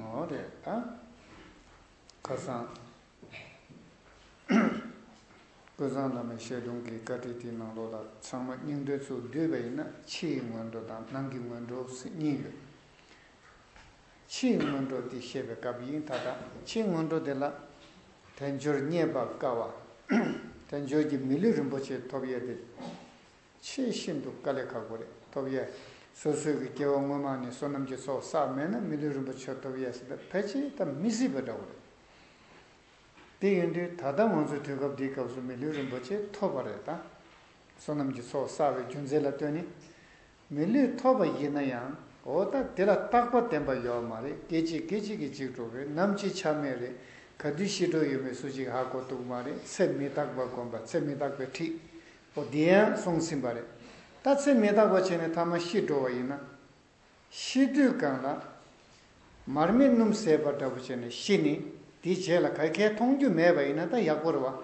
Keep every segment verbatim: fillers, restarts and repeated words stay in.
འོ་རེད་ད། ཁ་སང་ཀུན་བཟང་བླ་མའི་ཞལ་གདོང་གི་བཀའ་ཁྲིད་དེའི་ནང་ལོགས་ལ་ཚང་མ་སྙིང་དོན་ཚུར་བསྡུས་པ་ཡིན་ན། ཕྱི་ཡི་སྔོན་འགྲོ་དང་ནང་གི་སྔོན་འགྲོ་ཟེར་གཉིས་ཡོད། ཕྱིའི་སྔོན་འགྲོ་དེ་བཤད་པའི་སྐབས་ཡིན། ད་ལྟ་ཕྱིའི་སྔོན་འགྲོ་དེ་ལ་དལ་འབྱོར་རྙེད་པར་དཀའ་བ། དལ་འབྱོར་གྱི་མི་ལུས་རིན་པོ་ཆེ་ཐོབ་ཡས་དེ་ཆེས་ཤིན་ཏུ་དཀའ་ལས་ཁག་པོ་རེད། ཐོབ་ཡས་སོ་སོའི་གི་སྐྱེ་བ་སྔོན་མ་ནས་བསོད་ནམས་ཀྱི་ཚོགས་བསགས་མེད་ན་མི་ལུས་རིན་པོ་ཆེ་ཐོབ་ཡས་ཟེར་ད་ཕལ་ཆེར་ད་མི་སྲིད་པ་འདྲ་བོ་རེད། དེ་ཡིན་དུས་ད་ལྟ་ང་ཚོའི་དུས་སྐབས་འདིའི་སྐབས་སུ་མི་ལུས་རིན་པོ་ཆེ་ཐོབ་པ་རེད་ད། བསོད་ནམས་ཀྱི་ཚོགས་བསགས་པའི་རྒྱུ་མཚན་ལ་ལྟོས་ནས། མི་ལུས་ཐོབ་པ་ཡིན་ན་ཡང་འོ་ད་དེ་ལ་རྟག་པ་བརྟན་པ་ཡོད་མ་རེད། སྐད་ཅིག་སྐད་ཅིག་གིས་འཇིག་འགྲོ་གི་རེད། ནམ་ཅིག་ཆ་མེད་རེད། ག་དུས་ཤི་འགྲོ་ཡོད་མེད་སུ་གཅིག་ཧ་གོ་ཐུབ་མ་རེད། ཚེ་མི་རྟག་པ་བསྒོམ་པ། ཚེ་མི་རྟག་པའི་ཁྲིད། འོ་དེ་ཡང་སོང་ཟིན་པ་རེད། ད་ཚེ་མི་རྟག་པ་བྱས་ནས་མཐའ་མ་ཤི་འགྲོ་བ་ཡིན་ན། ཤི་དུས་སྒང་ལ་མར་མེ་སྣུམ་ཟད་པ་འདྲ་པོ་བྱས་ནས་ཤི་ནས་དེའི་རྗེས་ལ་ག་གེ་མཐོང་རྒྱུ་མེད་པ་ཡིན་ན་ད་ཡག་པོ་རེད་བ།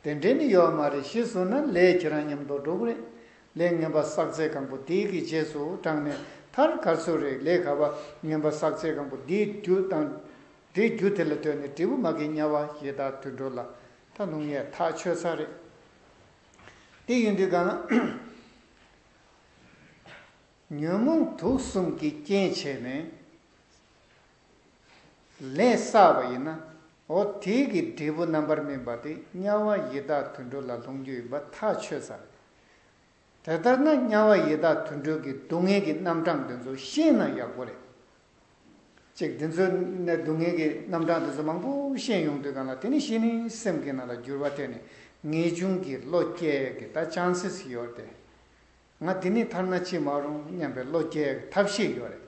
དེ་འདྲས་ནི་ཡོད་མ་རེད། ཤི་སོང་ན་ལས་ཁྱེད་རང་མཉམ་དུ་འགྲོ་གི་རེད། ལས་ངན་པ་བསགས་ཚད་གང་པོ་དེའི་གི་རྗེས་སུ་འབྲངས་ནས་མཐར་ག་ཚོད་རེད། ལས་ཁ་བ་ངན་པ་བསགས་ཚད་གང་པོ་དེའི་རྒྱུ་དང་། དེའི་རྒྱུ་དེ་ལ་ལྟོས་ནས་འབྲས་བུ་མ་གི་དམྱལ་བ་ཡི་དྭགས་དུད་འགྲོ་ལ་ད་ལྷུང་ཡས་ཐག་ཆོད་ཚར་རེད། དེ་ཡིན་དུས་གང་ན། ཉོན་མོངས་དུག་གསུམ་གྱི་རྐྱེན་བྱས་ནས་ལས་བསགས་པ་ཡིན་ན། འོ་དེའི་གི་འབྲས་བུ་རྣམ་པར་སྨིན་པ་དེ་དམྱལ་བ་ཡི་དྭགས་དུད་འགྲོ་ལ་ལྷུང་རྒྱུ་ཡིན་པ་ཐག་ཆོད་ས་རེད། དེ་ལྟར་ན་དམྱལ་བ་ཡི་དྭགས་དུད་འགྲོ་གི་སྡུག་བསྔལ་གྱི་རྣམ་གྲངས་དེ་ཚོ་ཤེས་ན་ཡག་པོ་རེད། ཅིག་དེ་ཚོའི་ནས་སྡུག་བསྔལ་གྱི་རྣམ་གྲངས་དེ་ཚོ་མང་པོ་ཤེས་ཡོང་དུས་གང་ལ་དེ་ནི་གཞི་ནས་སེམས་ཀྱི་ནང་ལ་འགྱུར་བ་ཐེབས་ནས་ངེས་འབྱུང་གི་བློ་སྐྱེ་ཡས་ཀྱི་ད་ཆན་སེ་སི་ཡོད་དེ། ང་འདི་ནས་ཐར་ན་ཅི་མ་རུང་སྙམ་པའི་བློ་སྐྱེ་ཡས་ཀྱི་ཐབས་ཤེས་ཡོད་རེད།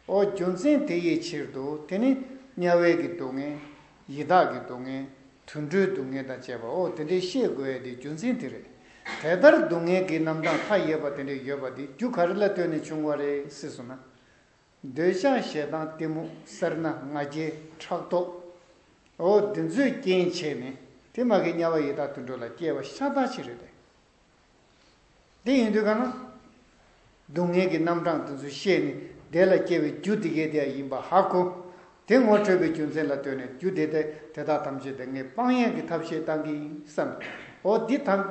ཨོ་རྒྱུ་མཚན་དེ་ཡི་ཕྱིར་དུ་དེ་ནི་དམྱལ་བའི་གི་སྡུག་བསྔལ། ཡི་དྭགས་ཀྱི་སྡུག་བསྔལ། དུད་འགྲོའི་སྡུག་བསྔལ་དང་བཅས་པ། ཨོ་དེ་འདྲའི་ཤེས་དགོས་ཡས་དེ་རྒྱུ་མཚན་དེ་རེད། དེ་ལྟར་སྡུག་བསྔལ་གྱི་རྣམ་གྲངས་མཐའ་ཡས་པ་དེ་འདྲ་ཡོད་པ་དེ་རྒྱུ་ག་རེ་ལ་ལྟོས་ནས་བྱུང་བ་རེད་ཟེར་སོང་ན། འདོད་ཆགས་ཞེ་སྡང་གཏི་མུག་སེར་སྣ་ང་རྒྱལ་ཕྲག་དོག་ཨོ་འདི་ཚོའི་རྐྱེན་བྱས་ནས་དེ་མ་གི་དམྱལ་བ་ཡི་དྭགས་དུད་འགྲོ་ལ་སྐྱེ་བ་ཤ་སྟག་ཅིག་རེད་དེ། དེ་ཡིན་དུས་ག་ན། སྡུག་བསྔལ་གྱི་རྣམ་གྲངས་དེ་ཚོ་ཤེས་ནས་དེ་ལ་སྐྱེ་བའི་རྒྱུ་དེ་གས་དེ་ཡིན་པ་ཧ་གོ། དེ་ངོ་འཕྲོད་པའི་རྒྱུ་མཚན་ལ་ལྟོས་ནས་རྒྱུ་དེ་དེ་དེ་དག་ཐམས་ཅད་དེ་ངས་སྤང་ཡས་ཀྱི་ཐབས་ཤེས་བཏང་གི་ཡིན་བསམ། ཨོ་འདི་ཐམས་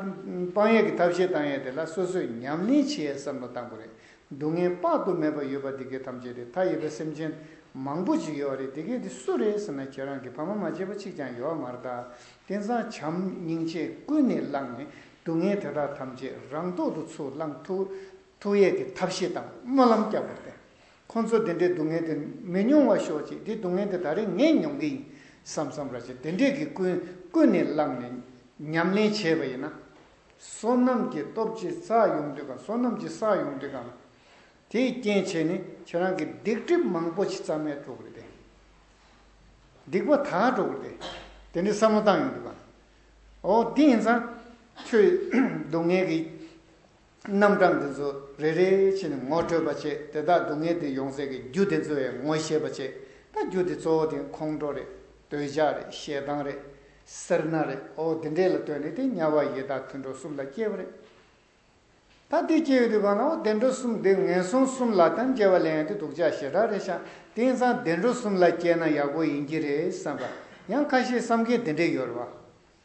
སྤང་ཡས་ཀྱི་ཐབས་ཤེས་བཏང་ཡས་དེ་ལ་སོ་སོས་ཉམས་ལེན་བྱེད་ཡས་བསམ་བློ་བཏང་དགོས་རེད། སྡུག་བསྔལ་དཔག་ཏུ་མེད་པ་ཡོད་པ་དེ་གས་ཐམས་ཅད་དེ་མཐའ་ཡས་པའི་སེམས་ཅན་མང་པོ་ཅིག་ཡོད་རེད། དེ་གས་དེ་སུ་རེད་ཟེར་ན་ཁྱེད་རང་གི་ཕ་མ་མ་བྱས་པ་གཅིག་ཀྱང་ཡོད་མ་རེད་ད། དེང་སང་བྱམས་སྙིང་རྗེ་ཀུན་ནས་བསླངས་ནས་སྡུག་བསྔལ་དེ་དག་ཐམས་ཅད་རང་ཐོག་ཏུ་ཚུར་བླངས་ཐུབ་ཐུབ་ཡས་ཀྱི་ཐབས་ཤེས་དང་སྨོན་ལམ་རྒྱག་དགོས་ཏེ། ཁོང་ཚོ་དེ་འདྲའི་སྡུག་བསྔལ་དེ་མི་མྱོང་བ་ཤོག་ཅིག་དེ་སྡུག་བསྔལ་དེ་ད་རེས་ངས་མྱོང་གི་ཡིན་བསམ་བསམ་ར་ཅིག་དེ་འདྲས་ཀྱི་ཀུན་ཀུན་ནས་བསླངས་ནས་ཉམས་ལེན་བྱས་པ་ཡིན་ན། བསོད་ནམས་ཀྱི་སྟོབས་ཀྱིས་བསགས་ཡོང་དུས་གང་བསོད་ནམས་ཀྱིས་བསགས་ཡོང་དུས་གང་དེའི་རྐྱེན་བྱས་ནས་ཁྱེད་རང་གི་སྡིག་སྒྲིབ་མང་པོ་ཞིག་རྩ་མེད་འགྲོ་གི་རེད་དེ། སྡིག་པ་དག་འགྲོ་གི་རེད་དེ། དེ་འདྲའི་བསམ་བློ་བཏང་ཡོང་དུས་གང་། འོ་དེ་ཡིན་ཙང་ཁྱོད་སྡུག་བསྔལ་གྱི་རྣམ་གྲངས་འདི་ཚོ་རེ་རེ་བྱས་ནས་ངོ་སྤྲོད་པ་བྱེད། དེ་དག་སྡུག་བསྔལ་དེ་ཡོང་སའི་གི་རྒྱུ་དེ་ཚོ་ཡང་ངོ་ཤེས་པ་བྱེད། ད་རྒྱུ་དེ་གཙོ་བོ་དེ་ཁོང་ཁྲོ་རེད། འདོད་ཆགས་རེད། ཞེ་སྡང་རེད། སེར་སྣ་རེད། འོ་དེ་འདྲས་ལ་ལྟོས་ནས་དེ་དམྱལ་བ་ཡི་དྭགས་དུད་འགྲོ་གསུམ་ལ་སྐྱེ་བ་རེད། ད་དེ་སྐྱེ་ཡོང་དུས་གང་ན་འོ་བདེ་འགྲོ་གསུམ་དེ་ངན་སོང་གསུམ་ལ་ད་སྐྱེ་བ་ལེན་ཡག་དེ་སྡུག་ཅག་ཞེ་དྲག་རེད་ཤག་དེ་ཡིན་ཙང་བདེ་འགྲོ་གསུམ་ལ་སྐྱེས་ན་ཡག་པོ་ཡིན་གྱི་རེད་བསམ་པ་ཡང་ཁ་ཤས་བསམ་མཁན་དེ་འདྲས་ཡོད་རེད་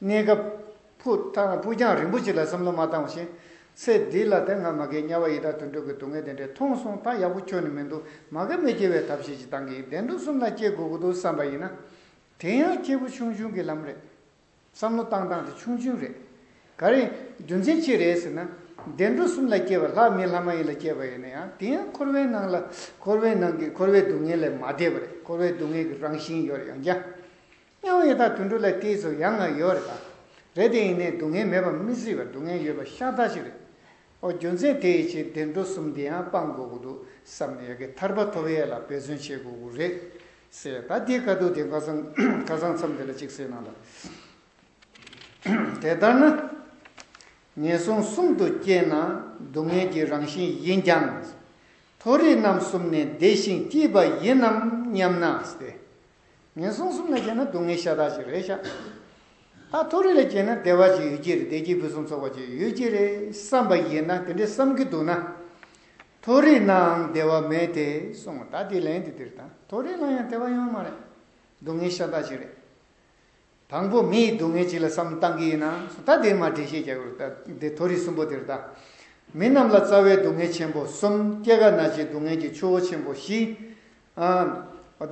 བ། གནས་སྐབས་ཕུགས་ཐ་ཕུགས་རྒྱང་རིང་པོ་ཅིག་ལ་བསམ་བློ་མ་བཏང་བ་བཞིན། ཚེ་འདི་ལ་དེ་སྔ་མ་གི་དམྱལ་བ་ཡི་དྭགས་དུད་འགྲོ་གི་སྡུག་བསྔལ་དེ་འདྲས་མཐོང་སོང་། ད་ཡག་པོ་ཁྱོན་ནས་མི་འདུག་མ་གི་མི་སྐྱེ་བའི་ཐབས་ཤེས་ཅིག་བཏང་གི་ཡིན། བདེ་འགྲོ་གསུམ་ལ་སྐྱེ་དགོས་ཀྱི་འདུག་བསམ་པ་ཡིན་ན། དེ་ཡང་སྐྱེས་བུ་ཆུང་ཆུང་གི་ལམ་རེད། བསམ་བློ་བཏང་སྟངས་དེ་ཆུང་ཆུང་རེད། ག་རེ། རྒྱུ་མཚན་ཅི་རེད་ཟེར་ན། བདེ་འགྲོ་གསུམ་ལ་སྐྱེ་བ་ལྷ་མི་ལྷ་མ་ཡིན་ལ་སྐྱེ་བ་ཡིན་ན་ཡང་དེ་ཡང་འཁོར་བའི་ནང་ལ་འཁོར་བའི་ནང་གི་འཁོར་བའི་སྡུག་བསྔལ་ལས་མ་འདས་པ་རེད། འཁོར་བའི་སྡུག་བསྔལ་གྱི་རང་བཞིན་ཡོད་རེད་ཡང་བསྐྱར། དམྱལ་བ་ཡི་དྭགས་དུད་འགྲོ་ལ་དེ་ཚོ་ཡང་ང་ཡོད་རེད་ད། རེད་དེ་ཡིན་ནའི་སྡུག་བསྔལ་མེད་པ་མི་སྲིད་པ་སྡུག་བསྔལ་ཡོད་པ་ཤ་སྟག་ཅིག་རེད། ཨོ་རྒྱུ་མཚན་དེ་ཡི་ཕྱིར་བདེ་འགྲོ་གསུམ་དེ་ཡང་སྤང་དགོས་ཀྱི་འདུག་བསམ་ནས་ཡ་གི་ཐར་པ་ཐོབ་ཡས་ལ་འབད་བརྩོན་བྱེད་དགོས་ཀྱི་རེད་ཟེར། ད་དེའི་ཁ་ཐུག་དེ་ཁ་སང་ཁ་སང་མཚམས་དེ་ལ་གཅིག་ཟེར་ནང་ལ། དེ་ལྟར་ན། ངན་སོང་གསུམ་དུ་སྐྱེས་ན་སྡུག་བསྔལ་གྱི་རང་བཞིན་ཡིན་ཀྱང་། མཐོ་རིས་རྣམ་གསུམ་ནས་བདེ་ཞིང་སྐྱིད་པ་ཡིན་ནམ་སྙམ་ན་སྟེ། ངན་སོང་གསུམ་ལ་སྐྱེས་ན་སྡུག་བསྔལ་ཤ་སྟག་ཅིག་རེད་ཤག་ད་མཐོ་རིས་ལ་སྐྱེས་ན་བདེ་བ་ཅིག་ཡོད་ཀྱི་རེད། བདེ་སྐྱིད་ཕུན་སུམ་ཚོགས་པ་ཅིག་ཡོད་ཀྱི་རེད་བསམ་པ་ཡིན་ན། དེ་འདྲའི་བསམ་གྱི་འདུག་ན། མཐོ་རིས་ནའང་བདེ་བ་མེད་དེ་གསུངས། ད་དེ་ལན་དེ་དེར་ད་མཐོ་རིས་ལ་ཡང་བདེ་བ་ཡོང་མ་རེད། སྡུག་བསྔལ་ཤ་སྟག་ཅིག་རེད། དང་པོ་མི་ཡི་སྡུག་བསྔལ་ཅིག་ལ་བསམ་བཏང་གི་ཡིན་ན་ད་དེ་མ་འགྲེལ་བཤད་རྒྱག་དགོས་རེད། ད་དེ་མཐོ་རིས་གསུམ་པོ་དེར་ད། མི་རྣམས་ལ་རྩ་བའི་སྡུག་བསྔལ་ཆེན་པོ་གསུམ། སྐྱེ་རྒ་ན་འཆིའི་སྡུག་བསྔལ་གྱི་ཆུ་བོ་ཆེན་པོ་བཞི། ཨ།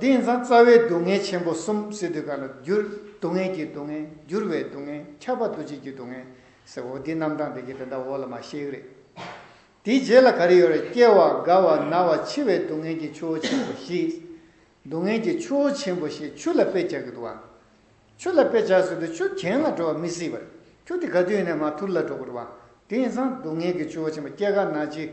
དེ་ཡིན་ཙང་རྩ་བའི་སྡུག་བསྔལ་ཆེན་པོ་གསུམ་ཟེར་དུས་ག་ལ་འགྱུར་སྡུག་བསྔལ་གྱི་སྡུག་བསྔལ། འགྱུར་བའི་སྡུག་བསྔལ། ཁྱབ་པ་འདུ་བྱེད་ཀྱི་སྡུག་བསྔལ་ཟེར། འོ་དེ་རྣམ་གྲངས་དེ་གའི་དེ་འདྲ་འོག་ལ་མ་བཤད་ཀྱི་རེད། དེའི་རྗེས་ལ་ག་རེ་ཡོད་རེད། སྐྱེ་བ་རྒ་བ་ན་བ་འཆི་བའི་སྡུག་བསྔལ་གྱི་ཆུ་བོ་ཆེན་པོ་བཞི། སྡུག་བསྔལ་གྱི་ཆུ་བོ་ཆེན་པོ་བཞི་ཆུ་ལ་དཔེ་བྱ་གི་འདུག་བ། ཆུ་ལ་དཔེ་བྱ་ཟེར་དུས་ཆུ་གྱེན་ལ་འགྲོ་བ་མི་སྲིད་པ་རེད། ཆུ་དེ་ག་དུས་ཡིན་ནའི་མར་ཐུར་ལ་འགྲོ་གི་རེད་བ། དེ་ཡིན་ཙང་སྡུག་བསྔལ་གྱི་ཆུ་བོ་ཆེན་པོ། སྐྱེ་རྒ་ན་འཆི།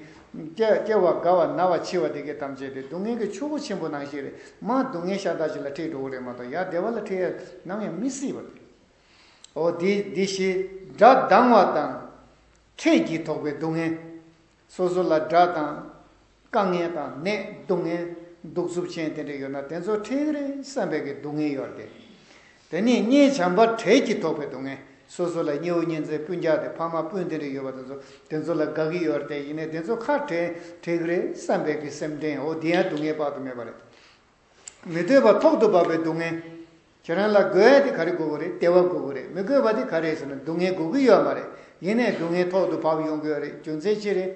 སྐྱེ་སྐྱེ་བ་རྒ་བ་ན་བ་འཆི་བ་དེ་གའི་ཐམས་ཅད་དེ་སྡུག་བསྔལ་གྱི་ཆུ་བོ་ཆེན་པོ་ནང་བཞིན་རེད། མར་སྡུག་བསྔལ་ཤ་སྟག་ཅིག་ལ་ཁྲིད་འགྲོ་གི་རེད་མ་གཏོགས་ཡར་བདེ་བ་ལ་ཁྲིད་ཡ་ནམ་ཡང་མི་སྲིད་པ་རེད། འོ་དེ་དེ་བཞི། དགྲ་སྡང་བ་དང་། ཁྲེལ་གྱིས་ཐོགས་པའི་སྡུག་བསྔལ། སོ་སོ་ལ་དགྲ་དང་། དཀའ་ངལ་དང་ནད་སྡུག་བསྔལ། གདུག་རྩུབ་ཅན་དེ་འདྲ་ཡོད་ན་དེ་ཚོ་ཁྲེལ་གི་རེད་བསམ་པའི་གི་སྡུག་བསྔལ་ཡོད་རེད་དེ། དེ་ནས་གཉེན་བྱམས་པ་བྲལ་གྱིས་ཐོགས་པའི་སྡུག་བསྔལ། སོ་སོ་ལ་གཉེན་ཉེ་ཚན་སྤུན་ཀྱག་དེ་ཕ་མ་སྤུན་དེ་འདྲ་ཡོད་པ་དེ་ཚོ་དེ་ཚོ་ལ་དགའ་གི་ཡོད་རེད་དེ། ཡིན་ནའི་དེ་ཚོ་ཁ་བྲལ་བྲལ་གི་རེད་བསམ་པའི་གི་སེམས་ཁྲལ། འོ་དེ་ཡང་སྡུག་བསྔལ་དཔག་ཏུ་མེད་པ་རེད། མི་འདོད་པ་ཐོག་ཏུ་བབས་པའི་སྡུག་བསྔལ། ཁྱེད་རང་ལ་དགོས་ཡ་དེ་ག་རེ་དགོས་ཀྱི་རེད། བདེ་བ་དགོས་ཀྱི་རེད། མི་དགོས་པ་དེ་ག་རེ་ཟེར་ན་སྡུག་བསྔལ་དགོས་ཀྱི་ཡོད་མ་རེད། ཡིན་ནའི་སྡུག་བསྔལ་ཐོག་ཏུ་བབས་ཡོང་གི་ཡོད་རེད། རྒྱུ་མཚན་ཅི་རེད།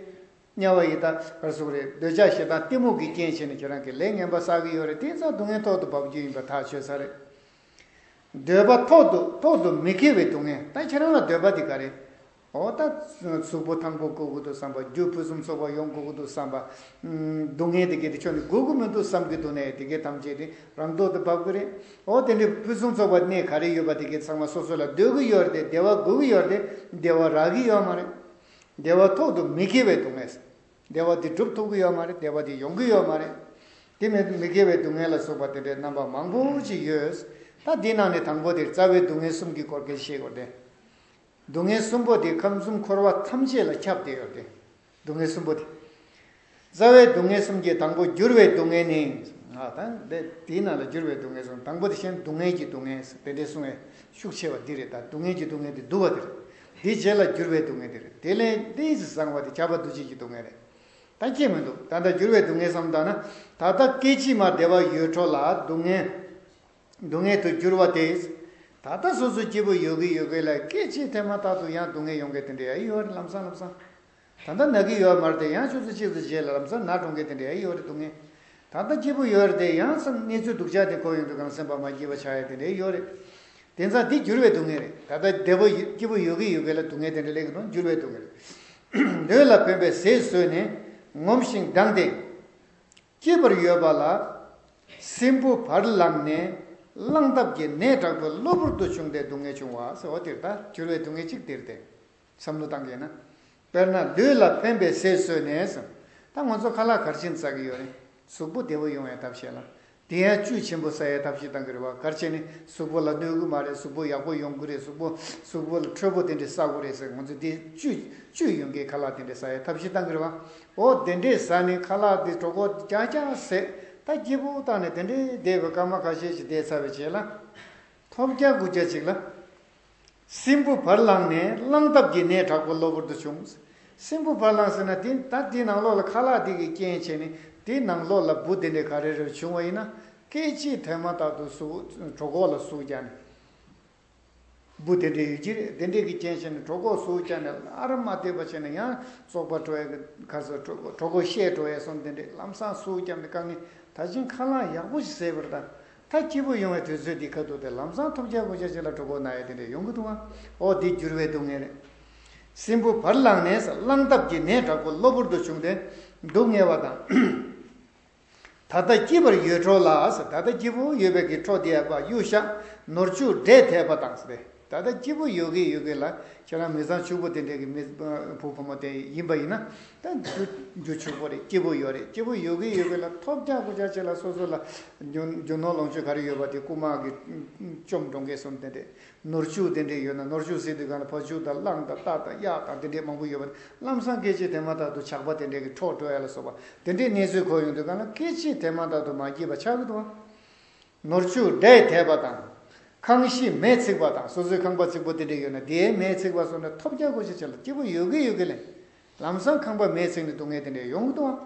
དམྱལ་བ་ཡི་དྭགས་ག་རེ་ཟེར་དགོས་རེད། འདོད་ཆགས་ཞེ་སྡང་གཏི་མུག་གི་རྐྱེན་བྱས་ནས་ཁྱེད་རང་གི་ལས་ངན་པ་བསགས་ཀྱི་ཡོད་རེད། དེ་ཙང་སྡུག་བསྔལ་ཐོག་ཏུ་བབས་རྒྱུ་ཡིན་པ་ཐག་ཆོད་ས་རེད། འདོད་པ་ཐོག་ཏུ་ཐོག་ཏུ་མི་འཁེལ་བའི་སྡུག་བསྔལ། ད་ཁྱེད་རང་ལ་འདོད་པ་དེ་ག་རེད། འོ་ད་གཟུགས་པོ་ཐང་པོ་དགོས་ཀྱི་འདུག་བསམ་པ། རྒྱུ་ཕུན་སུམ་ཚོགས་པ་ཡོང་དགོས་ཀྱི་འདུག་བསམ་པ། སྡུག་བསྔལ་དེ་གའི་དེ་ཁྱོན་ནས་དགོས་ཀྱི་མི་འདུག་བསམ་གྱི་འདུག་ནའི་དེ་གའི་ཐམས་ཅད་དེ་རང་ཐོག་ཏུ་བབས་ཀྱི་རེད། འོ་དེ་འདྲའི་ཕུན་སུམ་ཚོགས་པ་གནས་ག་རེ་ཡོད་པ་དེ་གའི་ཚང་མ་སོ་སོ་ལ་འདོད་ཀྱི་ཡོད་རེད་དེ། བདེ་བ་དགོས་ཀྱི་ཡོད་རེད་དེ། བདེ་བ་རག་གི་ཡོད་མ་རེད། བདེ་བ་ཐོག་ཏུ་མི་འཁེལ་བའི་སྡུག་བསྔལ། བདེ་བ་དེ་སྒྲུབ་ཐུབ་ཀྱི་ཡོད་མ་རེད། བདེ་བ་དེ་ཡོང་གི་ཡོད་མ་རེད། དེ་མི་མི་དགེ་བའི་སྡུག་བསྔལ་ལ་སོགས་པ་དེ་འདྲའི་རྣམ་པ་མང་པོ་ཅིག་ཡོད། ད་འདི་ནང་ནས་དང་པོ་དེར་རྩ་བའི་སྡུག་བསྔལ་གསུམ་གྱི་སྐོར་སྐད་ཆ་བཤད་དགོས་ཏེ། སྡུག་བསྔལ་གསུམ་པོ་དེ་ཁམས་གསུམ་འཁོར་བ་ཐམས་ཅད་ལ་ཁྱབ་བསྡད་ཡོད་དེ། སྡུག་བསྔལ་གསུམ་པོ་དེ། རྩ་བའི་སྡུག་བསྔལ་གསུམ་གྱི་དང་པོ་འགྱུར་བའི་སྡུག་བསྔལ་ནི། ང་ད་འདི་དེའི་ནང་ལ་འགྱུར་བའི་སྡུག་བསྔལ་གསུམ། དང་པོ་དེ་གཞན་སྡུག་བསྔལ་གྱི་སྡུག་བསྔལ་དེ་འདྲའི་གསུང་བའི་ཤུགས་ཆེ་བ་འདི་རེད། ད་སྡུག་བསྔལ་གྱི་སྡུག་བསྔལ་དེ་སྡུག་པ་དེ་རེད། དེའི་རྗེས་ལ་འགྱུར་བའི་སྡུག་བསྔལ་དེ་རེད། དེ་ལས་ཏོག་ཙམ་བཟང་བ་དེ་ཁྱབ་པ་འདུ་བྱེད་ཀྱི་སྡུག་བསྔལ་རེད། ད་སྐྱེ་མི་འདུག་ད་ལྟ་འགྱུར་བའི་སྡུག་བསྔལ་བསམ་བཏང་ན། ད་ལྟ་སྐད་ཅིག་མ་བདེ་བ་ཡོད་འཕྲོ་ལ་སྡུག་བསྔལ། སྡུག་བསྔལ་དུ་འགྱུར་བ་དེ། ད་ལྟ་སོ་སོ་སྐྱིད་པོ་ཡོད་ཀྱི་ཡོད་ཀྱི་ལ་སྐད་ཅིག་ཐལ་མོ་ཐག་ཏུ་ཡང་སྡུག་བསྔལ་ཡོང་མཁན་དེ་འདྲ་ཡང་ཡོད་རེད། ལམ་སང་ལམ་སང་། ད་ལྟ་ན་གི་ཡོད་མ་རེད་དེ། ཡང་ཆུ་ཚོད་གཅིག་ཙམ་རྗེས་ལ་ལམ་སང་ན་གྲོངས་མཁན་དེ་འདྲ་ཡང་ཡོད་རེད། སྡུག་བསྔལ། ད་ལྟ་སྐྱིད་པོ་ཡོད་རེད་དེ། ཡང་སང་གནས་ཚུལ་སྡུག་ཅག་དེ་གོ་ཡོང་དུས་གང་སེམས་པ་མ་སྐྱིད་པ་ཆགས་ཡ་དེ་འདྲ་ཡོད་རེད། དེ་ཙང་དེ་འགྱུར་བའི་སྡུག་བསྔལ་རེད། ད་ལྟ་བདེ་པོ་ཡོད་སྐྱིད་པོ་ཡོད་ཀྱི་ཡོད་ཀྱི་ལ་སྡུག་བསྔལ་དེ་འདྲ་སླེབས་ཀྱི་འདུག་འགྱུར་བའི་སྡུག་བསྔལ་རེད། ལུས་ལ་ཕན་པའི་ཟས་ཟོས་ནས་ངོམས་ཤིང་ལྡངས་ཏེ། སྐྱིད་པར་ཡོད་པ་ལ། སྲིན་བུ་བར་ལངས་ནས་གླང་ཐབས་ཀྱི་ནད་དྲག་པོས་གློ་བུར་དུ་བྱུང་སྟེ་སྡུག་བསྔལ་བྱུང་བ་ཟེར། འོ་དེར་ད་འགྱུར་བའི་སྡུག་བསྔལ་གཅིག་དེར་ཏེ། བསམ་བློ་བཏང་གི་ན། དཔེར་ན་ལུས་ལ་ཕན་པའི་ཟས་ཟོས་ནས་ཟེར། ད་ང་ཚོ་ཁ་ལག་ག་རེ་བྱས་ཟ་གི་ཡོད་རེད། གཟུགས་པོ་བདེ་པོ་ཡོང་བའི་ཐབས་ཤེས་ལ། དེ་ཡང་བཅུད་ཆེན་པོ་ཟ་ཡའི་ཐབས་ཤེས་བཏང་གི་རེད་བ། ག་རེ་བྱས་ནས་གཟུགས་པོ་ལ་གནོད་གི་མ་རེད། གཟུགས་པོ་ཡག་པོ་ཡོང་གི་རེད། གཟུགས་པོ་གཟུགས་པོ་ལ་འཕྲོད་པོ་དེ་འདྲས་ཟ་དགོས་རེད་ཟེར། ང་ཚོ་དེ་བཅུད་བཅུད་ཡོད་མཁན་ཁ་ལག་དེ་འདྲས་ཟ་ཡའི་ཐབས་ཤེས་བཏང་གི་རེད་བ། འོ་དེ་འདྲས་ཟ་ནས་ཁ་ལག་དེ་གྲོད་ཁོག་རྒྱགས་རྒྱགས་ཟས། ད་སྐྱིད་པོ་བཏང་ནས་དེ་འདྲས་བསྡད་པའི་སྐར་མ་ཁ་ཤས་ཤིག་བསྡད་ཚར་བའི་རྗེས་ལ། ཐོབ་རྒྱག་དགུ་རྒྱག་ཅིག་ལ། སྲིན་བུ་བར་ལངས་ནས་གླང་ཐབས་ཀྱི་ནད་དྲག་པོ་གློ་བུར་དུ་བྱུང་། སྲིན་བུ་བར་ལངས་ཟེར་ན་དེ་ད་དེའི་ནང་ལོགས་ལ་ཁ་ལག་དེ་གི་རྐྱེན་བྱས་ནས་དེའི་ནང་ལོགས་ལ་འབུ་དེ་འདྲས་ག་རེ་རེ་བྱུང་བ་ཡིན་ན། སྐད་ཅིག་ཐལ་མོ་ཐག་ཏུ་ཟུག་གྲོད་ཁོག་ལ་ཟུག་བརྒྱབ་ནས། འབུ་དེ་འདྲས་ཡོད་ཀྱི་རེད། དེ་འདྲས་ཀྱི་རྐྱེན་བྱས་ནས་གྲོད་ཁོག་ཟུག་བརྒྱབ་ནས་ཨ་ར་མ་བདེ་བ་བྱས་ནས་ཡང་བཙོག་པ་བྲོ་ཡ་གི་ག་ཚོད་གྲོད་ཁོག་གྲོད་ཁོག་བཤལ་འགྲོ་ཡ་སོང་། དེ་འདྲས་ལམ་སང་ཟུག་བརྒྱབ་ནས་དཀའ་ངལ། ད་ཕྱིན་ཁ་ལག་ཡག་པོ་ཞིག་ཟས་པར་ད། ད་སྐྱིད་པོ་ཡོང་བའི་དུས་ཚོད་འདི་ཁ་ཐུག་དེ་ལམ་སང་ཐོབ་རྒྱག་དགུ་རྒྱག་ཅིག་ལ་གྲོད་ཁོག་ན་ཡ་དེ་འདྲས་ཡོང་གི་འདུག་ཨ། ཨོ་འདི་འགྱུར་བའི་སྡུག་བསྔལ་རེད། སྲིན་བུ་བར་ལངས་ནས་གླང་ཐབས་ཀྱི་ནད་དྲག་པོ་གློ་བུར་དུ་བྱུང་སྟེ་སྡུག་བསྔལ་བ་དང་། ད་ལྟ་སྐྱིད་པར་ཡོད་འཕྲོ་ལ་ཟེར། ད་ལྟ་སྐྱིད་པོ་ཡོད་པའི་གི་འཕྲོ་དེ་ཡ་པ་གཡུ་ཞག་ནོར་ཕྱུགས་འབྲས་ཐེབས་པ་དང་ཟེར། ད་ལྟ་སྐྱིད་པོ་ཡོད་ཀྱི་ཡོད་ཀྱི་ལ་ཁྱེད་རང་མི་ཚང་ཕྱུག་པོ་དེ་འདྲས་ཀྱི་མི་བུ་བུ་མོ་དེ་ཡིན་པ་ཡིན་ན། ད་རྒྱུ་རྒྱུ་ཕྱུག་པོ་རེད། སྐྱིད་པོ་ཡོད་རེད། སྐྱིད་པོ་ཡོད་ཀྱི་ཡོད་ཀྱི་ལ་ཐོབ་རྒྱག་དགུ་རྒྱག་ཅིག་ལ་སོ་སོ་ལ་རྒྱུ་རྒྱུ་ནོར་ལོངས་སྤྱོད་ག་རེ་ཡོད་པ་དེ་རྐུ་མ་གི་བཅོམ་འགྲོ་མཁན་སོང་། དེ་འདྲས་ནོར་ཕྱུགས་དེ་འདྲས་ཡོད་ན་ནོར་ཕྱུགས་ཟེར་དུས་གང་ལ་ཕ་ཕྱུགས་དང་གླང་དང་རྟ་དང་གཡག་དང་དེ་འདྲས་མང་པོ་ཡོད་པ་དེ་ལམ་སང་སྐད་ཅིག་དེ་མ་ཐག་ཏུ་ཇག་པ་དེ་འདྲས་ཀྱི་འཕྲོག་འགྲོ་ཡ་ལ་སོགས་པ་དེ་འདྲས་གནས་ཚུལ་གོ་ཡོང་དུས་གང་ལ་སྐད་ཅིག་དེ་མ་ཐག་ཏུ་མ་སྐྱིད་པ་ཆགས་ཀྱི་འདུག་བ། ནོར་ཕྱུགས་འབྲས་ཐེབས་པ་དང་། ཁང་ཤིང་མེས་ཚིག་པ་དང་། སོ་སོའི་ཁང་པ་རྩིག་པོ་དེ་འདྲས་ཡོད་ན་དེའི་མེས་ཚིག་པ་སོགས་ནས་ཐོབ་རྒྱག་དགུ་རྒྱག་ཅིག་ལ་སྐྱིད་པོ་ཡོད་ཀྱི་ཡོད་ཀྱི་ལས། ལམ་སང་ཁང་པ་མེས་ཚིག་ནས་སྡུག་བསྔལ་དེ་འདྲས་ཡོང་གི་འདུག་ཨང་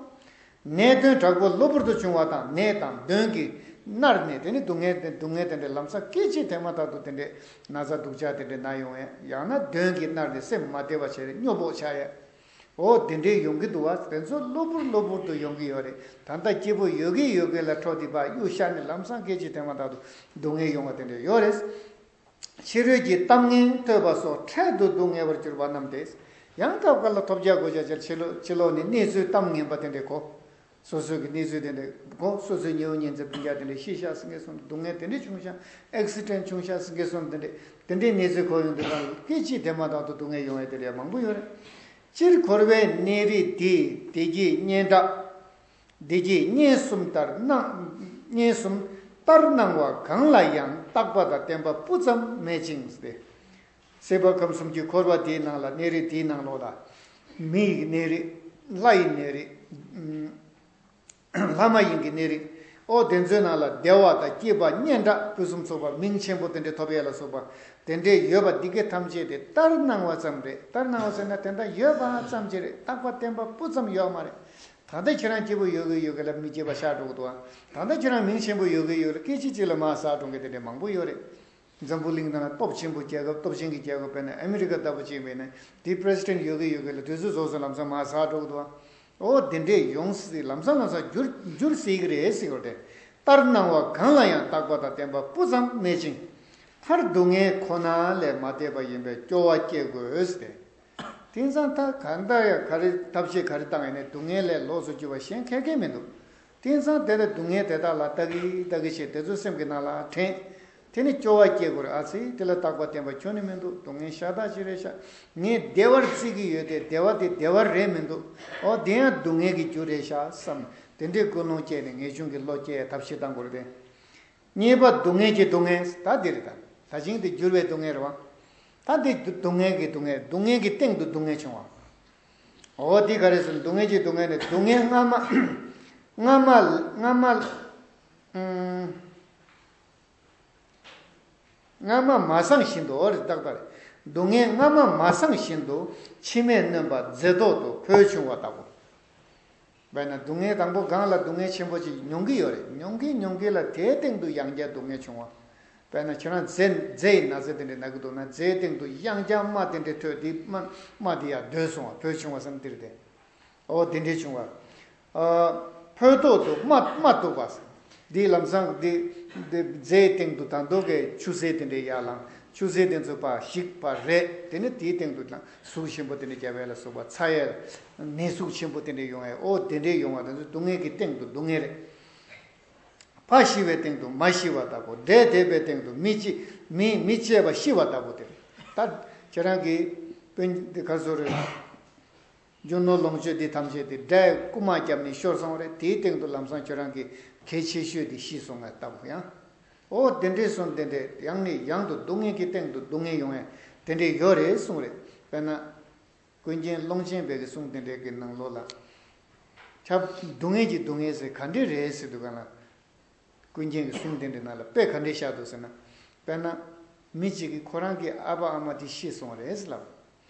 ནད་གདོན་དྲག་པོ་གློ་བུར་དུ་བྱུང་བ་དང་། ནད་དང་གདོན་གྱིས་མནར་ནས་དེ་ནི་སྡུག་བསྔལ་དེ་སྡུག་བསྔལ་དེ་འདྲའི་ལམ་སང་སྐད་ཅིག་དེ་མ་ཐག་ཏུ་དེ་འདྲའི་ན་ཚ་སྡུག་ཅག་དེ་འདྲའི་ན་ཡོང་ཡང་ཡང་ན་གདོན་གྱིས་མནར་ནས་སེམས་མ་བདེ་བ་བྱས་ནས་སྨྱོ་འབོག་ཆགས་ཡ། འོ་དེ་འདྲའི་ཡོང་གི་འདུག་བ། དེ་ཚོ་གློ་བུར་གློ་བུར་དུ་ཡོང་གི་ཡོད་རེད། ད་ལྟ་སྐྱིད་པོ་ཡོད་གི་ཡོད་གི་ལ་འཕྲོ་དེ་ཕར་གཡུག་བཞག་ནས་ལམ་སང་སྐད་ཅིག་དེ་མ་ཐག་ཏུ་སྡུག་བསྔལ་ཡོང་བ་དེ་འདྲ་ཡོད་རེད། ཕྱི་རོལ་གྱི་གཏམ་ངན་ཐོས་པ་སོགས་འཕྲལ་དུ་སྡུག་བསྔལ་བར་གྱུར་པ་རྣམས་ཏེ། ཡང་སྐབས་འགའ་ལ་ཐོབ་རྒྱག་དགོས་བྱ་ཕྱི་ལོགས་ཕྱི་ལོགས་ནས་གནས་ཚུལ་གཏམ་ངན་པ་དེ་འདྲའི་གོ། སོ་སོའི་གི་གནས་ཚུལ་དེ་འདྲའི་གོ། སོ་སོའི་ཉེ་བོ་ཉེ་འཚེ་སྤུན་ཀྱག་དེ་འདྲའི་ཤི་ཤག་ཟེར་མཁན་སོང་། སྡུག་བསྔལ་དེ་འདྲའི་བྱུང་ཤག་ཨེག་སི་ཌེན་ཊི་བྱུང་ཤག་ཟེར་མཁན་སོང་། དེ་འདྲའི་དེ་འདྲའི་གནས་ཚུལ་གོ་ཡོང་དུས་ཙང་སྐད་ཅིག་དེ་མ་ཐག་ཏུ་སྡུག་བསྔལ་ཡོང་བའི་དེ་འདྲའི་མང་པོ་ཡོད་རེད། སྤྱིར་འཁོར་བའི་གནས་རིས་འདི་བདེ་སྐྱིད་སྙན་གྲགས། བདེ་སྐྱིད་སྙན་གསུམ་ལྟར་སྣང་། སྙན་གསུམ་ལྟར་སྣང་བ་གང་ལ་ཡང་རྟག་པ་དང་བརྟན་པ་སྤུ་ཙམ་མེད་ཅིང་སྟེ། སྲིད་པ་ཁམས་གསུམ་གྱི་འཁོར་བ་འདིའི་ནང་ལ་གནས་རིས་འདིའི་ནང་ལོགས་ལ། མི་ཡི་གནས་རིས། ལྷ་ཡི་གནས་རིས། ལྷ་མ་ཡིན་གྱི་གནས་རིས། ཨོ་དེ་ཚོའི་ནང་ལ་བདེ་བ་དང་སྐྱིད་པ་སྙན་གྲགས་ཕུན་སུམ་ཚོགས་པ་མིང་ཆེན་པོ་དེ་འདྲའི་ཐོབ་ཡས་ལ་སོགས་པ་དེ་འདྲའི་ཡོད་པ་འདི་གའི་ཐམས་ཅད་དེ་ལྟར་སྣང་བ་ཙམ་རེད། ལྟར་སྣང་བ་ཟེར་ན་དེ་འདྲ་ཡོད་པ་ཙམ་ཅིག་རེད། རྟག་པ་བརྟན་པ་སྤུ་ཙམ་ཡོད་མ་རེད། ད་ལྟ་ཁྱེད་རང་སྐྱིད་པོ་ཡོད་གི་ཡོད་གི་ལ་མི་སྐྱིད་པ་ཤར་འགྲོ་གི་འདུག་ཨ། ད་ལྟ་ཁྱེད་རང་མིང་ཆེན་པོ་ཡོད་གི་ཡོད་ལ་སྐད་ཅིག་གཅིག་ལ་མར་ཟག་འགྲོ་མཁན་དེ་འདྲ་མང་པོ་ཡོད་རེད། འཛམ་བུ་གླིང་ནང་ལ་སྟོབས་ཆེན་པོ་རྒྱལ་ཁབ་སྟོབས་ཆེན་གྱི་རྒྱལ་ཁབ་དཔེར་ན་ཨ་མི་རི་ཀ་ལྟ་བུ་ཅིག་ཡིན་པ་ཡིན་ན་དེའི་པི་རེ་སི་ཌེན་ཊི་ཡོད་གི་ཡོད་གི་ལ་དུས་ཚོད་རྫོགས་སོང་ལམ་སང་མར་ཟག་འགྲོ་གི་འདུག་ཨ། ཨོ་དེ་འདྲས་ཡོང་སྲིད། ལམ་སང་ལམ་སང་འགྱུར་འགྱུར་སྲིད་ཀྱི་རེད་ཟེར་བ་དེ། ལྟར་སྣང་བ་གང་ལ་ཡང་རྟག་པ་དང་བརྟན་པ་སྤུ་ཙམ་མེད་ཅིང་། མཐར་སྡུག་བསྔལ་ཁོ་ན་ལས་མ་འདས་པ་ཡིན་པས་སྐྱོ་བ་སྐྱེ་དགོས་ཟེར་ཏེ། དེང་སང་ད་གང་ལྟར་ཡང་ག་རེ་ཐབས་ཤེས་ག་རེ་བཏང་ཡིན་ནའི་སྡུག་བསྔལ་ལས་ལོགས་སུ་གྱུར་པ་གཞན་གང་ཡང་མི་འདུག་དེང་སང་དེ་ལྟར་སྡུག་བསྔལ་དེ་དག་ལ་ལྟ་གི་ལྟ་གི་བྱས་དེ་ཚོ་སེམས་ཀྱི་ནང་ལ་དྲན། དེ་ནི་སྐྱོ་བ་སྐྱེ་དགོས་རེད། ཨ་ཙི་དེ་ལ་རྟག་པ་བརྟན་པ་ཁྱོན་ནས་མི་འདུག་སྡུག་བསྔལ་ཤ་སྟག་ཅིག་རེད་ཤག་ངས་བདེ་བར་བརྩི་གི་ཡོད་དེ་བདེ་བ་དེ་བདེ་བ་རེད་མི་འདུག་ཨོ་དེ་ཡང་སྡུག་བསྔལ་གྱི་རྒྱུ་རེད་ཤག་བསམ། དེ་འདྲའི་ཀུན་སློང་སྐྱེས་ནས་ངེས་འབྱུང་གི་བློ་སྐྱེ་ཡ་ཐབས་ཤེས་བཏང་དགོས་རེད་དེ། གཉིས་པ་སྡུག་བསྔལ་གྱི་སྡུག་བསྔལ་ད་འདི་རེད་ད། ད་ཅིང་དེ་འགྱུར་བའི་སྡུག་བསྔལ་རེད་བ། ད་འདི་སྡུག་བསྔལ་གྱི་སྡུག་བསྔལ། སྡུག་བསྔལ་གྱི་སྟེང་དུ་སྡུག་བསྔལ་བྱུང་བ། འོ་འདི་ག་རེ་ཟེར་ན་སྡུག་བསྔལ་གྱི་སྡུག་བསྔལ་ནི་སྡུག་བསྔལ་སྔ་མ། སྔ་མ་སྔ་མ། ཨུམ། སྔ་མ་མ་བསམ་བཞིན་དུ། འོ་རེད་ཏག་ཏག་རེད། སྡུག་བསྔལ་སྔ་མ་མ་བསམ་བཞིན་དུ་མཆི་མས་གནོན་པ་མཛེ་ཏོག་ཏུ་བོས་བྱུང་བ་ལྟ་བུ། དཔེར་ན་སྡུག་བསྔལ་དང་པོ་སྒང་ལ་སྡུག་བསྔལ་ཆེན་པོ་ཅིག་མྱོང་གི་ཡོད་རེད། མྱོང་གིན་མྱོང་གིན་ལ་དེའི་སྟེང་དུ་ཡང་བསྐྱར་སྡུག་བསྔལ་བྱུང་བ། དཔེར་ན་ཁྱོད་རང་མཛེ་མཛེ་ཡི་ན་ཚ་དེ་འདྲ་ན་གི་འདུག་ན་མཛེའི་སྟེང་དུ་ཡང་བསྐྱར་རྨ་དེ་འདྲ་ཐོན་དེ་རྨ་རྨ་དེ་ཡང་སྡོད་སོང་བ། བོས་བྱུང་བ་བསམ་དེ་རེད་དེ། ཨོ་དེ་འདྲའི་བྱུང་བ། ཨ། ཕོ་ཏོག་ཏུ་རྨ་རྨ་གཏུགས་པ། འདིའི་ལམ་སང་འདི་འདི་རྫའི་སྟེང་དུ་ད་མདོ་གའི་ཆུ་སེར་དེ་འདྲའི་ཡར་ལངས། ཆུ་སེར་དེ་ཚོ་ཕར་ཞིག་པ་རེད། དེ་ནི་དེའི་སྟེང་དུ་ལ་ཟུག་ཆེན་པོ་དེ་འདྲ་རྒྱབ་ཡས་ལ་སོགས་པ་ཚ་ཡས་ནད་ཟུག་ཆེན་པོ་དེ་འདྲ་ཡོང་ཡས། ཨོ་དེ་འདྲའི་ཡོང་བ་དེ་ཚོ་སྡུག་བསྔལ་གྱི་སྟེང་དུ་སྡུག་བསྔལ་རེད། ཕ་ཤི་བའི་སྟེང་དུ་མ་ཤི་བ་ལྟ་བུ། འདྲེ་དེད་པའི་སྟེང་དུ་མི་ཅི་མི་མི་བཅས་པ་ཤི་བ་ལྟ་བུ་དེ་རེད། ད་ཁྱེད་རང་གི་སྤུན་འདི་ག་ཚོད་རེད། རྒྱུ་ནོར་ལོངས་སྤྱོད་འདི་ཐམས་ཅད་དེ་དགྲས་རྐུ་མ་བརྒྱབ་ནས་ཤོར་སོང་བ་རེད། དེའི་སྟེང་དུ་ལམ་སང་ཁྱོད་རང་གི་གལ་ཆེ་ཤོས་དེ་ཤི་སོང་བ་ལྟ་བུ་ཡང་། ཨོ་དེ་འདྲའི་གསུང་དེ་འདྲའི་ཡང་ནས་ཡང་དུ་སྡུག་བསྔལ་གྱི་སྟེང་དུ་སྡུག་བསྔལ་ཡོང་བའི་དེ་འདྲའི་ཡོད་རེད་གསུངས་རེད། དཔེར་ན། ཀུན་མཁྱེན་ཀློང་ཆེན་པའི་གི་གསུང་དེ་འདྲའི་གི་ནང་ལོགས་ལ། ཁྱབ་སྡུག་བསྔལ་གྱི་སྡུག་བསྔལ་ཟེར་ག་འདྲ་རེད་ཟེར་དུས་ག་ལ། ཀུན་མཁྱེན་གྱི་གསུང་དེ་འདྲའི་ནང་ལ་དཔེ་ག་འདྲ་བཞག་འདུག་ཟེར་ན། དཔེར་ན། མི་གཅིག་གིས་ཁོ་རང་གི་ཨ་ཕ་ཨ་མ་དེ་ཤི་སོང་བ་རེད་ཟེར་ལབ།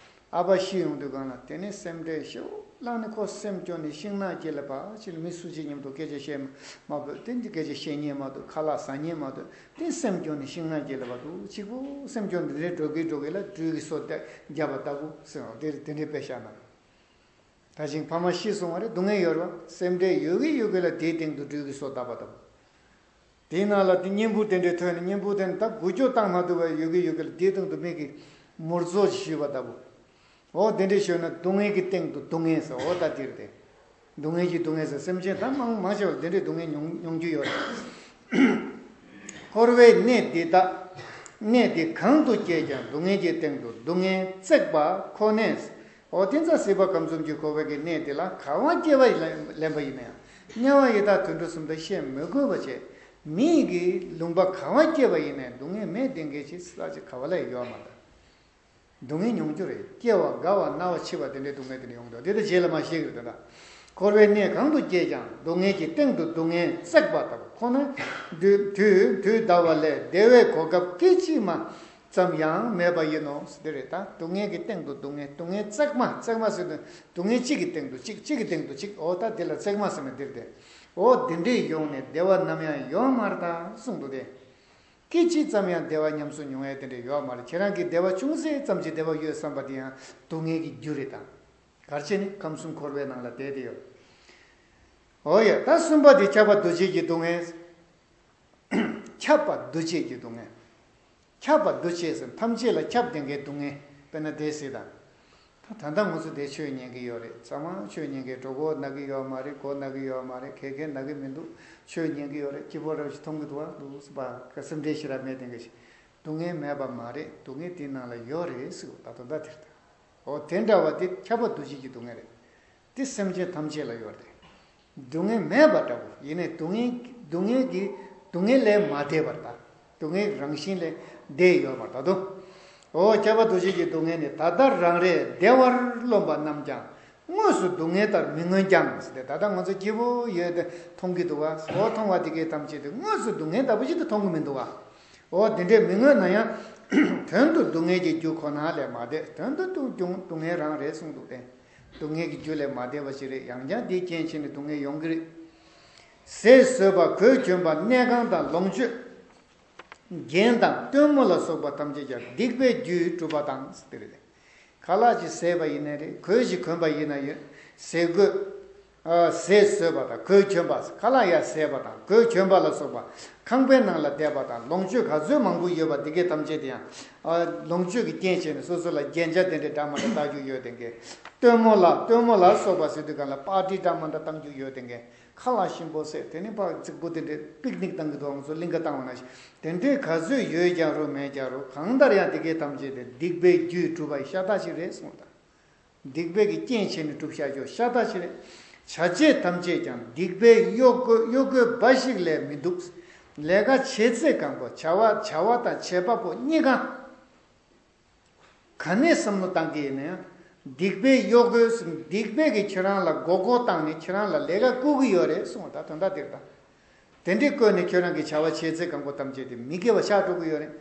ཨ་ཕ་ཤི་ཡོང་དུས་གང་ལ་དེ་ནས་སེམས་ཁྲལ་ཞེ་པོ་བླངས་ནས་ཁོ་སེམས་སྐྱོ་ནས་ཤིང་ནགས་དཀྱིལ་ལ་ཕར་ཕྱིན། མི་སུ་གཅིག་མཉམ་དུ་སྐད་ཆ་བཤད་མ་དགོས། དེ་འདི་སྐད་ཆ་བཤད་ཉན་མ་འདུག་ཁ་ལག་ཟ་ཉན་མ་འདུག་དེ་སེམས་སྐྱོ་ནས་ཤིང་ནགས་དཀྱིལ་ལ་བར་དུ་གཅིག་པུ་སེམས་སྐྱོ་ནས་འདི་འདྲའི་འགྲོ་གི་འགྲོ་གི་ལ་སྦྲུལ་གྱིས་སོ་བརྒྱབ་པ་ལྟ་བུ་ཟེར་བ་དེ་དེ་འདྲའི་དཔེ་བཞག་ན། ད་ཅིང་ཕ་མ་ཤི་སོང་བ་རེད། སྡུག་བསྔལ་ཡོད་རེད་བ། སེམས་ཁྲལ་ཡོད་གི་ཡོད་གི་ལ་དེའི་སྟེང་དུ་སྦྲུལ་གྱིས་སོ་བརྡབས་པ་ལྟ་བུ། དེའི་ནང་ལ་དེ་གཉེན་པོ་དེ་འདྲའི་ཐོན་ནས་གཉེན་པོ་དེ་ནི་ད་འགུལ་སྐྱོད་བཏང་མ་ཐུབ་པ་ཡོད་གི་ཡོད་གི་ལ་དེའི་སྟེང་དུ་མིག་གིས་མུར་རྫོགས་ཤིག་ཞུས་པ་ལྟ་བུ། འོ་དེ་འདྲའི་ཞུས་ན་སྡུག་བསྔལ་གྱི་སྟེང་དུ་སྡུག་བསྔལ་ཟེར། འོ་ད་དེ་རེད་དེ། སྡུག་བསྔལ་གྱི་སྡུག་བསྔལ་ཟེར། སེམས་ཅན་ད་མང་མང་ཆེ་བ་དེ་འདྲའི་སྡུག་བསྔལ་མྱོང་མྱོང་རྒྱུ་ཡོད་རེད། འཁོར་བའི་གནས་འདི་དག་གནས་འདི་གང་དུ་སྐྱེས་ཀྱང་སྡུག་བསྔལ་གྱི་སྟེང་དུ་སྡུག་བསྔལ་བརྩེགས་པ་ཁོ་ནས། འོ་དེ་ཙང་སྲིད་པ་ཁམས་གསུམ་གྱི་འཁོར་བའི་གི་གནས་འདི་ལ་ག་བ་སྐྱེ་བ་ལེན་ལེན་པ་ཡིན་ན་ཡང་དམྱལ་བ་ཡི་དྭགས་དུད་འགྲོ་གསུམ་དུ་བཤད་མི་དགོས་པ་བྱས། མི་ཡི་གི་ལུང་པ་ག་བ་སྐྱེ་བ་ཡིན་ནའི་སྡུག་བསྔལ་མེད་བསྡད་མཁན་ཅིག་ས་ཆ་ག་བ་ལ་ཡོད་མ་རེད། སྡུག་བསྔལ་མྱོང་རྒྱུ་རེད། སྐྱེ་བ་རྒ་བ་ན་བ་འཆི་བ་དེ་འདྲའི་སྡུག་བསྔལ་དེ་འདྲ་ཡོང་འདུག་དེ་ད་རྗེས་ལ་མ་ཤེས་ཀྱི་རེད་ད། འཁོར་བའི་གནས་གང་དུ་སྐྱེས་ཀྱང་སྡུག་བསྔལ་གྱི་སྟེང་དུ་སྡུག་བསྔལ་བརྩེགས་པ་ལྟ་བུ་ཁོ་ན། དུས་དུས་དུས་འདའ་བ་ལས་བདེ་བའི་གོ་སྐབས་སྐད་ཅིག་མ། ཙམ་ཡང་མེད་པ་ཡིན་ནོ། འདི་རེད་ད། སྡུག་བསྔལ་གྱི་སྟེང་དུ་སྡུག་བསྔལ། སྡུག་བསྔལ་བརྩེགས་མ། བརྩེགས་མ་ཟེར་དུས་སྡུག་བསྔལ་གཅིག་གི་སྟེང་དུ་གཅིག་གཅིག་གི་སྟེང་དུ་གཅིག་འོ་ད་འདི་ལ་བརྩེགས་མ་ཟེར་ནས་འདིར་དེ། འོ་འདི་འདྲས་ཡོང་ནས་བདེ་བ་ནམ་ཡང་ཡོང་མ་རེད་ད་གསུངས་འདུག་སྟེ། སྐད་ཅིག་ཙམ་ཡང་བདེ་བ་ཉམས་སུ་མྱོང་ཡ་དེ་འདྲས་ཡོད་མ་རེད། ཁྱེད་རང་གིས་བདེ་བ་ཅུང་ཟད་ཙམ་གྱིས་བདེ་བ་ཡོད་བསམ་པ་དེ་ཡང་སྡུག་བསྔལ་གྱི་རྒྱུ་རེད་ད། ག་རེ་བྱས་ནས་ཁམས་གསུམ་འཁོར་བའི་ནང་ལ་བསྡད་དེ་ཡོད། འོ་ཡ། ད་གསུམ་པ་དེ་ཁྱབ་པ་འདུ་བྱེད་ཀྱི་སྡུག་བསྔལ། ཁྱབ་པ་འདུ་བྱེད་ཀྱི་སྡུག་བསྔལ། ཁྱབ་པ་འདུ་བྱེད་ཟེར་ཐམས་ཅད་ལ་ཁྱབ་བསྡད་མཁན་སྡུག་བསྔལ། དཔེར་ན་བསྡད་སྲིད་དང་། ད་ད་ལྟ་ང་ཚོ་བསྡད་ཆོས་ཉན་གྱི་ཡོད་རེད། ཚང་མ་ཆོས་ཉན་གྱི། གྲོད་ཁོག་ན་གི་ཡོད་མ་རེད། མགོ་ན་གི་ཡོད་མ་རེད། ག་ག་ན་གི་མི་འདུག་ཆོས་ཉན་གྱི་ཡོད་རེད། སྐྱིད་པོ་རེ་ཞིག་མཐོང་གི་འདུག་བ། འདུག་སེ་བ་ག་སེམས་ཁྲལ་ཞེ་དྲག་མེད་དེ་འགའ་ཞིག་སྡུག་བསྔལ་མེད་པ་མ་རེད། སྡུག་བསྔལ་དེའི་ནང་ལ་ཡོད་རེད་ཟེར་བ་ད་དོན་དག་དེ་རེད་ད། འོ་དེ་འདྲ་བ་དེ་ཁྱབ་པ་འདུ་བྱེད་ཀྱི་སྡུག་བསྔལ་རེད། དེ་སེམས་ཅན་ཐམས་ཅད་ལ་ཡོད་རེད། སྡུག་བསྔལ་མེད་པ་འདྲ་བོ་ཡིན་ནའི་སྡུག་བསྔལ་སྡུག་བསྔལ་གྱི་སྡུག་བསྔལ་ལས་མ་འདས་པར་ད། སྡུག་བསྔལ་རང་བཞིན་ལས་འདས་ཡོད་པར་ད་དོ། འོ་ཁྱབ་པ་འདུ་བྱེད་ཀྱི་སྡུག་བསྔལ་ནི། ད་ལྟ་རང་རེ་བདེ་བར་རློམ་པ་རྣམས་ཀྱང་དངོས་སུ་སྡུག་བསྔལ་ལྟར་མི་མངོན་ཀྱང་ཟེར་ཏེ། ད་ལྟ་ང་ཚོ་སྐྱིད་པོ་ཡོད་དེ་མཐོང་གི་འདུག་བ། འོ་མཐོང་བ་དེ་གའི་ཐམས་ཅད་དེ་དངོས་སུ་སྡུག་བསྔལ་ལྟ་བུ་ཞིག་ཏུ་མཐོང་གི་མི་འདུག་བ། འོ་དེ་འདྲས་མི་མངོན་ན་ཡང་དོན་དུ་སྡུག་བསྔལ་གྱི་རྒྱུ་ཁོ་ན་ལས་མ་འདས། དོན་དུ་སྡུག་སྡུག་སྡུག་བསྔལ་རང་རེད་གསུངས་འདུག་སྟེ། སྡུག་བསྔལ་གྱི་རྒྱུ་ལས་མ་འདས་པ་ཞིག་རེད། ཡང་བསྐྱར་འདིའི་རྐྱེན་བྱས་ནས་སྡུག་བསྔལ་ཡོང་གི་རེད། ཟས་ཟོས་པ། གོས་གྱོན་པ། གནས་ཁང་དང་ལོངས་སྤྱོད། རྒྱན་དང་སྟོན་མོ་ལ་སོགས་པ་ཐམས་ཅད་ཀྱང་སྡིག་པའི་རྒྱུས་གྲུབ་པ་དང་། དེ་རེད། ཁ་ལག་ཅིག་བཟས་པ་ཡིན་ནའི་རེད། གོས་ཞིག་གོན་པ་ཡིན་ན་ཡོད། ཟས་གོས། ཨ། ཟས་ཟོས་པ་དང་གོས་གྱོན་པ། ཁ་ལག་ཡར་བཟས་པ་དང་གོས་གྱོན་པ་ལ་སོགས་པ། ཁང་པའི་ནང་ལ་བསྡད་པ་དང་ལོངས་སྤྱོད་ག་ཚོད་མང་པོ་ཡོད་པ་འདི་གའི་ཐམས་ཅད་དེ་ཡང་། ཨ། ལོངས་སྤྱོད་ཀྱི་རྐྱེན་བྱས་ནས་སོ་སོ་ལ་རྒྱན་ཆ་དེ་འདྲའི་འདྲ་མི་འདྲ་བཏགས་རྒྱུ་ཡོད་དེ་འགའ། སྟོན་མོ་ལ་སྟོན་མོ་ལ་སོགས་པ་ཟེར་དུས་གང་ལ་པར་ཊི་འདྲ་མི་འདྲ་བཏང་རྒྱུ་ཡོད་དེ་འགའ། ཁ་ལག་ཞིམ་པོ་བཟས། དེ་ནི་ཕར་རྫིག་པོ་དེ་འདྲའི་པིག་ནིག་བཏང་གི་འདུག་ང་ཚོ་གླིང་ག་བཏང་བ་ནང་བཞིན། དེ་འདྲའི་ག་ཚོད་ཡོད་ཀྱང་རུང་མེད་ཀྱང་རུང་གང་ལྟར་ཡང་དེ་གའི་ཐམས་ཅད་དེ་སྡིག་པའི་རྒྱུས་གྲུབ་པ་ཤ་སྟག་ཞིག་རེད་གསུངས་དང་། སྡིག་པའི་གི་རྐྱེན་བྱས་ནས་གྲུབ་བཞག་རྒྱུ་ཤ་སྟག་ཞིག་རེད། བྱ་བྱེད་ཐམས་ཅད་ཀྱང་སྡིག་པའི་གཡོ་འགུལ་གཡོ་འགུལ་འབའ་ཞིག་ལས་མི་འདུག་ལས་ཀ་བྱེད་ཚེ་གང་པོ། བྱ་བ་བྱ་བ་དང་བྱེད་པ་པོ་གཉིས་ཀ་ག་ནས་བསམ་བློ་བཏང་གི་ཡིན་ན་ཡང་། སྡིག་པའི་གཡོ་འགུལ་ཟེར། སྡིག་པའི་གིས་ཁྱེད་རང་ལ་མགོ་སྐོར་བཏང་ནས་ཁྱེད་རང་ལ་ལས་ཀ་བསྐུར་གི་ཡོད་རེད་གསུངས་པ་ད་དོན་དག་དེ་རེད་ད། དེ་འདྲའི་བསྐོར་ནས་ཁྱེད་རང་གི་བྱ་བ་བྱེད་ཚེ་གང་པོ་ཐམས་ཅད་དེ་མི་དགེ་བ་ཆགས་འགྲོ་གི་ཡོད་རེད།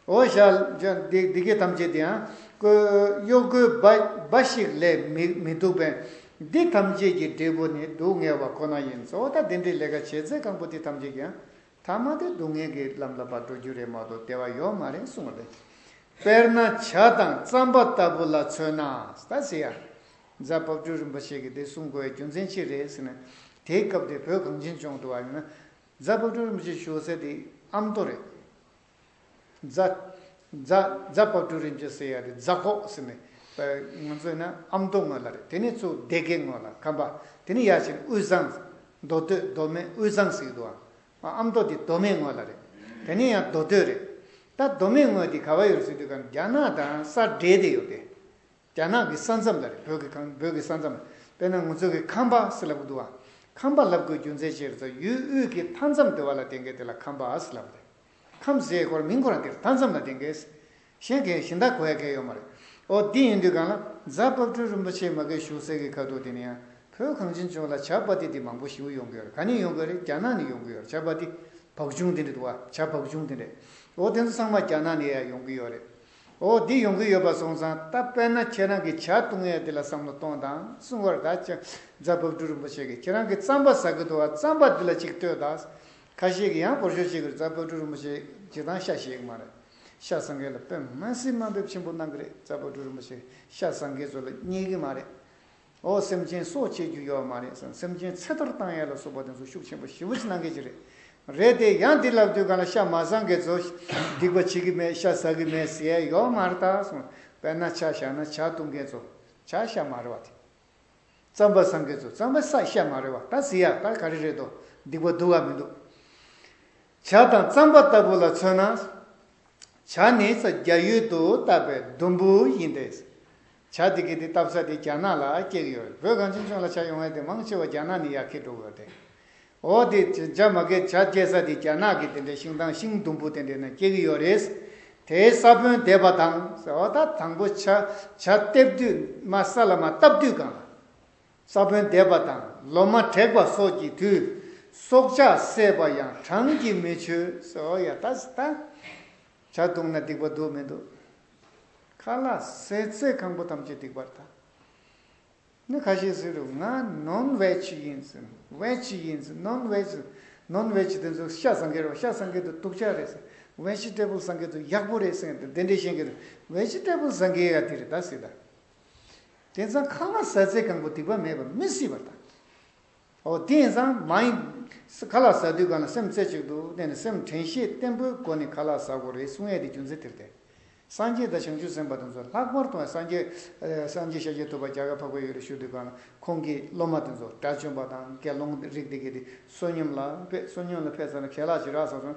འོ་ཤ་སྡིག་སྡིག་པའི་ཐམས་ཅད་དེ་ཡང་བསྐོར་གཡོ་འགུལ་འབའ་འབའ་ཞིག་ལས་མི་མི་འདུག་པས། འདི་ཐམས་ཅད་ཀྱི་འབྲས་བུ་ནི་སྡུག་བསྔལ་བ་ཁོ་ན་ཡིན། གཙོ་བོ་ད་དེ་འདྲའི་ལས་ཀ་བྱེད་ཚེ་གང་པོ་དེ་ཐམས་ཅད་ཀྱང་། ཐ་མ་དེ་སྡུག་བསྔལ་གྱི་ལམ་ལ་ཕར་འགྲོ་རྒྱུ་རེད་མ་གཏོགས་བདེ་བ་ཡོད་མ་རེད་གསུངས་པ་རེད། དཔེར་ན་བྱ་དང་རྩམ་པ་ལྟ་བུ་ལ་མཚོན་ན། ད་ཟེར་ཡ། རྫ་དཔལ་སྤྲུལ་རིན་པོ་ཆེ་གིས་དེ་གསུང་དགོས་པའི་རྒྱུ་མཚན་ཅི་རེད་ཟེར་ན། དེའི་སྐབས་དེ་བོད་གངས་ཅན་ལྗོངས་དུ་བ་ཡིན་ན། རྫ་དཔལ་སྤྲུལ་རིན་པོ་ཆེ་བཞུགས་ས་དེ་ཨ་མདོ་རེད། རྫ། རྫ། རྫ་དཔལ་སྤྲུལ་རིན་པོ་ཆེ་ཟེར་ཡ་དེ་རྫ་ཁོག་ཟེར་ནས། ང་ཚོ་ཡིན་ན་ཨ་མདོ་ངོས་ལ་རེད། དེ་ནས་ཚུར་སྡེ་དགེ་ངོས་ལ་ཁམས་པ། དེ་ནས་ཡར་ཕྱིན་དབུས་གཙང་། མདོ་སྟོད་མདོ་སྨད་དབུས་གཙང་ཟེར་གྱི་འདུག་ཨ། ཨ་མདོ་དེ་མདོ་སྨད་ངོས་ལ་རེད། དེ་ནས་ཡང་མདོ་སྟོད་རེད། ད་མདོ་སྨད་ངོས་དེ་ག་བ་ཡོད་ཟེར་དུས་གང་རྒྱ་ནག་དང་ས་འབྲེལ་ཏེ་ཡོད་དེ། རྒྱ་ནག་གི་ས་མཚམས་ལ་རེད། བོད་ཀྱི་གང་བོད་ཀྱི་ས་མཚམས། དཔེར་ན་ང་ཚོ་གི་ཁམས་པ་ཟེར་ལབ་གི་འདུག་ཨ། ཁམས་པ་ལབ་དགོས་རྒྱུ་མཚན་ཅི་རེད་ཟེར་ན་ཡུལ་དབུས་ཀྱི་མཐའ་མཚམས་དེ་བ་ལ་བསྡད་མཁན་དེ་ལ་ཁམས་པ་ཟེར་ལབ་རེད། ཁམས་ཟེར་སྐོར་མིང་ཁོ་རང་དེར་མཐའ་མཚམས་ལ་བསྡད་མཁན། གཞན་གྱི་གཞན་དག་གོ་ཡ་གལ་ཡོད་མ་རེད། ཨོ་འདི་ཡིན་དུས་གང་ལ་རྫ་དཔལ་སྤྲུལ་རིན་པོ་ཆེ་མ་གི་བཞུགས་སའི་གི་ཁ་ཐུག་དེ་ནས་ཡང་བོད་གངས་ཅན་ལྗོངས་ལ་བྱ་པ་ཏི་དེ་མང་པོ་ཞེ་པོ་ཡོང་གི་ཡོད་རེད། ག་ནས་ཡོང་གི་ཡོད་རེད། རྒྱ་ནག་ནས་ཡོང་གི་ཡོད་རེད། བྱ་པ་ཏི་བག་ཆུང་དེ་འདྲ་འདུག་བ། བྱ་བག་ཆུང་དེ་འདྲ། ཨོ་དེ་ཚོ་ཚང་མ་རྒྱ་ནག་ནས་ཡང་ཡོང་གི་ཡོད་རེད། ཨོ་འདི་ཡོང་གི་ཡོད་པ་སོང་ཙང་ད་དཔེར་ན་ཁྱེད་རང་གི་བྱ་བཏུང་ཡ་དེ་ལ་བསམ་བློ་གཏོང་དང་གསུང་བར་ད་ཅི། རྫ་དཔལ་སྤྲུལ་རིན་པོ་ཆེ་གིས་ཁྱེད་རང་གི་རྩམ་པ་ཟ་གི་འདུག་བ། རྩམ་པ་འདི་ལ་ཅིག་ལྟོས་དང་། ཁ་ཤས་ཀྱིས་ཡང་བོར་ཤོག་ཅིག་གིས་རྫ་དཔལ་སྤྲུལ་རིན་པོ་ཆེ་ཇི་ལྟར་ཤ་ཞེ་གི་མ་རེད། ཤ་ཟ་མཁན་ལ་དཔེ་མ་སྲིད་དམའ་འབེབས་ཆེན་པོ་གནང་གི་རེད། རྫ་དཔལ་སྤྲུལ་རིན་པོ་ཆེ་ཤ་ཟ་མཁན་ཚོ་ལ་མཉེས་གི་མ་རེད། ཨོ་སེམས་ཅན་སྲོག་བཅད་རྒྱུ་ཡོད་མ་རེད་ཟེར། སེམས་ཅན་ཚེ་ཐར་བཏང་ཡ་ལ་སོགས་པ་དེ་ཚོ་ཤུགས་ཆེན་པོ་ཞེ་པོ་ཅིག་གནང་མཁན་ཅིག་རེད། རེད་དེ་ཡང་འདི་ལབ་དུས་གང་ལ་ཤ་མ་ཟ་མཁན་ཚོ་སྡིག་པ་བྱེད་ཀྱི་མེད། ཤ་ཟ་གི་མེད་ཟེར་ཡ་ཡོད་མ་རེད་ད་གསུངས། དཔེར་ན་བྱ་བཞག་ན་བྱ་བཏུང་མཁན་ཚོ་བྱ་ཤ་མ་རེད་བ་དེ། རྩམ་པ་ཟ་མཁན་ཚོ་རྩམ་པ་ཟ་ཤ་མ་རེད་བ། ད་ཟེར་ཡ་ད་ག་རེ་རེད་དོ། སྡིག་པ་འདུག་ག་མི་འདུག་བྱ་དང་རྩམ་པ་ལྟ་བུ་ལ་མཚོན་ན། བྱ་ནི་རྒྱ་ཡུལ་དུ་བཏབ་པའི་དུམ་བུ་ཡིན་ཏེ། བྱ་དེ་གི་དེ་བཏབ་ས་དེ་རྒྱ་ནག་ལ་སྐྱེ་གི་ཡོད་རེད། བོད་གངས་ཅན་ལྗོངས་ལ་བྱ་ཡོང་ཡ་དེ་མང་ཆེ་བ་རྒྱ་ནག་ནས་ཡར་འཁྱེར་འགྲོ་གི་ཡོད་རེད། འོ་དེ་བྱ་མ་གི་བྱ་སྐྱེ་ས་དེ་རྒྱ་ནག་གི་དེ་འདྲའི་ཤིང་དང་ཤིང་དུམ་བུ་དེ་འདྲའི་ནང་སྐྱེ་གི་ཡོད་རེད། དེའི་ས་བོན་འདེབས་པ་དང་། འོ་ད་དང་པོ་བྱ་བྱ་འདེབས་དུས་མ་ས་ལ་མ་བཏབ་དུས་གང་ལ། ས་བོན་འདེབས་པ་དང་ལོ་མ་བྲེག་པ་སོགས་ཀྱི་དུས། སྲོག་ཆགས་བསད་པ་ཡང་གྲངས་ཀྱིས་མི་ཆོད་ཟེར། འོ་ཡ་ད་ད། ཇ་བཏུང་ན་སྡིག་པ་འདུག་མི་འདུག་ཁ་ལག་ཟས་ཚད་གང་པོ་ཐམས་ཅད་སྡིག་པར་ཐལ། ནི་ཁ་ཤས་ཟེར་རུ་ང་ནོན་ཝེ་ཇི་ཡིན་ཟེར། ཝེ་ཇི་ཡིན་ཟེར། ནོན་ཝེ་ཇི། ནོན་ཝེ་ཇི་དེ་ཚོ་ཤ་ཟ་མཁན་རེད་བ། ཤ་ཟ་མཁན་དེ་སྡུག་ཅག་རེད་ཟེར། ཝེ་ཇི་ཊེ་བལ་ཟ་མཁན་དེ་ཡག་པོ་རེད་ཟེར། དེ་འདྲས་བཤད་མཁན་དེ། ཝེ་ཇི་ཊེ་བལ་ཟ་མཁན་ཡ་དེ་རེད་ད་ཟེར་ད། དེང་སང་ཁ་ལག་ཟ་ཚད་གང་པོ་སྡིག་པ་མེད་པ་མི་སྲིད་པར་ཐལ། འོ་དེ་ཡིན་ཙང་མ་ཡིན། ཁ་ལག་ཟ་དུས་གང་ལ་སེམས་རྩེ་གཅིག་ཏུ་བསྟེན་ནས་སེམས་དྲན་ཤེས་བརྟན་པོའི་སྒོ་ནས་ཁ་ལག་ཟ་དགོས་རེད་གསུང་ཡས་དེ་རྒྱུ་མཚན་དེར་བརྟེན། སངས་རྒྱས་དང་བྱང་ཆུབ་སེམས་དཔའ་དེ་ཚོ་ལྷག་པར་དུ་སངས་རྒྱས། སངས་རྒྱས་ཤཱཀྱ་ཐུབ་པ་རྒྱ་གར་འཕགས་པའི་ཡུལ་ལ་བཞུགས་དུས་གང་ལ་ཁོང་གི་སློབ་མ་དེ་ཚོ་དགྲ་བཅོམ་པ་དང་དགེ་སློང་རིགས་དེ་གས་དེ་བསོད་སྙོམས་ལ་ཕེབས། བསོད་སྙོམས་ལ་ཕེབས་ཚར་ན་ཁ་ལག་ཅིག་རག་སོང་ཙང་།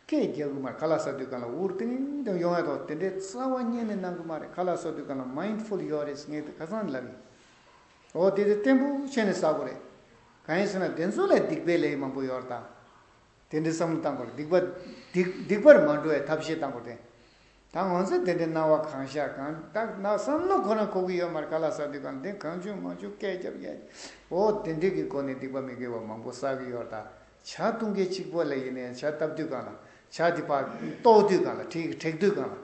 སྐད་རྒྱག་གི་མ་རེད། ཁ་ལག་ཟ་དུས་གང་ལ་འུར་ཏིང་ཏིང་ཡོང་ཡ་དང་དེ་འདྲའི་རྩ་བ་ཉིད་ནས་གནང་གི་མ་རེད། ཁ་ལག་ཟ་དུས་གང་ལ་མའིན་ཌ་ཕུལ་ཡོད་རེད་ངས་དེ་ཁ་སང་ནས་ལབ་ཡིན། འོ་དེ་དེ་བརྟན་པོ་བྱས་ནས་ཟ་དགོས་རེད། གང་ཡིན་ཟེར་ན་དེ་ཚོ་ལས་སྡིག་པའི་ལས་མང་པོ་ཡོད་རེད་ད། དེ་འདྲའི་བསམ་བློ་བཏང་དགོས་རེད། སྡིག་པ། སྡིག་སྡིག་པར་མ་འགྲོ་བའི་ཐབས་ཤེས་བཏང་དགོས་རེད། ད་ང་ཚོས་དེ་འདྲའི་སྣང་བ་གང་ཤར་གང་ད་ན་བསམ་བློ་ཁོ་རང་འཁོར་གི་ཡོད་མ་རེད། ཁ་ལག་ཟ་དུས་གང་དེ་གང་བྱུང་མང་བྱུང་སྐད་རྒྱབ་ཡ། འོ་དེ་འདྲའི་གི་སྒོ་ནས་སྡིག་པ་མི་དགེ་བ་མང་པོ་བསགས་གི་ཡོད་རེད་ད། ཇ་བཏུང་མཁན་གཅིག་པོ་ལ་ཡིན་ནའི་ཇ་བཏབ་དུས་གང་ལ་ཇ་དེ་ཕར་གཏོར་དུས་གང་ལ་བྲེག་བྲེག་དུས་གང་ལ།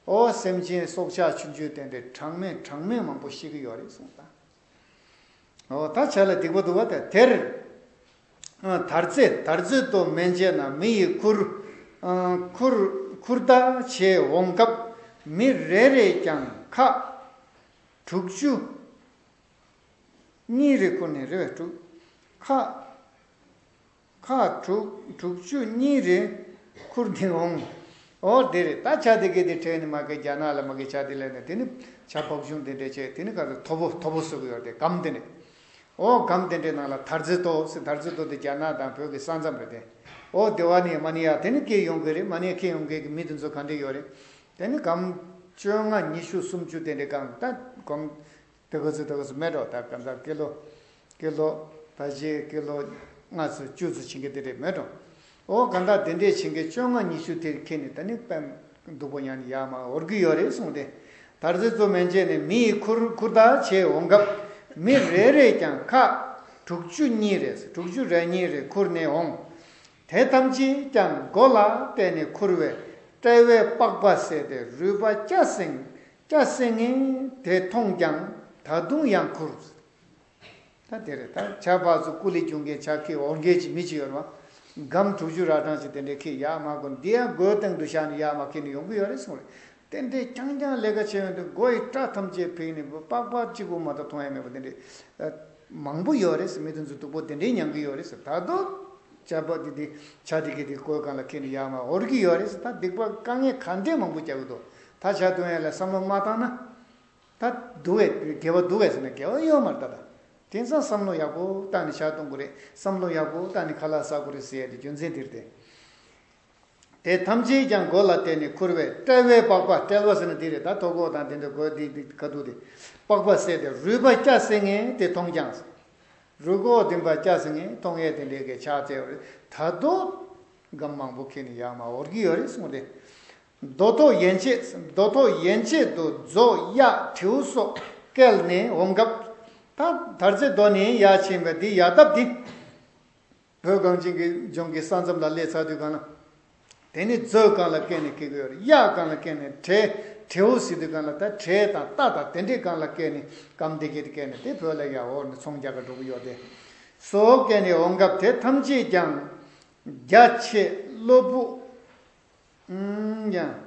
ཨོ་སེམས་ཅན་སྲོག་ཆགས་ཆུང་ཆུང་དེ་འདྲའི་གྲངས་མེད་གྲངས་མེད་མང་པོ་ཤི་གི་ཡོད་རེད་གསུངས་ད། ཨོ་ད་ཇ་ལ་སྡིག་པ་འདུག་བ་དེ་དེར། དར་རྩེ་དར་རྩེ་དོ་མན་ཆད་ན་མི་ཡི་ཁུར། ཁུར་ཁུར་ད་བྱེད་འོང་སྐབས་མི་རེ་རེས་ཀྱང་ཁ་དྲུག་ཅུ། གཉིས་རེ་ཁུར་ནས་རེ་བས་དྲུག་ཁ། ཁ་དྲུག་དྲུག་ཅུ་གཉིས་རེ་ཁུར་ནས་འོང་། འོ་དེ་རེད་ད། ཇ་དེ་གས་དེ་དྲས་ནས་མ་གི་རྒྱ་ནག་ལ་མ་གི་ཇ་དེ་ལེན་ནས་དེ་ནི་ཇ་ཕག་ཆུང་དེ་འདྲས་བྱས་དེ་ནི་ག་ཚོད་མཐོ་པོ་མཐོ་པོ་བཟོ་གི་ཡོད་རེད་དེ་སྒམ་དེ་ནས། འོ་སྒམ་དེ་འདྲའི་ནང་ལ་དར་རྩེ་ཏོ་ཟེར། དར་རྩེ་ཏོ་དེ་རྒྱ་ནག་དང་བོད་ཀྱི་ས་མཚམས་རེད་དེ། འོ་དེ་བ་ནས་མ་ནི་ཡ་དེ་ནི་སྐྱེལ་ཡོང་གི་རེད། མ་ནི་ཡ་ཁྱེར་ཡོང་མཁན་གྱི་མི་དེ་ཚོ་ག་འདྲས་ཡོད་རེད། དེ་ནི་སྒམ་བཅོ་ལྔ་ཉི་ཤུ་སུམ་ཅུ་དེ་འདྲས་སྒམ་ད་སྒམ། དེ་ག་ཚོད་དེ་ག་ཚོད་མེད་འགྲོ། ད་ག་ཚོད་ཀི་ལོ། ཀི་ལོ། ད་ཅི་ཀི་ལོ་ལྔ་ཚོད་བཅུ་ཚོད་ཕྱིན་གི་དེ་རེད་མེད་འགྲོ། འོ་ག་འདྲ་དེ་འདྲས་ཕྱིན་གི་བཅོ་ལྔ་ཉི་ཤུ་དེ་ཁྱེར་ནས་ད་ནི་དཔེ་སྡུག་པོ་ཉར་ནས་ཡར་མར་འོར་གི་ཡོད་རེད་གསུངས་ཏེ། དར་རྩེ་དོ་མན་ཆད་ནས་མི་ཡི་ཁུར་ཁུར་ད་བྱེད་འོང་སྐབས་མི་རེ་རེས་ཀྱང་ཁ་དྲུག་ཅུ་གཉིས་རེ་དྲུག་ཅུ་རེ་གཉིས་རེ་ཁུར་ནས་འོང་། དེ་ཐམས་ཅད་ཀྱང་མགོ་ལ་གཏད་ནས་ཁུར་བའི་དཔྲལ་བའི་པགས་པ་བསད་དེ་རུས་པ་སྐྱ་སེང་སྐྱ་སེང་ངེ་དེ་མཐོང་ཀྱང་ད་དུང་ཡང་ཁུར། ད་དེ་རེད་ད། ཇ་ཕར་ཚུར་སྐུ་ལས་རྒྱུག་མཁན་ཇ་ཁྱེར་འོར་མཁན་གྱི་མི་གཅིག་ཡོད་རེད་བ། སྒམ་དྲུག་ཅུ་ར་གྲངས་ཅིག་དེ་འདྲས་ཁྱེར་ཡར་མར་སྒོ་འདི་ཡང་སྒོའི་སྟེང་དུ་བཞག་ནས་ཡར་མར་ཁྱེར་ནས་ཡོང་གི་ཡོད་རེད་གསུངས་རེད། དེ་འདྲས་རྐྱང་རྐྱང་ལས་ཀ་བྱས་ཡོང་དུས་མགོ་ཡི་སྐྲ་ཐམས་ཅད་ཕིག་ནས་པགས་པ་གཅིག་པུ་མ་གཏོགས་མཐོང་ཡ་མེད་པ་དེ་འདྲས་མང་པོ་ཡོད་རེད་ཟེར། མི་དེ་ཚོ་སྡུག་པོ་དེ་འདྲས་མྱང་གི་ཡོད་རེད་ཟེར། ད་དུང་ཇ་ཕར་དེ་དེ་ཇ་དེ་གི་དེ་སྒོའི་སྒང་ལ་ཁྱེར་ནས་ཡར་མར་འོར་གི་ཡོད་རེད་ཟེར། ད་སྡིག་པ་དཀའ་ངལ་ག་འདྲས་མང་པོ་རྒྱག་གི་འདུག་ད་ཇ་བཏུང་ཡ་ལ་བསམ་བློ་མ་བཏང་ན། ད་སྡུག་བས་དགེ་བ་སྡུག་བས་ཟེར་ན་དགེ་བ་ཡོད་མ་རེད་ད། ད་དེང་སང་བསམ་བློ་ཡག་པོ་བཏང་ནས་ཇ་བཏུང་དགོས་རེད། བསམ་བློ་ཡག་པོ་བཏང་ནས་ཁ་ལག་ཟ་དགོས་རེད་ཟེར་ཡ་དེ་རྒྱུ་མཚན་དེ་རེད་དེ། དེ་ཐམས་ཅད་ཀྱང་མགོ་ལ་གཏད་ནས་ཁུར་བའི་དཔྲལ་བའི་པགས་པ། དཔྲལ་བ་ཟེར་ན་དེ་རེད་ད། ཐོག་ཁོག་དང་དེ་འདྲ་མགོ་དེ་དེ་ཁ་ཐུག་དེ། པགས་པ་བསད་དེ་རུས་པ་སྐྱ་སེང་ངེ་དེ་མཐོང་ཀྱང་། རུས་ཁོག་ལྡེམ་པ་སྐྱ་སེང་ངེ་མཐོང་ཡས་དེ་འདྲའི་གི་ཕྱག་འཚལ་བ་རེད། ད་དུང་སྒམ་མང་པོ་ཁྱེར་ནས་ཡར་མར་འོར་གི་ཡོད་རེད་གསུངས་ཏེ། རྡོ་ཐོག་ཡན་ཆད། རྡོ་ཐོག་ཡན་ཆད་དུ་རྫོགས་གཡག་དྲེའུ་སོགས་བཀལ་ནས་འོང་སྐབས། ད་དར་རྩེ་རྡོ་ནས་ཡར་ཕྱིན་པ་འདི་ཡར་ལྟབ་འདི། བོད་གངས་ཅན་གྱི་ལྗོངས་ཀྱི་ས་མཚམས་ལ་སླེབས་ཚར་དུས་གང་ལ། དེ་ནི་རྫོགས་སྒང་ལ་བཀལ་ནས་འཁྱེར་གྱི་ཡོད་རེད། གཡག་སྒང་ལ་བཀལ་ནས་དྲེ། དྲེའུ་ཟེར་དུས་གང་ལ་ད་དྲེ་དང་རྟ་དང་དེ་འདྲའི་སྒང་ལ་བཀལ་ནས་སྒམ་དེ་གས་དེ་བཀལ་ནས་དེ་བོད་ལ་ཡར་འོར་ནས་ཚོང་རྒྱག་ག་འགྲོ་གི་ཡོད་དེ། སོགས་བཀལ་ནས་འོང་སྐབས་དེ་ཐམས་ཅད་ཀྱང་རྒྱ་ཆེ་གློ་བུར། ཡང་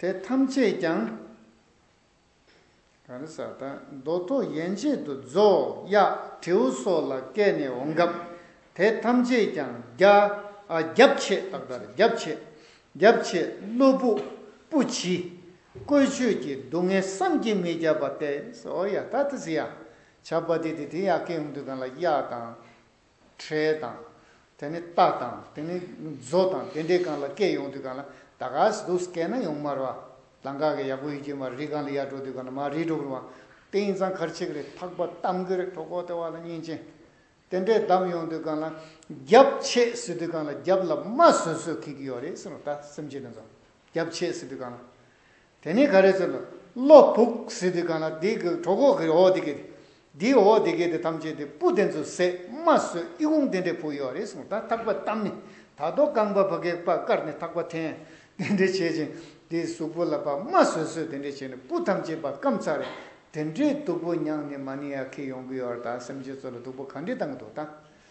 དེ་ཐམས་ཅད་ཀྱང་། ག་རེ་ཟེར་ད། རྡོ་ཐོག་ཡན་ཆད་དུ་རྫོགས་གཡག་དྲེའུ་སོགས་ལ་བཀལ་ནས་འོང་སྐབས། དེ་ཐམས་ཅད་ཀྱང་རྒྱ། ཨ་རྒྱབ་ཆད་ཏག་ཏག་རེད། རྒྱབ་ཆད། རྒྱབ་ཆད་གློ་བུར་སྤུ་བྱིས། བཀོལ་སྤྱོད་ཀྱི་སྡུག་བསྔལ་བསམ་གྱིས་མི་ཁྱབ་པ་སྟེ། ཨོ་ཡ་ད་དེ་ཟེར་ཡ། ཇ་ཕར་དེ་དེ་དེ་ཡར་བཀལ་ཡོང་དུས་གང་ལ་གཡག་དང་། དྲེ་དང་། དེ་ནི་རྟ་དང་དེ་ནི་མཛོ་དང་དེ་འདྲའི་སྒང་ལ་བཀལ་ཡོང་དུས་གང་ལ་ད་ག་སེ་འདུག་སེ་བཀལ་ན་ཡོང་མ་རེད་བ། ལམ་ཁ་གི་ཡག་པོ་ཡོད་ཀྱི་མ་རེད། རི་སྒང་ལ་ཡར་འགྲོ་དུས་གང་ལ་མར་རི་འགྲོ་གི་རེད་བ། དེ་ཡིན་ཙང་ག་རེ་བྱེད་ཀྱི་རེད། ཐག་པ་བསྡམ་གི་རེད། གྲོད་ཁོག་ལྟེ་བ་ལ་གཉན་ཆེན། དེ་འདྲའི་བསྡམ་ཡོང་དུས་གང་ལ་རྒྱབ་ཆད་ཟེར་དུས་གང་ལ་རྒྱབ་ལ་རྨ་བཟོས་བཟོས་འཁྱེར་གྱི་ཡོད་རེད་ཟེར་ནོ། ད་སེམས་ཅན་དེ་ཚོ་རྒྱབ་ཆད་ཟེར་དུས་གང་ལ། དེ་ནི་ག་རེ་ཟེར་ནོ། གློ་བུར་ཟེར་དུས་གང་ལ་དེ་གི་གྲོད་ཁོག་གི་འོ་དེ་གི། འདི་འོ་དེ་གས་དེ་ཐམས་ཅད་དེ་སྤུ་དེ་ཚོ་བསད་རྨ་བཟོས་ཨི་ཁུང་དེ་འདྲས་ཕུ་ཡོད་རེད་གསུངས། ད་ཐག་པ་བཏབ་ནས་ད་དོ་རྐང་པ་ཕ་གས་པ་བཀར་ནས་ཐག་པ་འཐེན་དེ་འདྲས་བྱས་ཅིང་དེ་གཟུགས་པོ་ལ་པ་རྨ་བཟོས་བཟོས་དེ་འདྲས་བྱས་ནས་སྤུ་ཐམས་ཅད་པ་སྐམ་ཚར་རེད། དེ་འདྲས་སྡུག་པོ་མྱངས་ནས་མ་ཎི་ཡར་འཁྱེར་ཡོང་གི་ཡོད་རེད། ད་སེམས་ཅན་ཚོ་ལ་སྡུག་པོ་ག་འདྲས་བཏང་གི་འདུག་ད་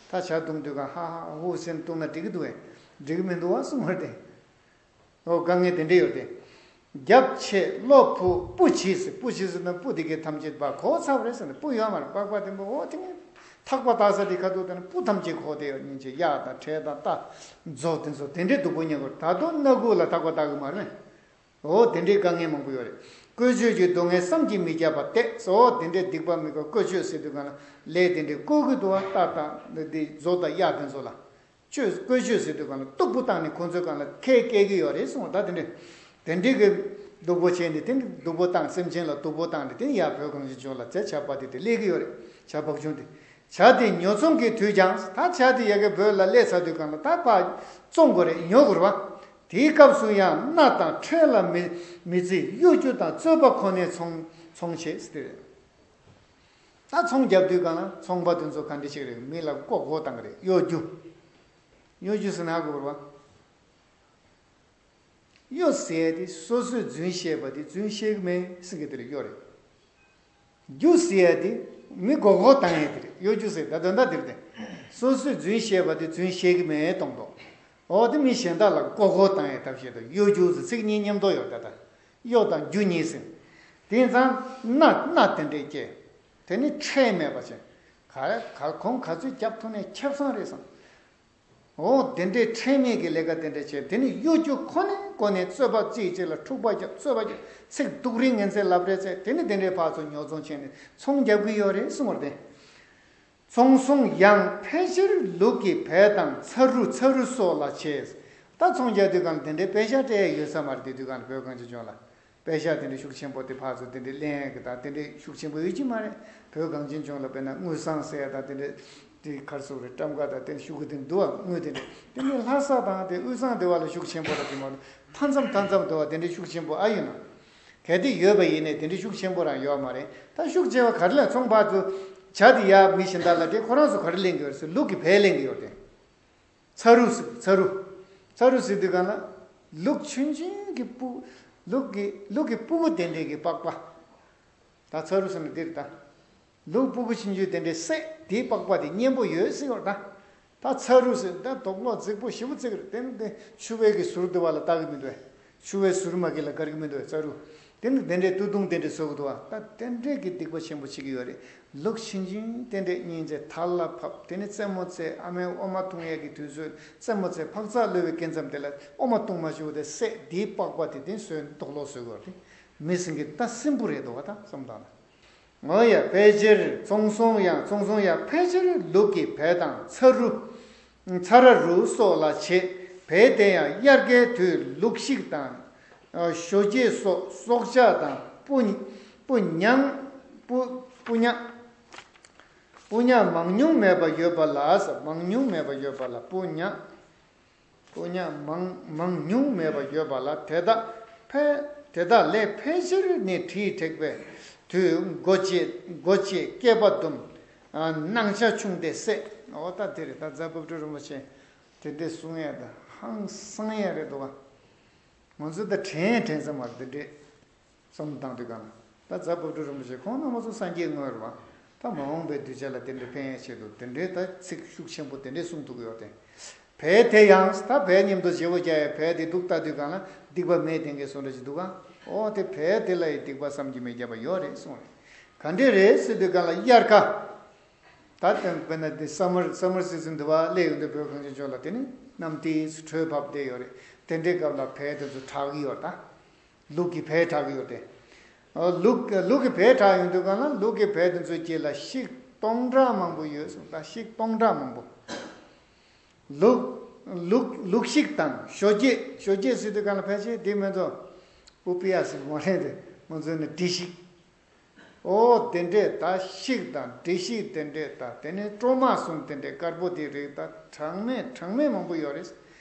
ད་ཇ་བཏུང་དུས་གང་ཧ་ཧ་ཧུ་ཟེར་བཏུང་ན་འགྲིག་གི་འདུག་བས། འགྲིག་གི་མི་འདུག་བ་གསུངས་པ་རེད་དེ། ཨོ་དཀའ་ངལ་དེ་འདྲས་ཡོད་དེ། རྒྱབ་ཆད་གློ་ཕུག་སྤུ་བྱིས་སུ་སྤུ་བྱིས་སུ་ན་སྤུ་དེ་གའི་ཐམས་ཅད་པ་གོ་ཚར་རེད་ཟེར་ནས་སྤུ་ཡོད་མ་རེད། པགས་པ་དེ་འབུ་འོ་དེ་ངས་ཐག་པ་བཏགས་ས་དེ་ཁ་ཐུག་དེ་ནས་སྤུ་ཐམས་ཅད་གོ་དེ་ཡོད་སྙིང་རྗེ། གཡག་དང་ཁྲལ་དང་རྟ་མཛོ་དེ་ཚོ་དེ་འདྲས་སྡུག་པོ་མྱོང་གི་རེད། ད་དུང་སྣ་ཁུག་ལ་ཐག་པ་བཏགས་གི་མ་རེད། འོ་དེ་འདྲས་དཀའ་ངལ་མང་པོ་ཡོད་རེད། བཀོལ་སྤྱོད་ཀྱི་སྡུག་བསྔལ་བསམ་གྱིས་མི་ཁྱབ་པ་སྟེ། འོ་དེ་འདྲས་སྡིག་པ་མི་དགེ་བཀོལ་སྤྱོད་ཟེར་དུས་གང་ལ་ལས་དེ་འདྲས་བཀོལ་གི་འདུག་བ། རྟ་དང་དེ་མཛོ་དང་གཡག་དེ་ཚོ་ལ། སྤྱོད་བཀོལ་སྤྱོད་ཟེར་དུས་གང་ལ་སྡུག་པོ་བཏང་ནས་ཁོང་ཚོའི་གང་ལ་ཁེ་སྐྱེལ་གྱི་ཡོད་རེད་གསུངས་པ། ད་དེ་འདྲས་དེ་འདྲས་ཀྱི་སྡུག་པོ་བྱས་ནས་དེ་འདྲས་སྡུག་པོ་བཏང་སེམས་ཅན་ལ་སྡུག་པོ་བཏང་ནས་དེ་ཡར་བོད་གངས་ཅན་ལྗོངས་ལ་ཚེ་ཆར་པ་དེ་དེ་སླེབས་ཀྱི་ཡོད་རེད། ཇ་བག་ཆུང་དེ་ཇ་དེ་ཉོ་ཚོང་གི་དུས་ཀྱང་ད་ཇ་དེ་ཡ་གི་བོད་ལ་སླེབས་ཚར་དུས་གང་ལ་ད་ཕར་བཙོང་དགོས་རེད། ཉོ་དགོས་རེད་བ། དེའི་སྐབས་སུ་ཡང་སྣ་དང་ཁྲལ་ལ་མི་མི་བརྩི་གཡོ་སྒྱུ་དང་རྩོད་པ་ཁོ་ནའི་ཚོང་ཚོང་བྱེད་ཟེར་ཏེ་རེད། ད་ཚོང་རྒྱབ་དུས་གང་ལ་ཚོང་པ་དེ་ཚོ་ག་འདྲ་ཞིག་རེད། མི་ལ་མགོ་སྐོར་བཏང་གི་རེད། གཡོ་སྒྱུ། གཡོ་སྒྱུ་ཟེར་ན་ཧ་གོ་བ། གཡོ་ཟེར་ཡ་དེ་སོ་སོས་རྫུན་བཤད་པ་དེ་རྫུན་བཤད་གི་མེད་ཟེར་གི་དེ་ལ་གཡོ་རེད། སྒྱུ་ཟེར་ཡ་དེ་མི་མགོ་སྐོར་བཏང་ཡ་དེ་རེད། གཡོ་སྒྱུ་ཟེར་ད་དོན་དག་དེ་རེད་དེ། སོ་སོས་རྫུན་བཤད་པ་དེ་རྫུན་བཤད་གི་མེད་གཏོང་དོ། འོ་དེ་མི་གཞན་དག་ལ་མགོ་སྐོར་བཏང་ཡ་ཐབས་བྱེད་དོ། གཡོ་སྒྱུ་ཟེར་ཚིག་གཉིས་མཉམ་དུ་ཡོད་ད་ད། གཡོ་དང་སྒྱུ་གཉིས་ཟེར། དེ་ཙང་སྣ་སྣ་དེ་འདྲས་སྐྱེ། དེ་ནི་ཁྲེལ་མེད་པ་བྱེད། ག་ག་གོང་ག་ཚོད་རྒྱབ་ཐུབ་ནས་ཁེ་བཟང་རེད་བསམ། འོ་དེ་འདྲའི་ཁྲེལ་མེད་ཀྱི་ལས་ཀ་དེ་འདྲ་བྱས། དེ་ནི་གཡོ་སྒྱུ་ཁོ་ནའི་སྒོ་ནས་རྩོད་པ་རྩིས་བྱེད་ལ་འཁྲུག་པ་རྒྱབ། རྩོད་པ་རྒྱབ། ཚིག་སྡུག་རིགས་ངན་ཚད་ལབ་རེས་ཚད། དེ་ནི་དེ་འདྲའི་ཕར་ཚུར་ཉོ་ཚོང་བྱས་ནས་ཚོང་རྒྱབ་ཀྱི་ཡོད་རེད་གསུངས་པ་རེད་དེ། ཚོང་ཟོང་ཡང་ཕལ་ཆེར་ལུག་གི་བལ་དང་ཚ་རུ་ཚ་རུ་སོགས་ལ་བྱེད། ད་ཚོང་རྒྱག་དུས་གང་དེ་འདྲའི་པད་ཤག་སྤྲད་ཡ་ཡོད་ས་མ་རེད། དེ་དུས་གང་བོད་གངས་ཅན་ལྗོངས་ལ། པད་ཤག་དེ་འདྲའི་ཤུགས་ཆེན་པོ་དེ་ཕར་ཚུར་དེ་འདྲའི་ལེན་ཡ་གི་དང་དེ་འདྲའི་ཤུགས་ཆེན་པོ་ཡོད་ཀྱི་མ་རེད། བོད་གངས་ཅན་ལྗོངས་ལ་དཔེར་ན་དངུལ་སྲང་ཟེར་ཡ་དང་དེ་འདྲའི་དེ་ག་རེ་ཟེར་དགོས་རེད། ཊམ་ཀ་དང་དེ་འདྲའི་ཤུགས་ཀྱི་དེ་འདུག་བ། དངུལ་དེ་འདྲའི་དེ་ནི་ལྷ་ས་དང་དེ་དབུས་གཙང་དེ་བ་ལ་ཤུགས་ཆེན་པོ་རེད་དེ་མ་གཏོགས། མཐའ་མཚམས་མཐའ་མཚམས་དུ་བ་དེ་འདྲའི་ཤུགས་ཆེན་པོ་ཨ་ཡིན་ནམ། གལ་ཏེ་ཡོད་པ་ཡིན་ནའི་དེ་འདྲའི་ཤུགས་ཆེན་པོ་རང་ཡོད་མ་རེད། ད་ཤུགས་ཆེ་བ་ག་རེ་ལ། ཚོང་པ་ཚོ་ཇ་དེ་ཡ་མི་གཞན་དག་ལ་སྤྲད། ཁོ་རང་ཚོ་ག་རེ་ལེན་གི་ཡོད་རེད་ཟེར། ལུག་གི་བལ་ལེན་གི་ཡོད་རེད། ཚ་རུ་ཟེར། ཚ་རུ། ཚ་རུ་ཟེར་དུས་གང་ལ་ལུག་ཆུང་ཆུང་གི་སྤུ། ལུག་གི་ལུག་གི་སྤུ་གུ་དེ་འདྲའི་གི་པགས་པ། ད་ཚ་རུ་ཟེར་ན་འདིར་ད། ལུག་སྤུ་གུ་ཆུང་ཆུང་དེ་འདྲའི་བསད། དེའི་པགས་པ་དེ་མཉེན་པོ་ཡོད་ཟེར་བ་ད། ད་ཚ་རུ་ཟེར། ད་རྡོག་རྡོག་རྫིག་པོ་ཞེ་པོ་རྫིག་རེད། དེ་ནི་དེ་ཆུ་བལ་གྱི་ཟུར་དུ་བ་ལ་བཏགས་ཀྱི་མི་འདུག་བས། ཆུ་བལ་ཟུར་མ་གི་ལ་དགར་གྱི་མི་འདུག་བས། ཚ་རུ། དེ་ནི་དེ་འདྲའི་སྟོད་ཐུང་དེ་འདྲའི་བཟོ་གི་འདུག་བ། ད་དེ་འདྲའི་གི་སྡིག་པ་ཆེན་པོ་བྱེད་ཀྱི་ཡོད་རེད། ལུག་ཆུང་ཆུང་དེ་འདྲའི་སྙིང་རྗེ་དར་ལ་བབས། དེ་ནི་རྩེད་མོ་རྩེ། ཨ་མའི་འོ་མ་འཐུང་ཡས་ཀྱི་དུས་ཚོད། རྩེད་མོ་རྩེ། འཕག་འཚག་གློད་པའི་སྐབས་མཚམས་དེ་ལ་འོ་མ་འཐུང་མ་བཅུག་དེ་བསད། དེའི་པགས་པ་དེ་དེ་བཟོས། རྡོག་རྡོག་བཟོ་གི་ཡོད་རེད། མི་སེང་གེ་ད་སྲིན་བུ་རེད་འདུག་བ། ད་བསམ་བཏང་ན། འོ་ཡ། ཕལ་ཆེར་ཚོང་ཟོང་ཡང་། ཚོང་ཟོང་ཡང་ཕལ་ཆེར་ལུག་གི་བལ་དང་ཚ་རུ། ཚ་ར་རུ་སོགས་ལ་བྱེད། བལ་དེ་ཡང་དབྱར་ཁའི་དུས་ལུག་ཤིག་དང་། ཨ། ཞོ་སྐྱེས་སོགས་སྲོག་ཆགས་དང་སྤུ། སྤུ་ཉག་སྤུ། སྤུ་ཉག་སྤུ་ཉག་མང་ཉུང་མེད་པ་ཡོད་པ་ལ་ཟེར། མང་ཉུང་མེད་པ་ཡོད་པ་ལ་སྤུ་ཉག་སྤུ་ཉག་མང་མང་ཉུང་མེད་པ་ཡོད་པ་ལ། དེ་དག་ཕལ། དེ་དག་ལས་ཕལ་ཆེར་ནི་དྲིས་དྲེགས་པའི་དུས་མགོ་བཅད། མགོ་བཅད་སྐེད་པ་བརྡུངས། ཨ། སྣང་ཆ་ཆུང་སྟེ་བསད། འོ་ད་དེ་རེད། ད་རྫ་དཔལ་སྤྲུལ་རིན་པོ་ཆེ་དེ་འདྲས་གསུང་ཡ་ད་ཧང་སང་ཡ་རེད་འདུག་ག། ང་ཚོ་ད་དྲན་དྲན་ཙམ་མ་རེད། དེ་འདྲས་བསམ་བློ་བཏང་དུས་གང་ལ། ད་རྫ་དཔལ་སྤྲུལ་རིན་པོ་ཆེ་ཁོང་རྣམ་པ་ཚོ་སངས་རྒྱས་དངོས་རེད་བ། ད་མ་འོངས་པའི་གདུལ་བྱ་ལ་དེ་འདྲ་ཕན་ཡས་ཆེད་དུ་དེ་འདྲའི་ད་ཚིག་ཤུགས་ཆེན་པོ་དེ་འདྲས་གསུང་ཐུབ་ཀྱི་ཡོད་དེ། བལ་དེ་ཡང་། ད་བལ་མཉམ་དུ་བརྗེ་པོ་རྒྱག་ཡས། བལ་དེ་འདུག་ལྟ་དུས་གང་ལ་སྡིག་པ་མེད་དེ་འགའི་བཟོ་འདྲ་ཞིག་འདུག་ག། འོ་དེ་བལ་དེ་ལ་ཡི་སྡིག་པ་བསམ་གྱིས་མི་ཁྱབ་པ་ཡོད་རེད་གསུངས་རེད། ག་འདྲས་རེད་ཟེར་དུས་གང་ལ་དབྱར་ཁ། ད་དཔེར་ན་དེ་སམ་མར། སམ་མར་སི་ཛན་དུ་བ་སླེབས་ཡོང་དུས་བོད་གངས་ཅན་ལྗོངས་ལ་དེ་ནི་གནམ་དེ་དྲོད་བབས་བསྡད་ཡོད་རེད། དེ་འདྲའི་སྐབས་ལ་བལ་དེ་ཚོ་གྲགས་ཀྱི་ཡོད་རེད་ད། ལུག་གི་བལ་གྲགས་ཀྱི་ཡོད་དེ། ཨ། ལུག་ལུག་གི་བལ་གྲགས་ཡོང་དུས་གང་ལ་ལུག་གི་བལ་དེ་ཚོའི་རྗེས་ལ་ཤིག་སྟོང་ཕྲག་མང་པོ་ཡོད་གསུངས། ད་ཤིག་སྟོང་ཕྲག་མང་པོ། ལུག་ལུག་ལུག་ཤིག་དང་ཞོ་སྐྱེས། ཞོ་སྐྱེས་ཟེར་དུས་གང་ལ་ཕལ་ཆེར་དེ་མི་ཚོ་ཨུ་པི་ཡ་ཟེར་མ་རེད་དེ། ང་ཚོ་ནི་འབྲི་ཤིག་འོ་དེ་འདྲས་ད་ཤིག་དང་འབྲི་ཤིག་དེ་འདྲས་ད། དེ་ནས་སྤྲོ་མ་གསུམ་དེ་འདྲས་དཀར་པོ་དེ་རིགས་ད་གྲངས་མེད་གྲངས་མེད་མང་པོ་ཡོད་རེད།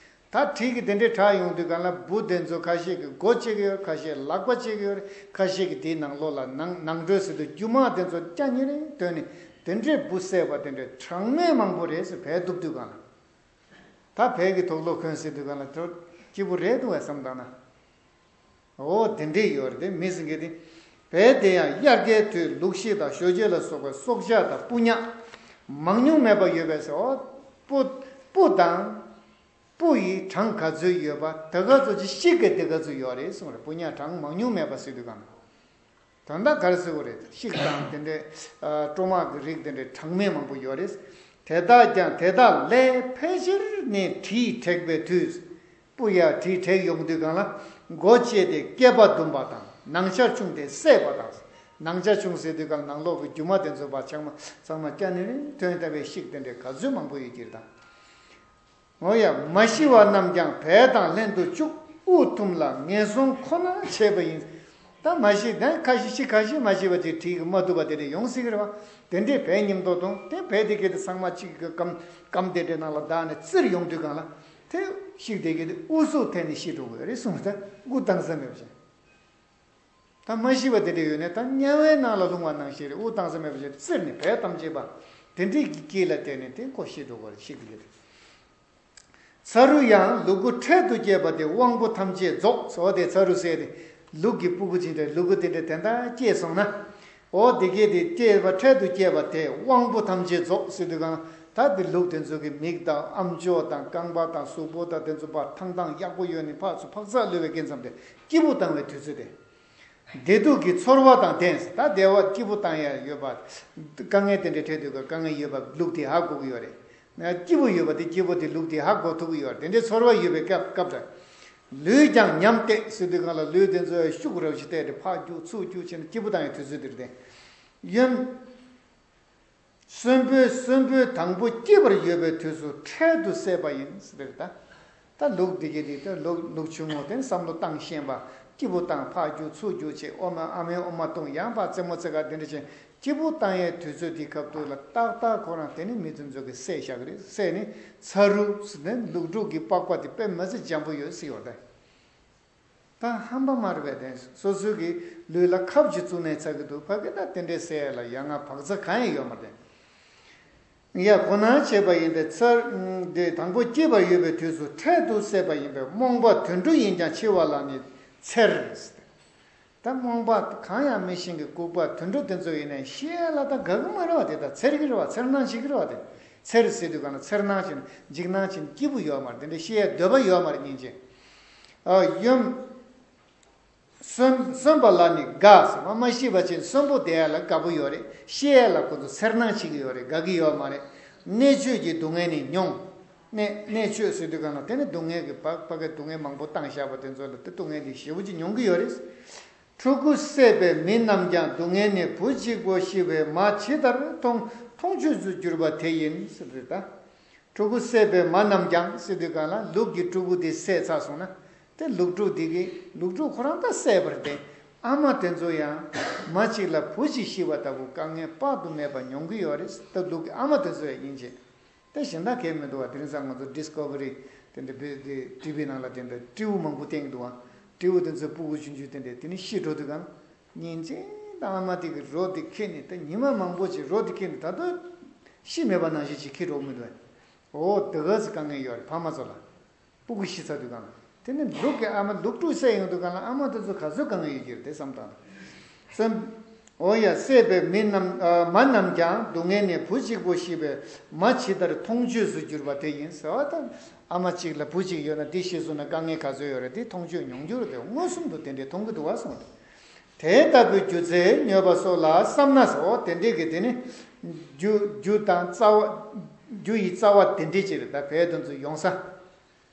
ད་གྲི་གིས་དེ་འདྲའི་བྲེགས་ཡོང་དུས་སྒང་ལ་འབུ་དེ་ཚོ་ཁ་ཤས་ཀྱིས་མགོ་བཅད་ཀྱི་ཡོད། ཁ་ཤས་ལག་པ་བཅད་ཀྱི་ཡོད། ཁ་ཤས་ཀྱིས་དེའི་ནང་ལོགས་ལ་ནང་ནང་ཁྲོལ་ཟེར་དུས་རྒྱུ་མ་དེ་ཚོ་སྐྱ་ཉེ་རིང་ཐོན་ནས་དེ་འདྲའི་འབུ་བསད་པ་དེ་འདྲའི་གྲངས་མེད་མང་པོ་རེད་ཟེར། བལ་གཏུབ་དུས་སྒང་ལ། ད་བལ་གྱི་དུག་ལོག་གོན་ཟེར་དུས་སྒང་ལ་དོ་སྐྱིད་པོ་རེད་འདུག་བས་བསམ་བཏང་ན། འོ་དེ་འདྲས་ཡོད་རེད་དེ། མི་ཟེར་མཁན་དེ། བལ་དེ་ཡང་དབྱར་ཁའི་དུས་ལུག་ཤིག་དང་ཞོ་སྐྱེས་ལ་སོགས་པའི་སྲོག་ཆགས་དང་སྤུ་ཉག་མང་ཉུང་མེད་པ་ཡོད་པས་ཟེར། འོ། སྤུ་སྤུ་དང་སྤུ་ཡི་གྲངས་ག་ཚོད་ཡོད་པ་དེ་ག་ཚོད་ཅིག་ཤིག་གི་དེ་ག་ཚོད་ཡོད་རེད་གསུངས་རེད། སྤུ་ཉག་གྲངས་མང་ཉུང་མེད་པ་ཟེར་དུས་སྒང་ལ། དོན་དག་ག་རེ་ཟེར་དགོས་རེད། ཤིག་དང་དེ་འདྲའི་ཨ་སྤྲོ་དམག་གི་རིགས་དེ་འདྲའི་གྲངས་མེད་མང་པོ་ཡོད་རེད། དེ་དག་ཀྱང་དེ་དག་ལས་ཕལ་ཆེར་ནི་གྲིས་བྲེགས་པའི་དུས། སྤུ་ཡ་གྲིས་བྲེགས་ཡོང་དུས་སྒང་ལ་མགོ་བཅད་དེ་སྐེད་པ་བརྡུངས་པ་དང་ནང་ཆ་ཆུང་སྟེ་བསད་པ་དང་། ནང་ཆ་ཆུང་ཟེར་དུས་སྒང་ནང་ལོགས་ཀྱི་རྒྱུ་མ་དེ་ཚོ་ཕར་ཚང་མ་ཚང་མ་སྐྱ་ནེ་རིང་ཐོན་ལྟ་བུའི་ཤིག་དེ་འདྲའི་ག་ཚོད་མང་པོ་ཡོད་ཀྱི་རེད་ད། འོ་ཡ། མ་ཤི་བ་རྣམས་ཀྱང་བལ་དང་ལྷན་དུ་བཅུག་དབུགས་ཐུམ་ལ་ངན་སོང་ཁོ་ན་བྱེད་པ་ཡིན། ད་མ་ཤི་ད་ཁ་ཤས་ཤི་ཁ་ཤས་མ་ཤི་བ་དེ་གྲིས་ཀྱིས་མ་གཏུབ་པ་དེ་འདྲ་ཡོང་སྲིད་ཀྱི་རེད་བ། དེ་འདྲའི་བལ་མཉམ་དུ་དང་དེ་བལ་དེ་གས་དེ་ཚང་མ་གཅིག་གི་སྐམ་སྐམ་དེ་འདྲའི་ནང་ལ་བདག་ནས་བཙིར་ཡོང་དུས་སྒང་ལ་དེ་ཤིག་དེ་གས་དེ་དབུགས་སུབ་ཐེབས་ནས་ཤི་འགྲོ་གི་རེད་གསུངས། ད་དབུགས་བཏང་ས་མེད་པ་བྱས། ད་མ་ཤི་བ་དེ་འདྲ་ཡོད་ནས་ད་དམྱལ་བའི་ནང་ལ་ལྷུང་བ་ནང་བཞིན་རེད། དབུགས་བཏང་ས་མེད་པ་བྱས་བཙིར་ནས་བལ་ཐམས་ཅད་པ་དེ་འདྲའི་གི་དཀྱིལ་ལ་བསྡད་ནས་དེ་ཁོ་ཤི་འགྲོ་གི་རེད། ཤིག་དེ་གས་དེ། ཚ་རུ་ཡང་ལུ་གུ་འཕྲལ་དུ་སྐྱེས་པ་དེ་དབང་པོ་ཐམས་ཅད་རྫོགས་སོ། དེ་ཚ་རུ་ཟེར་དེ་ལུག་གི་སྤུ་གུ་ཅིག་འདྲ་ལུ་གུ་དེ་འདྲ་དེ་འདྲ་སྐྱེས་སོང་ན། འོ་དེ་གས་དེ་སྐྱེས་པ་འཕྲལ་དུ་སྐྱེས་པ་དེ་དབང་པོ་ཐམས་ཅད་རྫོགས་ཟེར་དུས་སྒང་ད་དེ་ལུག་དེ་ཚོ་གི་མིག་དང་ཨམ་ཅོག་དང་རྐང་པ་དང་གཟུགས་པོ་དང་དེ་ཚོ་ཕར་ཐང་ཐང་ཡག་པོ་ཡོད་ནས་ཕར་ཚུར་འཕག་འཚག་གློད་པའི་སྐབས་མཚམས་དེ་སྐྱིད་པོ་བཏང་བའི་དུས་ཚོད་དེ། བདེ་སྡུག་གི་ཚོར་བ་དང་ལྡན། ད་བདེ་བ་སྐྱིད་པོ་བཏང་ཡ་ཡོད་པ། དཀའ་ངལ་དེ་འདྲའི་འཕྲད་དུས་ཀ་དཀའ་ངལ་ཡོད་པ་ལུག་དེས་ཧ་གོ་གི་ཡོད་རེད། སྐྱིད་པོ་ཡོད་པ་དེ་སྐྱིད་པོ་དེ་ལུག་དེས་ཧ་གོ་ཐུབ་ཀྱི་ཡོད་རེད། དེ་འདྲའི་ཚོར་བ་ཡོད་པའི་སྐབས་སྐབས་རེད། ལུས་ཀྱང་ཉམས་བརྟས་ཟེར་དུས་སྒང་ལ་ལུས་དེ་ཚོ་ཤུགས་རབ་ཞིག་བརྟས་ཏེ་ཕར་རྒྱུག་ཚུར་རྒྱུག་བྱས་ནས་སྐྱིད་པོ་བཏང་ཡའི་དུས་ཚོད་དེ་རེད་དེ། གཡོན། གསོན་པོའི་གསོན་པོའི་དང་པོ་སྐྱེས་པར་ཡོད་པའི་དུས་སུ་འཕྲལ་དུ་བསད་པ་ཡིན་ཟེར་ད། ད་ལུག་འདི་གས་འདི་ད་ལུག་ལུག་ཆུང་ངུ་དེ་བསམ་བློ་བཏང་ཤེས་པ་སྐྱིད་པོ་བཏང་ཕར་རྒྱུག་ཚུར་རྒྱུག་བྱས་ཨོ་མ་ཨ་མའི་ཨོ་མ་བཏུང་ཡང་ཕར་རྩེད་མོ་རྩེ་ག་དེ་འདྲ་བྱས་སྐྱིད་པོ་བཏང་ཡའི་དུས་ཚོད་འདི་སྐབས་དུས་ལ་ཏག་ཏག་ཁོ་རང་དེ་ནི་མི་དེ་ཚོ་གིས་བསད་བཞག་གི་རེད། བསད་ནི་ཚ་རུ་ཟེར་ནས་ལུག་ཕྲུག་གི་པགས་པ་དེ་དཔེ་མི་སྲིད་འཇམ་པོ་ཡོད་ཟེར་ཡོད་ད། ད་ཧམ་པ་མ་རེད་པས། དེ་སོ་སོའི་གི་ལུས་ལ་ཁབ་ཅིག་བཙུགས་ནས་ཚ་གི་འདུག་ཕ་གི་ད་དེ་འདྲའི་ཟེར་ཡ་ལ་ཡ་ང་བག་ཚ་གང་ཡང་ཡོད་མ་རེད། ཡ་ཁོ་ན་བྱས་པ་ཡིན་པས་ཚར་དེ་དང་པོ་སྐྱེས་པ་ཡོད་པའི་དུས་སུ་འཕྲལ་དུ་བསད་པ་ཡིན་པས་རྨོངས་པ་དུད་འགྲོ་ཡིན་ཀྱང་འཆི་བ་ལ་ནི་འཚེར། ད་རྨོངས་པ་གང་ཡང་མི་ཤེས་ཀྱི་ལྐུགས་པ་དུད་འགྲོ་དེ་ཚོ་ཡིན་ནའི་ཤི་ཡ་ལ་ད་དགའ་གི་མ་རེད་བ། དེ་ད་འཚེར་གི་རེད་བ། འཚེར་སྣང་བྱེད་ཀྱི་རེད་བ། དེ་འཚེར་ཟེར་དུས་གང་ལ་འཚེར་སྣང་བྱེད་འཇིགས་སྣང་བྱེད་སྐྱིད་པོ་ཡོད་མ་རེད། དེ་འདྲ་ཤི་ཡའི་འདོད་པ་ཡོད་མ་རེད་སྙིང་རྗེ། ཨ་ཡུམ། གསོན་གསོན་པ་ལ་ནི་དགའ་ཟེར་བ། མ་ཤི་བ་ཅན་གསོན་པོ་བསྡད་ཡ་ལ་དགའ་པོ་ཡོད་རེད། ཤི་ཡ་ལ་ཁོ་ཚོ་འཚེར་སྣང་བྱེད་ཀྱི་ཡོད་རེད། དགའ་གི་ཡོད་མ་རེད། གནད་གཅོད་ཀྱི་སྡུག་བསྔལ་ནི་མྱོང་། གནད་གནད་གཅོད་ཟེར་དུས་གང་ལ་དེ་ནི་སྡུག་བསྔལ་གྱི་བག་ཕ་གི་སྡུག་བསྔལ་མང་པོ་བཏང་བཞག་པ་དེ་ཚོ་ལ་དེ་སྡུག་བསྔལ་དེ་ཞེ་པོ་ཅིག་མྱོང་གི་ཡོད་རེད། ཕྲུ་གུ་བསད་པའི་མི་རྣམས་ཀྱང་སྡུག་བསྔལ་ནི་བུ་གཅིག་པོ་ཤི་བའི་མ་ཇི་ལྟར་མཐོང་མཐོང་ཆོས་སུ་གྱུར་པ་དེ་ཡིན་ཟེར་རེད་ད། ཕྲུ་གུ་བསད་པའི་མ་རྣམས་ཀྱང་ཟེར་དུས་གང་ལ་ལུག་གི་ཕྲུ་གུ་དེ་བསད་ཚར་སོང་ན། དེ་ལུག་ཕྲུག་དེ་གིས་ལུག་ཕྲུག་ཁོ་རང་ད་བསད་པ་རེད་དེ། ཨ་མ་དེ་ཚོ་ཡང་མ་གཅིག་ལ་བུ་གཅིག་ཤི་བ་ལྟ་བུ་དཀའ་ངལ་དཔག་ཏུ་མེད་པ་མྱོང་གི་ཡོད་རེད། ད་ལུག་གི་ཨ་མ་དེ་ཚོ་ཡང་ཡིན་ཅེས། དེ་གཞན་དག་གས་མི་འདུག་བ། དེ་རིང་སང་ང་ཚོ་ཌིས་ཁོ་ཝ་རི་དེ་འདྲ་བོད་དེ་ཊི་ཝི་ནང་ལ་དེ་འདྲ་སྤྲེའུ་མང་པོ་བསྟན་གྱི་འདུག་བ། སྤྲེའུ་དེ་ཚོའི་སྤུ་གུ་ཆུང་ཆུང་དེ་འདྲ་དེ་ནི་ཤི་འགྲོ་དུས་གང་། ཉིན་གཅིག་ད་ཨ་མ་དེ་གི་རོ་དེ་ཁྱེར་ནས་ད་ཉི་མ་མང་པོ་ཅིག་རོ་དེ་ཁྱེར་ནས་ད་དུང་ཤི་མེད་པ་ནང་བཞིན་ཅིག་ཁྱེར་འགྲོ་གི་མི་འདུག་བ། འོ་དེ་ག་ཚོད་དཀའ་ངལ་ཡོད་རེད་ཕ་མ་ཚོ་ལ། སྤུ་གུ་ཤི་ཚར་དུས་གང་། དེ་ནི་ལུག་གི་ཨ་མ་ལུག་ཕྲུག་བསད་ཡོང་དུས་གང་ལ་ཨ་མ་དེ་ཚོ་ག་ཚོད་དཀའ་ངལ་ཡོད་ཀྱི་རེད་དེ་བསམ་བཏང་། སེམས། འོ་ཡ། བསད་པའི་མི་རྣམས་ཨ་མ་རྣམས་ཀྱང་སྡུག་བསྔལ་ནི་བུ་གཅིག་པོ་ཤི་བའི་མ་ཇི་ལྟར་མཐོང་ཆོས་སུ་གྱུར་པ་དེ་ཡིན་ཟེར་བ་དང་། ཨ་མ་གཅིག་ལ་བུ་གཅིག་ཡོད་ན་འདི་ཤི་སོང་ན་དཀའ་ངལ་ག་ཚོད་ཡོད་རེད་དེ་མཐོང་ཆོས་མྱོང་འགྱུར་དེ་མངོན་སུམ་དུ་དེ་འདྲའི་མཐོང་གི་འདུག་བ་གསུངས་ཏེ། དེ་ལྟ་བུའི་རྒྱུ་མཚན་ཉོས་པ་སོགས་ལ་བསམ་ན་ཟེར། འོ་དེ་འདྲའི་གི་དེ་ནི་རྒྱུ་རྒྱུ་དང་རྩ་བ། རྒྱུ་ཡི་རྩ་བ་དེ་འདྲའི་ཅིག་རེད་ད་བལ་དེ་ཚོ་ཡོང་ས།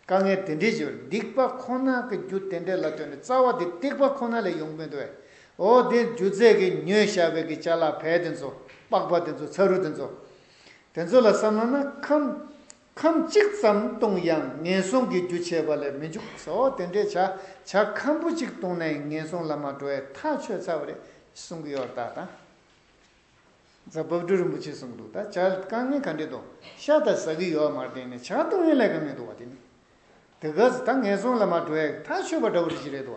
དཀའ་ངལ་དེ་འདྲའི་ཅིག་སྡིག་པ་ཁོ་ན་གི་རྒྱུ་དེ་འདྲ་ལ་ལྟོས་ནས་རྩ་བ་དེ་སྡིག་པ་ཁོ་ན་ལས་ཡོང་གི་མི་འདུག་བས། འོ་དེ་རྒྱུ་མཚན་གྱིས་ཉོས་བཞག་པའི་གི་ཅ་ལག་བལ་དེ་ཚོ་པགས་པ་དེ་ཚོ་ཚ་རུ་དེ་ཚོ། དེ་ཚོ་ལ་བསམ་བློ་ན་ཁམ། ཁམ་གཅིག་ཙམ་བཏུང་ཡང་ངན་སོང་གི་རྒྱུ་བྱེད་པ་ལས་མི་འཇུག་ཟེར། དེ་འདྲའི་ཇ་ཇ་ཁམ་བུ་གཅིག་བཏུང་ནས་ངན་སོང་ལ་མ་འགྲོ་བས་ཐག་ཆོད་ཚར་བ་རེད་གསུང་གི་ཡོད་ད་ད། རྫ་བབ་སྒྲུབ་རིན་པོ་ཆེས་གསུངས་འདུག་ད་ཇ་དཀའ་ངལ་ག་འདྲས་འདུག་ཤ་ད་ཟ་གི་ཡོད་མ་རེད་དེ་ནས་ཇ་བཏུང་ཡས་ལས་ཀ་མི་འདུག་བ་དེ་ནི། དེ་ག་ད་ངན་སོང་ལ་མ་འགྲོ་ཡ་ཐག་ཆོད་པ་འདྲ་བོ་ཞིག་རེད་དོ།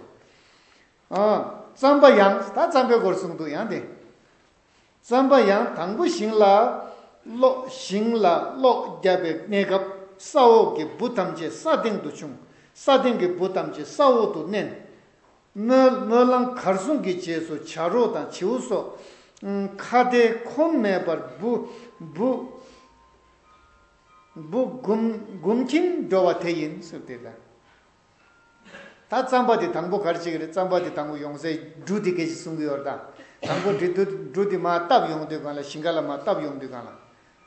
ཨ། རྩམ་པ་ཡང་ད་རྩམ་པའི་སྐོར་གསུངས་འདུག་ཡང་དེ། རྩམ་པ་ཡང་དང་པོ་ཞིང་ལ་གློག་ཞིང་ལ་གློག་བརྒྱབ་པའི་གནས་སྐབས་ས་འོག་གི་འབུ་ཐམས་ཅད་ས་སྟེང་དུ་ཕྱུང་། ས་སྟེང་གི་འབུ་ཐམས་ཅད་ས་འོག་ཏུ་མནན། སྨོན་སྨོན་ལམ་གར་སོང་གི་རྗེས་སུ་བྱ་རོག་དང་བྱིའུ་སོགས་ཁ་ཏའི་ཁོམ་མེད་པར་འབུ་འབུ་འབུ་སྒོམ་སྒོམ་གྱིན་འགྲོ་བ་དེ་ཡིན་ཟེར་ཏེ་ལ། ད་རྩམ་པ་དེ་དང་པོ་ག་རེ་བྱེད་ཀྱི་རེད། རྩམ་པ་དེ་དང་པོ་ཡོང་སའི་འབྲུ་དེ་སྐད་ཅིག་གསུང་གི་ཡོད་རེད་ད། དང་པོ་འབྲུ་དེ་འབྲུ་དེ་མར་བཏབ་ཡོང་དུས་སྒང་ལ་ཞིང་ཁ་ལ་མར་བཏབ་ཡོང་དུས་སྒང་ལ།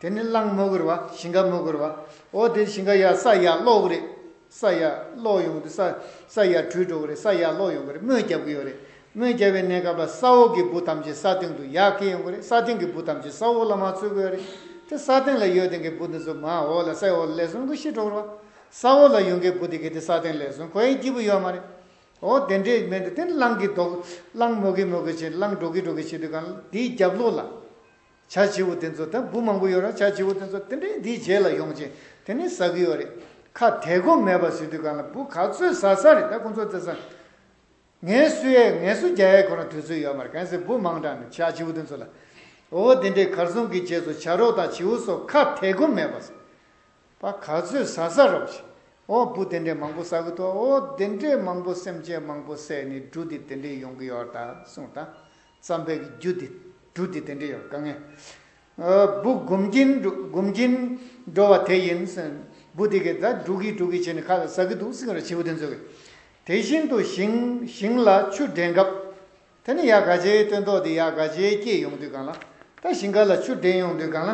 དེ་ནི་གླང་སྨོ་གི་རེད་བ། ཞིང་ཁ་སྨོ་གི་རེད་བ། འོ་དེ་ཞིང་ཁ་ཡར་ས་ཡར་སློག་གི་རེད། ས་ཡར་སློག་ཡོང་དུས་ས་ས་ཡར་བྲུས་འགྲོ་གི་རེད། ས་ཡར་སློག་ཡོང་གི་རེད། རྨོས་རྒྱབ་གི་ཡོད་རེད། རྨོས་རྒྱབ་པའི་གནས་སྐབས་ལ་ས་འོག་གི་འབུ་ཐམས་ཅད་ས་སྟེང་དུ་ཡར་འཁྱེར་ཡོང་གི་རེད། ས་སྟེང་གི་འབུ་ཐམས་ཅད་ས་འོག་ལ་མར་ཚུད་གི་ཡོད་རེད། དེ་ས་སྟེང་ལ་ཡོད་དེ་གི་འབུ་འདི་ཚོ་མར་འོག་ལ་ས་འོག་ལ་ལས་སོང་གི་ཤི་འགྲོ་གི་རེད་བ། ས་འོག་ལ་ཡོང་མཁན་འབུ་དེ་གི་དེ་ས་སྟེང་ལས་སོང་། ཁོ་ཡི་སྐྱིད་པོ་ཡོད་མ་རེད། འོ་དེ་འདྲས་མེད་འདུག་དེ་གླང་གི་མདོག་གླང་སྨོ་གི་སྨོ་གི་བྱེད། གླང་འགྲོ་གི་འགྲོ་གི་བྱེད་དུས་སྒང་ལ་དེའི་རྒྱབ་ལོགས་ལ་བྱ་བྱིའུ་དེ་ཚོ་ད་འབུ་མང་པོ་ཡོད་ར། བྱ་བྱིའུ་དེ་ཚོ་དེ་འདྲས་དེའི་རྗེས་ལ་ཡོང་བྱས་དེ་ནི་ཟ་གི་ཡོད་རེད། ཁ་དལ་ཁོམ་མེད་པ་ཟེར་དུས་སྒང་ལ་འབུ་ག་ཚོད་ཟ་ས་རེད། ད་ཁོང་ཚོ་དེ་ས་ངལ་གསོ་ཡས་ངལ་གསོ་རྒྱག་ཡས་ཁོ་རང་དུས་ཚོད་ཡོད་མ་རེད། གང་ཟེར་འབུ་མང་དྲགས་ནས་བྱ་བྱིའུ་དེ་ཚོ་ལ། འོ་དེ་འདྲས་གར་སོང་གི་རྗེས་སུ་བྱ་རོག་དང་བྱིའུ་སོགས་ཁ་དལ་ཁོམ་མེད་པ་ཟེར། པ་ག་ཚོད་ཟ་ས་རོགས་ཤིག་འོ་འབུ་དེ་འདྲས་མང་པོ་ཟ་གི་འདུག་འོ་དེ་འདྲས་མང་པོ་སེམས་ཅན་མང་པོ་བསད་ནས་འབྲུ་དེ་དེ་འདྲས་ཡོང་གི་ཡོད་རེད་ད་གསུངས་ད། རྩམ་པའི་རྒྱུ་དེ་འབྲུ་དེ་དེ་འདྲས་ཡོད་དཀའ་ངལ། ཨ། འབུ་སྒོམ་གྱིན་འགྲོ་སྒོམ་གྱིན་འགྲོ་བ་དེ་ཡིན་ཟེར། འབུ་དེ་གས་ད་འགྲོ་གི་འགྲོ་གི་བྱས་ནས་ཁ་ལ་ཟ་གི་འདུག་ཟེར་གི་རེད། བྱིའུ་དེ་ཚོ་གིས། དེ་བཞིན་དུ་ཞིང་ཞིང་ལ་ཆུ་འདྲེན་སྐབས། དེ་ནི་ཡ་ག་ཅེ་སྟོན་ཐོག་དེ་ཡ་ག་ཅེ་སྐྱེས་ཡོང་དུས་སྒང་ལ། ད་ཞིང་ཁ་ལ་ཆུ་འདྲེན་ཡོང་དུས་སྒང་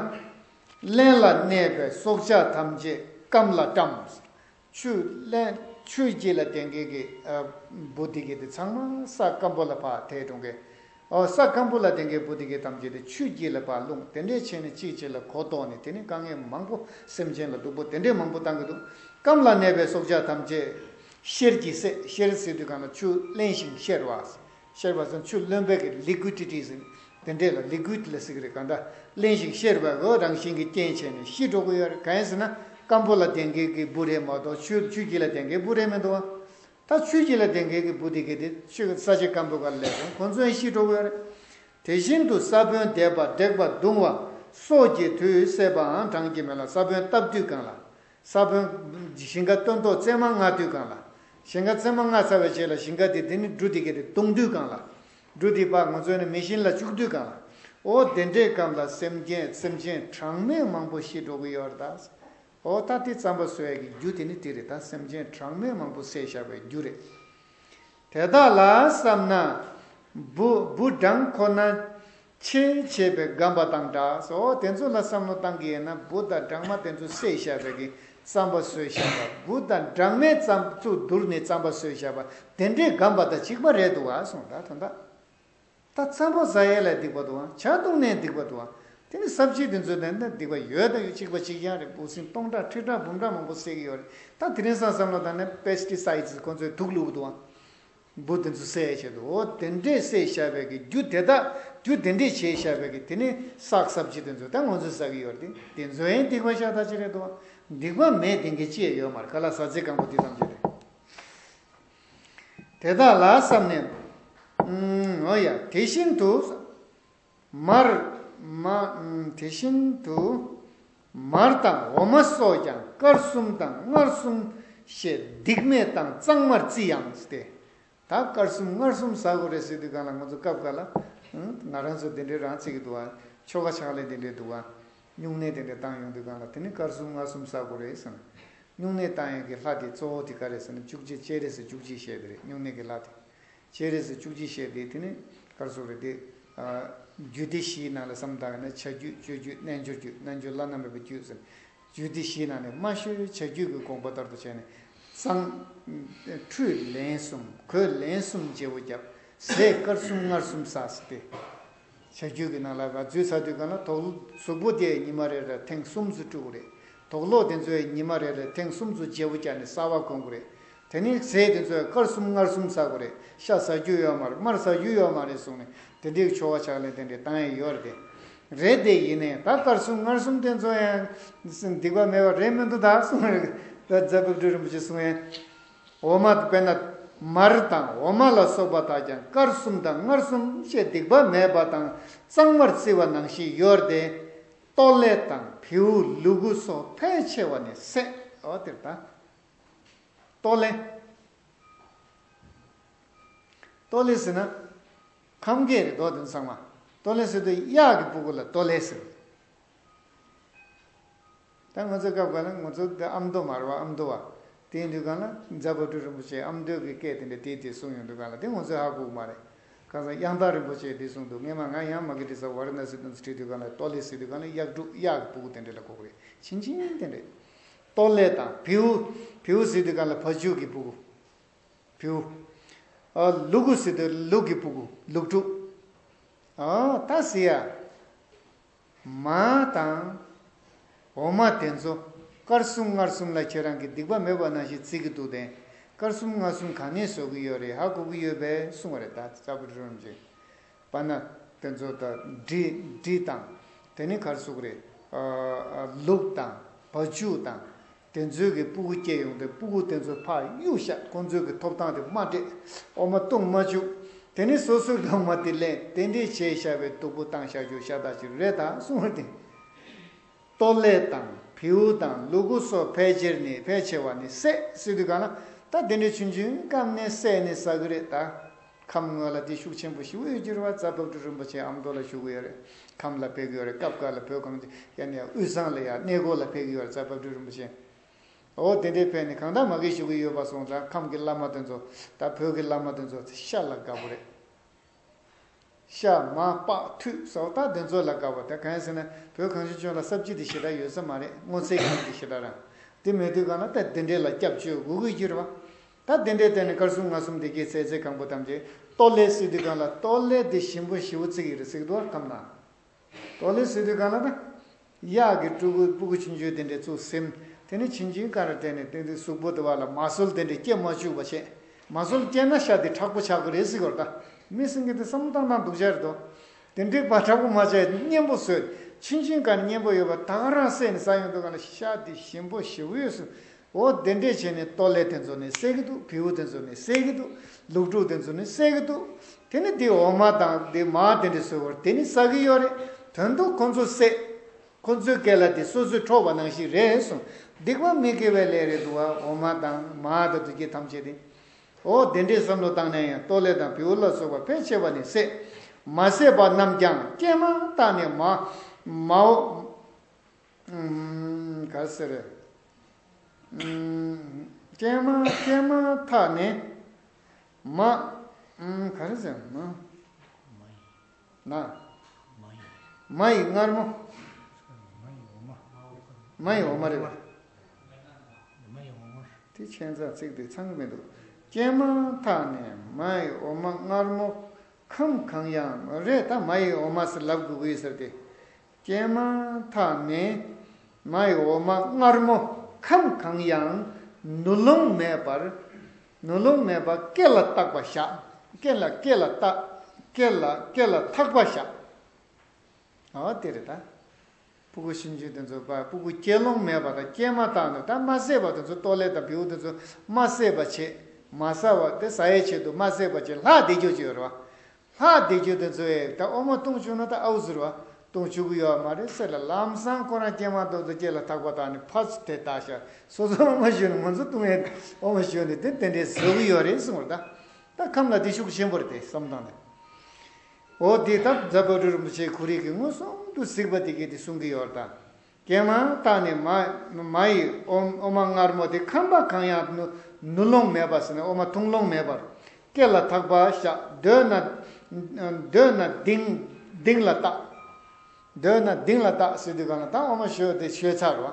ལ། རླན་ལ་གནས་པའི་སྲོག་ཆགས་ཐམས་ཅད་སྐམ་ལ་བཀྲམ། ཆུ་རླན་ཆུ་དཀྱིལ་ལ་ལྡན་མཁན་གྱི་ཨ་འབུ་དེ་གས་དེ་ཚང་མ་ས་སྐམ་པོ་ལ་ཕར་དེད་འགྲོ་མཁན། ཨོ་ས་སྐམ་པོ་ལ་ལྡན་མཁན་འབུ་དེ་གས་ཐམས་ཅད་དེ་ཆུ་དཀྱིལ་ལ་ཕར་ལྷུང་། དེ་འདྲས་བྱས་ནས་གཅིག་གཅིག་ལ་མགོ་བཏོགས་ནས་དེ་ནི་དཀའ་ངལ་མང་པོ་སེམས་ཅན་ལ་སྡུག་པོ་དེ་འདྲས་མང་པོ་བཏང་གི་འདུག་སྐམ་ལ་གནས་པའི་སྲོག་ཆགས་ཐམས་ཅད་གཤེར་གྱིས་བསྲེགས། གཤེར་ཟེར་དུས་སྒང་ལ་ཆུ་བརླན་ཞིང་གཤེར་བ། གཤེར་བ་ཟེར་ཆུ་རློན་པའི་གི་ལི་ཀུའི་ཌི་ཊི་ཟེར། དེ་འདྲས་ལ་ལི་ཀུའི་ཌི་ལ་ཟེར་གི་རེད། གང་ལྟར་བརླན་ཞིང་གཤེར་བའི་འོ་རང་བཞིན་གྱི་རྐྱེན་བྱས་ནས་ཤི་འགྲོ་གི་ཡོད་རེད། གང་ཡིན་ཟེར་ན་སྐམ་པོ་ལ་ལྡན་མཁན་གྱི་འབུ་རེད་མ་གཏོགས་ཆུ་ཆུ་དཀྱིལ་ལ་ལྡན་མཁན་འབུ་རེད་མི་འདུག་བ། ད་ཆུ་དཀྱིལ་ལ་ལྡན་མཁན་གྱི་འབུ་དེ་གས་དེ་ཆུ་ས་ཆ་སྐམ་པོ་ག་ལ་སླེབས་སོང་། ཁོང་ཚོ་ཡང་ཤི་འགྲོ་གི་ཡོད་རེད། དེ་བཞིན་དུ་ས་བོན་འདེབས་པ་འབྲེག་པ་བརྡུང་བ་སོགས་ཀྱི་དུས་བསད་པའང་གྲངས་ཀྱིས་མེད་ལ། ས་བོན་བཏབ་དུས་སྒང་ལ། ས་བོན་ཞིང་ཁ་སྟོན་ཐོག་བཙས་མ་བརྔ་དུས་སྒང་ལ། ཞིང་ཁ་བཙས་མ་བརྔ་ཚར་བའི་རྗེས་ལ་ཞིང་ཁ་དེ་དེ་ནི་འབྲུ་དེ་གས་དེ་བརྡུང་དུས་སྒང་ལ། འབྲུ་དེ་ཕར་ང་ཚོ་ནི་མེ་ཤིན་ལ་བཅུག་དུས་སྒང་ལ། འོ་དེ་འདྲའི་སྐབས་ལ་སེམས་ཅན་སེམས་ཅན་གྲངས་མེད་མང་པོ་ཤི་འགྲོ་གི་ཡོད་རེད་ད། འོ་ད་དེ་རྩམ་པ་ཟོ་ཡས་ཀྱི་རྒྱུ་དེ་ནི་དེ་རེད་ད། སེམས་ཅན་གྲངས་མེད་མང་པོ་བསད་བཞག་པའི་རྒྱུ་རེད། དེ་དག་ལ་བསམ་ན། འབུ་འབུ་སྦྲང་ཁོ་ན་ཆེས་ཆེས་པའི་རྒན་པ་དང་འདྲ་སོ། དེ་ཚོ་ལ་བསམ་བློ་བཏང་གི་ཡིན་ན་འབུ་དང་སྦྲང་མ་དེ་ཚོ་བསད་བཞག་པའི་གི་རྩམ་པ་ཟོས་བཞག་པ། འབུ་དང་སྦྲང་མས་རྩམ་ཚུར་བསྡུར་ནས་རྩམ་པ་ཟོས་བཞག་པ་དེ་འདྲའི་རྒན་པ་དང་གཅིག་པ་རེད་འདུག་བ་གསུངས་ད་དོན་དག་ད་རྩམ་པ་ཟ་ཡས་ལ་སྡིག་པ་འདུག་བ། ཇ་བཏུང་ནས་སྡིག་པ་འདུག་བ། དེ་ནི་ས་བཅད་དེ་ཚོ་ནས་ན་སྡིག་པ་ཡོད་དང་ཡོད་གཅིག་པ་གཅིག་རྐྱང་རེད། འབུ་སྲིན་སྟོང་ཕྲག་ཁྲི་ཕྲག་འབུམ་ཕྲག་མང་པོ་བསད་ཀྱི་ཡོད་རེད། ད་དེ་རིང་སང་བསམ་བློ་བཏང་ན་པེ་སི་ཊི་སའི་ཌི་སི་ཁོང་ཚོས་དུག་བླུགས་འདུག་བ། འབུ་དེ་ཚོ་བསད་བྱས་འདུག་འོ་དེ་འདྲས་བསད་བཞག་པའི་གི་རྒྱུ་དེ་དག་རྒྱུ་དེ་འདྲས་བྱས་བཞག་པའི་གི་དེ་ནི་ཟག་ས་བཅད་དེ་ཚོ་ད་ང་ཚོས་ཟ་གི་ཡོད་རེད། དེ་ཚོ་ཡང་སྡིག་པ་ཤ་སྟག་ཅིག་རེད་འདུག་བ། སྡིག་པ་མེད་དེ་འགའ་ཅི་ཡང་ཡོད་མ་རེད། ག་ལ་ཟ་ཚེ་གང་པོ་དེ་ཙམ་ཅིག་རེད། དེ་དག་ལ་བསམ་ནས། ཨུམ། འོ་ཡ། དེ་བཞིན་དུ། མར། མ། ཨུམ། དེ་བཞིན་དུ། མར་དང་འོ་མ་སོགས་ཀྱང་དཀར་གསུམ་དང་མངར་གསུམ་ཞེས་སྡིག་མེད་དང་གཙང་མར་བརྩི་ཡང་སྟེ། ད་དཀར་གསུམ་མངར་གསུམ་ཟ་དགོས་རེད་ཟེར་དུས་སྒང་ལ་ང་ཚོ་སྐབས་འགའ་ལ། ཨུམ། ང་རང་ཚོ་དེ་འདྲའི་རང་བརྩི་གི་འདུག་བ། ཆོ་ག་ཕྱག་ལེན་དེ་འདྲའི་འདུག་བ། སྨྱུང་གནས་དེ་འདྲ་བཏང་ཡོང་དུས་སྒང་ལ་དེ་ནི་དཀར་གསུམ་མངར་གསུམ་ཟ་དགོས་རེད་ཟེར་ན། སྨྱུང་གནས་བཏང་ཡག་གི་ལྷ་དེ་གཙོ་བོ་དེ་ག་རེ་ཟེར་ན་བཅུ་གཅིག་སྤྱན་རས་གཟིགས་བཅུ་གཅིག་ཞལ་དེ་རེད། སྨྱུང་གནས་ཀྱི་ལྷ་དེ། སྤྱན་རས་གཟིགས་བཅུ་གཅིག་ཞལ་དེ་དེ་ནི་ག་རེ་ཟེར་རེད་དེ། ཨ། རྒྱུད་སྡེ་བཞིའི་ནང་ལ་བསམ་བློ་བཏང་ཡག་ན་བྱ་རྒྱུད་སྤྱོད་རྒྱུད་རྣལ་འབྱོར་རྒྱུད། རྣལ་འབྱོར་བླ་ན་མེད་པའི་རྒྱུད་ཟེར། རྒྱུད་སྡེ་བཞིའི་ནང་ནས་དམའ་ཤོས་བྱ་རྒྱུད་ཀྱི་དགོངས་པ་ལྟར་དུ་བྱས་ནས་གཙང་། ཁྲུས་ལན་གསུམ། གོས་ལན་གསུམ་བརྗེ་བོ་བརྒྱབ། ཟས་དཀར་གསུམ་མངར་གསུམ་ཟ་ཟེར་ཏེ། བྱ་རྒྱུད་ཀྱི་ནང་ལ་བ་འཛུལ་ཚར་དུས་སྒང་ལ་དོག་གཟུགས་པོ་དེ་ཉི་མ་རེ་རེར་ཐེངས་གསུམ་ཙམ་བཀྲུ་དགོས་རེད། དོག་སློག་དེ་ཚོ་ཉི་མ་རེ་རེར་ཐེངས་གསུམ་ཙམ་བརྗེ་བོ་བརྒྱབ་ནས་གསར་པ་གོན་དགོས་རེད། དེ་ནས་ཟས་དེ་ཚོ་དཀར་གསུམ་མངར་གསུམ་ཟ་དགོས་རེད། ཤ་ཟ་རྒྱུ་ཡོད་མ་རེད། མར་ཟ་རྒྱུ་ཡོད་མ་རེད་གསུངས་ནས་དེ་འདྲའི་ཆོ་ག་ཕྱག་ལེན་དེ་འདྲའི་བཏང་ཡག་ཡོད་རེད་དེ། རེད་དེ་ཡིན་ནའི་ད་དཀར་གསུམ་མངར་གསུམ་དེ་ཚོ་ཡང་སྡིག་པ་མེད་པ་རེད་མི་འདུག་ད་གསུངས་རེད། ད་རྫ་དཔལ་སྤྲུལ་རིན་པོ་ཆེ་གསུང་ཡས། འོ་མ་དཔེར་ན་མར་དང་འོ་མ་ལ་སོགས་པ་དག་ཀྱང་དཀར་གསུམ་དང་མངར་གསུམ་ཞེས་སྡིག་པ་མེད་པ་དང་གཙང་མར་བརྩི་བ་ནང་བཞིན་ཡོད་དེ། ལྟོ་ལས་དང་བེའུ་ལུ་གུ་སོགས་ཕལ་ཆེ་བ་ནི་བསད། འོ་དེར་ད། ལྟོ་ལས། ལྟོ་ལས་ཟེར་ན། ཁམས་སྐད་རེད་དོ་དེ་ཚང་མ། ལྟོ་ལས་ཟེར་དུས་གཡག་གི་སྤུ་གུ་ལ་ལྟོ་ལས་ཟེར། ད་ང་ཚོའི་སྐབས་ག་ལ་ང་ཚོ་འདི་ཨ་མདོ་མ་རེད་བ། ཨ་མདོ་བ། དེ་ཡིན་དུས་གང་ལ་རྫ་དཔལ་སྤྲུལ་རིན་པོ་ཆེ་ཨ་མདོ་གི་སྐད་དེ་འདྲ་དེ་དེ་གསུངས་ཡོང་དུས་གང་ལ་དེ་ང་ཚོས་ཧ་གོ་གི་མ་རེད། གང་ཟག་དབྱངས་རྟ་རིན་པོ་ཆེས་དེ་གསུངས་འདུག་སྔས་མ་ང་ཡང་མ་གི་དྲི་ས་ཝཱ་ར་ཎ་སི་དུ་ཁྲིད་དུས་གང་ལ་ལྟོ་ལས་ཟེར་དུས་གང་ལ་གཡག་དྲུག་གཡག་གི་སྤུ་གུ་དེ་འདྲ་ལ་གོ་གི་རེད། ཕྱིན་ཆད་དེ་འདྲ། ལྟོ་ལས་དང་བེའུ། བེའུ་ཟེར་དུས་གང་ལ་བ་ཕྱུགས་ཀྱི་སྤུ་གུ། བེའུ། ཨ། ལུ་གུ་ཟེར་དུས་ལུག་གི་སྤུ་གུ་ལུག་ཕྲུག་ཨ། ད་ཟེར་ཡ། མར་དང་། འོ་མ་དེ་ཚོ། དཀར་གསུམ་མངར་གསུམ་ལ་ཁྱེད་རང་གིས་སྡིག་པ་མེད་པ་ནང་བཞིན་བརྩི་གི་འདུག་སྟེ། དཀར་གསུམ་མངར་གསུམ་ག་ནས་བཟོ་གི་ཡོད་རེད་ཧ་གོ་གི་ཡོད་པས་གསུང་བ་རེད་ད་རྫ་དཔལ་སྤྲུལ་རིན་པོ་ཆེ། པ་ན། དེ་ཚོ་ད་འབྲི་འབྲི་དང་། དེ་ནི་གར་སུག་རེད། ཨ། ལུག་དང་། བ་ཕྱུགས་དང་། དེ་ཚོའི་གི་སྤུ་གུ་སྐྱེས་ཡོང་དུས་སྤུ་གུ་དེ་ཚོ་ཕར་གཡུག་བཞག་ཁོང་ཚོའི་གི་ཐོབ་ཐང་དེ་མ་སྤྲད། འོ་མ་བཏུང་མ་བཅུག་དེ་ནི་སོ་སོའི་ལག་མ་དེ་ལེན་དེ་འདྲས་བྱས་བཞག་པའི་སྡུག་པོ་བཏང་བཞག་རྒྱུ་ཤ་སྟག་ཅིག་རེད་ད་གསུངས་པ་དེ། ལྟོ་ལས་དང་བེའུ་དང་ལུ་གུ་སོགས་ཕལ་ཆེར་ནི་ཕལ་ཆེ་བ་ནི་བསད་ཟེར་དུས་གང་ལ་ད་དེ་འདྲས་ཆུང་ཆུང་སྐབས་ནས་བསད་ནས་ཟ་གི་རེད་ད། ཁམས་ངོས་ལ་དེ་ཤུགས་ཆེན་པོ་ཞེ་པོ་ཡོད་རྒྱུ་རེད་བ། རྫ་དཔལ་སྤྲུལ་རིན་པོ་ཆེ་ཨ་མདོ་ལ་བཞུགས་ཀྱི་ཡོད་རེད། ཁམས་ལ་ཕེབས་ཀྱི་ཡོད་རེད། སྐབས་འགའ་ལ་བོད་གངས་ཅན་ཡང་ནས་དབུས་གཙང་ལ་ཡང་གནས་སྐོར་ལ་ཕེབས་ཀྱི་ཡོད་རེད་རྫ་དཔལ་སྤྲུལ་རིན་པོ་ཆེ། འོ་དེ་འདྲའི་ཕེབས་ནས་གང་ལྟར་མ་གི་བཞུགས་ཀྱི་ཡོད་པ་སོང་ཙང་ཁམས་ཀྱི་བླ་མ་དེ་ཚོ་ད་བོད་ཀྱི་བླ་མ་དེ་ཚོ་ཤ་ལ་དགའ་པོ་རེད། ཤ་མར་སྤགས་ཐུད་ཟོག་ད་དེ་ཚོ་ལ་དགའ་པོ་ད་གང་ཡིན་ཟེར་ན་བོད་གངས་ཅན་ལྗོངས་ལ་ས་བཅད་དེ་ཞེ་དྲག་ཡོད་ས་མ་རེད། སྔོ་ཚལ་གྱི་དེ་ཞེ་དྲག་རང་དེ་མེད་དུས་གང་ལ་ད་དེ་འདྲའི་ལ་སྐྱབས་བཅོལ་དགོས་ཀྱི་ཡོད་རེད་བ། ད་དེ་འདྲའི་སྟེང་ནས་དཀར་གསུམ་མངར་གསུམ་དེ་གའི་ཚེ་ཚེ་གང་པོ་ཐམས་ཅད་ལྟོ་ལས་ཟེར་དུས་གང་ལ་ལྟོ་ལས་དེ་ཞིམ་པོ་ཞེ་པོ་བརྩི་གི་རེད་ཟེར་གི་འདུག་བ་ཁམས་ནང་། ལྟོ་ལས་ཟེར་དུས་གང་ལ་ད། གཡག་གི་ཕྲུ་གུ་སྤུ་གུ་ཆུང་ཆུང་དེ་འདྲས་ཚུར་ཟིན། དེ་ནས་ཆུང་ཆུང་ག་རེ་དེ་ནས་དེ་འདྲའི་གཟུགས་པོ་དེ་བ་ལ་མ་སོལ་དེ་འདྲས་སྐྱེ་མ་བཅུག་པ་བྱས། མ་སོལ་སྐྱེས་ན་ཤ་དེ་མཁྲེགས་པོ་ཆགས་ཀྱི་རེད་ཟེར་གི་རེད་ད། མི་སེང་གེ་དེ་བསམ་བློ་བཏང་སྟངས་སྡུག་ཅག་རེད་དོ། དེ་འདྲས་པ་མཁྲེགས་པོ་མ་བྱས་སྙན་པོ་བཟོས། ཆུང་ཆུང་ག་ནས་སྙན་པོ་ཡོད་པ་ད་ག་རང་བསད་ནས་ཟ་ཡོང་དུས་ག་ལ་ཤ་དེ་ཞིམ་པོ་ཞེ་པོ་ཡོད་སོང་། འོ་དེ་འདྲས་བྱས་ནས་ལྟོ་ལས་དེ་ཚོ་ནས་བསད་ཀྱི་འདུག་བེའུ་དེ་ཚོ་ནས་བསད་ཀྱི་འདུག་ལུག་ཕྲུག་དེ་ཚོ་ནས་བསད་ཀྱི་འདུག་དེ་ནས་དེ་འོ་མ་དང་དེ་མར་དེ་འདྲས་བཟོས་པར་དེ་ནི་ཟ་གི་ཡོད་རེད། དོན་དུ་ཁོ་ཚོ་བསད། ཁོ་ཚོའི་སྐེ་ལ་དེ་སོ་སོས་འཕྲོག་པ་ནང་བཞིན་རེད་གསུངས། སྡིག་པ་མི་དགེ་བའི་ལས་རེད་འདུག་བ། འོ་མ་དང་མར་དང་དུ་སྐྱེ་ཐམས་ཅད་དེ། འོ་དེ་འདྲའི་བསམ་བློ་བཏང་ནས་ཡང་ལྟོ་ལས་དང་བེའུ་ལ་སོགས་པ་ཕལ་ཆེ་བ་ནི་བསད། མ་བསད་པ་རྣམས་ཀྱང་སྐྱེས་མ་ཐག་ནས་མ་མའོ། ཨུམ། ག་ཟེར། ཨུམ། སྐྱེས་མ་སྐྱེས་མ་ཐག་ནས་མ། ཨུམ། ག་རེ་ཟེར་མ། ན། མ་ཡི་མངར་མོ། མ་ཡི་འོ་མ་རེད་པ། དེ་ཁྱད་མཚར་ཚིག་དེ་ཚང་གི་མི་འདུག་སྐྱེས་མ་ཐག་ནས་མ་ཡི་འོ་མ་མངར་མོ་ཁམས་གང་ཡང་རེད་ད། མ་ཡི་འོ་མ་ཟེར་ལབ་དགོས་ཀྱི་ཡོད་ཟེར་ཏེ། སྐྱེས་མ་ཐག་ནས་མ་ཡི་འོ་མ་མངར་མོ་ཁམས་གང་ཡང་ནུ་ལོང་མེད་པར། ནུ་ལོང་མེད་པར་སྐེ་ལ་བཏགས་པ་བཞག་སྐེ་ལ་སྐེ་ལ་བཏགས། སྐེ་ལ་སྐེ་ལ་ཐག་པ་བཞག་ཨ་དེ་རེད་ད། སྤུ་གུ་ཤིན་ཅུ་དེ་ཚོ་པ་སྤུ་གུ་སྐྱེ་ལོང་མེད་པ་དང་སྐྱེས་མ་ཐག་ནས་ད་མ་བསད་པ་དེ་ཚོ་ལྟོ་ལས་དང་བེའུ་དེ་ཚོ་མ་བསད་པ་བྱེད། མ་ཟ་བ་དེ་ཟ་ཡའི་ཆེད་དུ་མ་བསད་པ་བྱེད་ལྷག་བསྡད་རྒྱུ་ཅིག་ཡོད་རེད་བ། ལྷག་བསྡད་རྒྱུ་དེ་ཚོ་ཡས་ད་འོ་མ་བཏུང་བཅུག་ན་ད་ཨའུ་ཟེར་བ། བཏུང་བཅུག་གི་ཡོད་མ་རེད་ཟེར་ལ་ལམ་སང་ཁོ་རང་སྐྱེས་མ་ཐག་ཏུ་སྐེ་ལ་ཐག་པ་བཏགས་ནས་ཕར་ཚུར་དེ་བཏགས་ཤག་སོ་སོ་འོ་མ་ཞོན་ནས་ང་ཚོ་བཏུང་ཡས་འོ་མ་ཞོན་ནས་དེ་དེ་འདྲས་བཟོ་གི་ཡོད་རེད་གསུངས་རེད་ད། ད་ཁམས་ལ་དེ་ཤུགས་ཆེན་པོ་རེད་དེ་བསམ་སྟངས་ནས། འོ་དེ་ལྟར་རྫ་དཔལ་སྤྲུལ་རིན་པོ་ཆེ་ཁོ་རང་གིས་མངོན་སུམ་དུ་གཟིགས་པ་དེ་གས་དེ་གསུང་གི་ཡོད་རེད་ད། སྐྱེས་མ་ཐག་ནས་མ་མ་ཡི་འོ་འོ་མ་མངར་མོ་དེ་ཁམས་པ་གང་ཡང་ནུ་ནུ་ལོང་མེད་པ་ཟེར་ནས་འོ་མ་འཐུང་ལོང་མེད་པར། སྐེ་ལ་ཐག་པ་བཞག་འདོད་ན། འདོད་ན་གདིང་གདིང་ལ་བཏགས། འདོད་ན་གདིང་ལ་བཏགས་ཟེར་དུས་གང་ལ་ད་འོ་མ་ཞོ་དེ་ཞོ་ཚར་བ།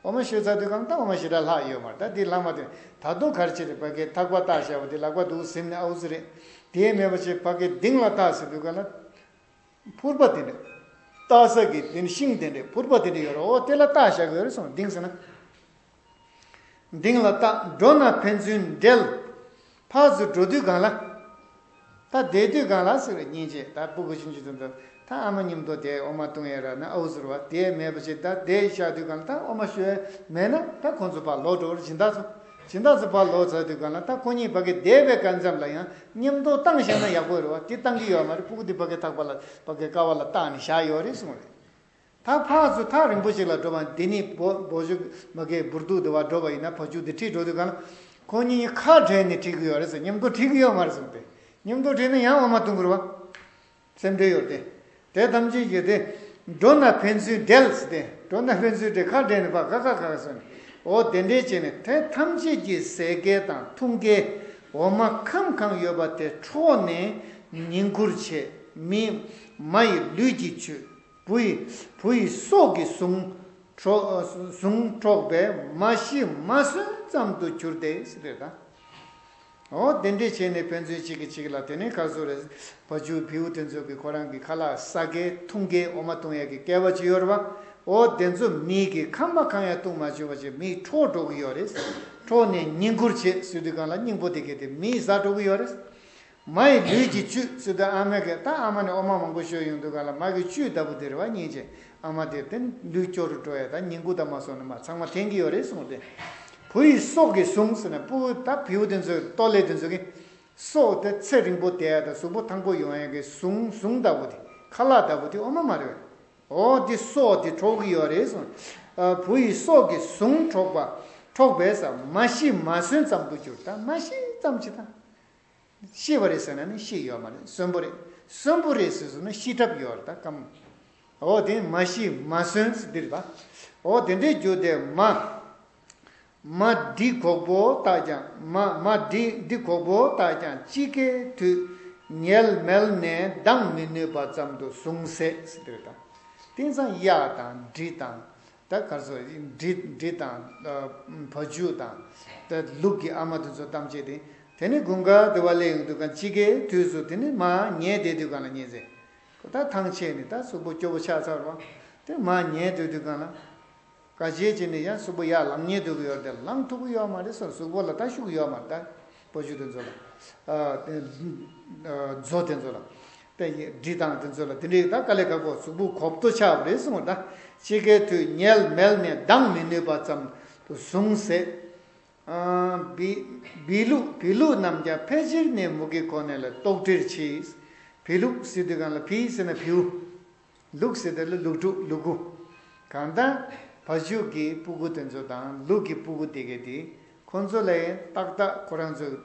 འོ་མ་ཞོ་ཚར་དུས་གང་ལ་ད་འོ་མ་ཞེ་དྲག་ལྷག་ཡོད་མ་རེད་ད་དེ་ལྷག་མ་དེ། ད་དུང་ག་རེ་བྱས་རེད་ཕ་གིའི་ཐག་པ་བཏགས་བཞག་པ་དེ་ལག་པ་འདུག་ཟིན་ནས་ཨའུ་ཟེར་རེད། དེ་མེད་པ་བྱས་ཕ་གིའི་གདིང་ལ་བཏགས་ཟེར་དུས་གང་ལ། ཕུར་པ་དེ་འདྲ། བཏགས་ས་གི་དེ་ནི་ཤིང་དེ་འདྲ་ཕུར་པ་དེ་འདྲ་ཡོད་རེད་འོ་དེ་ལ་བཏགས་བཞག་གི་ཡོད་རེད་སོང་གདིང་ཟེར་ན། གདིང་ལ་བཏགས་འགྲོ་ན་ཕན་ཚུན་འབྲེལ། ཕར་ཚུར་འགྲོ་དུས་གང་ལ། ད་བསྡད་དུས་གང་ལ་ཟེར་བ་སྙིང་རྗེ། ད་སྤུ་གུ་ཆུང་ཆུང་དེ་ཚོ་ད་ཨ་མ་མཉམ་དུ་དེ་འོ་མ་བཏུང་ཡས་ར་ན་ཨའུ་ཟེར་བ་དེ་མེད་པ་ཞིག་ད་བསྡད་བཞག་དུས་གང་ལ་ད་འོ་མ་བཤོས་མེད་ན་ད་ཁོང་ཚོ་ཕར་ལོག་འགྲོ་བར་སྦྱིན་བདག་ཚོ་སྦྱིན་བདག་ཚོ་ཕར་ལོག་ཚར་དུས་གང་ལ་ད་ཁོ་གཉིས་ཕ་གི་བསྡད་པའི་སྐབས་མཚམས་ལ་ཡང་མཉམ་དུ་བཏང་བཞག་ན་ཡག་པོ་རེད་བ། དེ་བཏང་གི་ཡོད་མ་རེད། སྤུ་གུ་དེ་ཕ་གི་ཐག་པ་ལ་ཕ་གི་ཀ་བ་ལ་བཏགས་ནས་བཞག་ཡོད་རེད་གསུངས་རེད། ད་ཕར་ཚུར་ཐག་རིང་པོ་ཞིག་ལ་འགྲོ་བ་འདི་ནི་བོ་བོ་ཞུ་མ་གི་འབུར་དུ་འདི་བ་འགྲོ་བ་ཡིན་ན་བ་ཕྱུགས་འདི་ཁྲིད་འགྲོ་དུས་གང་ལ་ཁོ་གཉིས་ཁ་བྲལ་ནས་ཁྲིད་གི་ཡོད་རེད་ཟེར། མཉམ་དུ་ཁྲིད་གི་ཡོད་མ་རེད་གསུངས་ཏེ། མཉམ་དུ་ཁྲིད་ན་ཡང་འོ་མ་འཐུང་དགོས་རེད་བ། སེམས་ཁྲལ་ཡོད་དེ། དེ་ཐམས་ཅད་ཀྱིས་དེ། འགྲོ་ན་ཕན་ཚུན་བྲལ་ཟེར་ཏེ། འགྲོ་ན་ཕན་ཚུན་བྲལ་ཁ་བྲལ་ནས་ཕར་ཁ་ཁ་ཁ་ཁ་སོང་ནས། འོ་དེ་འདྲས་བྱས་ནས་དེ་ཐམས་ཅད་ཀྱིས་ཟས་སྐལ་དང་འཐུང་སྐལ་འོ་མ་ཁམ་གང་ཡོད་པ་དེ་འཕྲོག་ནས་བསྙེན་བཀུར་བྱེད། མི་མ་ཡི་ལུས་ཀྱི་བཅུད། བུ་ཡི་བུ་ཡི་སྲོག་གི་ཟུངས་འཕྲོག་ཟུངས་འཕྲོག་པས་མ་ཤི་མ་གསོན་ཙམ་དུ་གྱུར་ཏེ་ཟེར་ཏེ་ད། འོ་དེ་འདྲས་བྱས་ནས་ཕན་ཚུན་གཅིག་གིས་གཅིག་ལ་དེ་ནས་ག་ཚོད་རེད། བ་ཕྱུགས་བེའུ་དེ་ཚོ་གི་ཁོ་རང་གི་ཁ་ལག་ཟ་སྐལ་འཐུང་སྐལ་འོ་མ་འཐུང་ཡས་ཀྱི་སྐལ་བ་ཅིག་ཡོད་རེད་བ། འོ་དེ་ཚོ་མི་གི་ཁ་མ་གང་ཡང་བཏུང་མ་བཅུག་པ་ཅིག་མི་འཕྲོག་འགྲོ་གི་ཡོད་རེད། འཕྲོག་ནས་བསྙེན་བཀུར་བྱེད་ཟེར་དུས་གང་ལ་སྙིང་པོ་དེ་གས་དེ་མིས་ཟ་འགྲོ་གི་ཡོད་རེད། མ་ཡི་ལུས་ཀྱི་བཅུད་ཟེར་དུས་ཨ་མ་གིས་ད་ཨ་མ་ནས་འོ་མ་མང་པོ་བཤོས་ཡོང་དུས་གང་ལ་མ་གི་བཅུད་ལྟ་བུ་དེ་རེད་བ། སྙིང་རྗེ་ཨ་མ་དེ་དེ་ལུས་སྐྱོ་རུ་འགྲོ་ཡས་ད་བསྙེན་བཀུར་དང་མ་སོང་ནས་མ་ཚང་མ་འཐེན་གི་ཡོད་རེད་གསུངས་ཏེ། བུ་ཡི་སྲོག་གི་ཟུངས་ཟེར་ན་སྤུ་གུ་ད་བེའུ་དེ་ཚོའི་ལྟོ་ལས་དེ་ཚོ་གི་སྲོག་དེ་ཚེ་རིང་པོ་བསྡད་ཡ་དང་གཟུགས་པོ་ཐང་པོ་ཡོང་ཡ་གི་ཟུངས་ཟུངས་ལྟ་བུ་དེ་ཁ་ལག་ལྟ་བུ་དེ་འོ་མ་མ་རེད་བས། འོ་དེ་སྲོག་དེ་འཕྲོག་གི་ཡོད་རེད་གསུངས། ཨ། བུ་ཡི་སྲོག་གི་ཟུངས་འཕྲོག་པ་འཕྲོག་པས་ཟེར་མ་ཤི་མ་གསོན་ཙམ་དུ་གྱུར། ད་མ་ཤི་ཙམ་ཅིག་ད། ཤི་བ་རེད་ཟེར་ན་ནི་ཤི་ཡོད་མ་རེད། གསོན་པོ་རེད། གསོན་པོ་རེད་ཟེར་སོང་ན་ཤི་གྲབས་ཡོད་རེད་ད་ཀམ། འོ་དེ་མ་ཤི་མ་གསོན་ཟེར་འདི་རེད་ད། འོ་དེ་འདྲའི་རྒྱུ་དེ་མ། མ་འདི་གོག་པོ་བཏགས་ཀྱང་མ་མ་འདི་འདི་གོག་པོ་བཏགས་ཀྱང་དཔྱིད་ཀའི་དུས་ཉལ་མལ་ནས་ལྡང་མི་ནུས་པ་ཙམ་དུ་ཟུངས་ཟད་ཟེར་འདི་རེད་ད། དེང་སང་གཡག་དང་འབྲི་དང་། ད་ག་རེ་ཟེར། འབྲི་འབྲི་དང་། ཨ། བ་ཕྱུགས་དང་། ད་ལུག་གི་ཨ་མ་དེ་ཚོ་གཏམ་བྱས་ཏེ། དེ་ནི་དགུན་ཁ་དེ་བ་སླེབས་ཡོང་དུས་གང་དཔྱིད་ཀའི་དུས་སུ་དེ་ནི་མར་ཉལ་བསྡད་དུས་གང་ལ་ཉལ་ཟེར། ད་ཐང་ཆད་ནས་ད་གཟུགས་པོ་སྐྱོ་པོ་ཆགས་ཚར་བ། དེ་མར་ཉལ་སྡོད་དུས་གང་ལ། ག་བྱེད་ཅེས་ནས་ཡང་གཟུགས་པོ་ཡར་ལངས་ཉེན་འདུག་གི་ཡོད་རེད་དེ་ལངས་ཐུབ་ཀྱི་ཡོད་མ་རེད་ཟེར། གཟུགས་པོ་ལ་ད་ཤུགས་ཡོད་མ་རེད་ད། བ་ཕྱུགས་དེ་ཚོ་ལ། ཨ། དེ། ཨ། མཛོ་དེ་ཚོ་ལ། དེ་འབྲི་དང་དེ་ཚོ་ལ་དེ་འདྲའི་ད་དཀའ་ལས་ཁག་པོ་གཟུགས་པོ་གོབ་ཏོ་ཆགས་པ་རེད་གསུངས་པ་ད། དཔྱིད་ཀའི་དུས་ཉལ་མལ་ནས་ལྡང་མི་ནུས་པ་ཙམ་དུ་ཟུངས་ཟད། ཨ། བི་བི་ལུག་བི་ལུག་རྣམས་ཀྱང་ཕལ་ཆེར་ནི་མུ་གེ་ཁོ་ནའི་ལ་ལྟོགས་གྲིར་མཆིས། བི་ལུག་ཟེར་དུས་གང་ལ་བི་ཟེར་ན་བེའུ། ལུག་ཟེར་དེ་ལ་ལུག་ཕྲུག་ལུ་གུ། གང་ལྟར་བ་ཕྱུགས་ཀྱི་སྤུ་གུ་དེ་ཚོ་དང་ལུག་གི་སྤུ་གུ་དེ་གས་དེ་ཁོ་ཚོ་ལ་ཡང་ཏག་ཏག་ཁོ་རང་ཚོའི་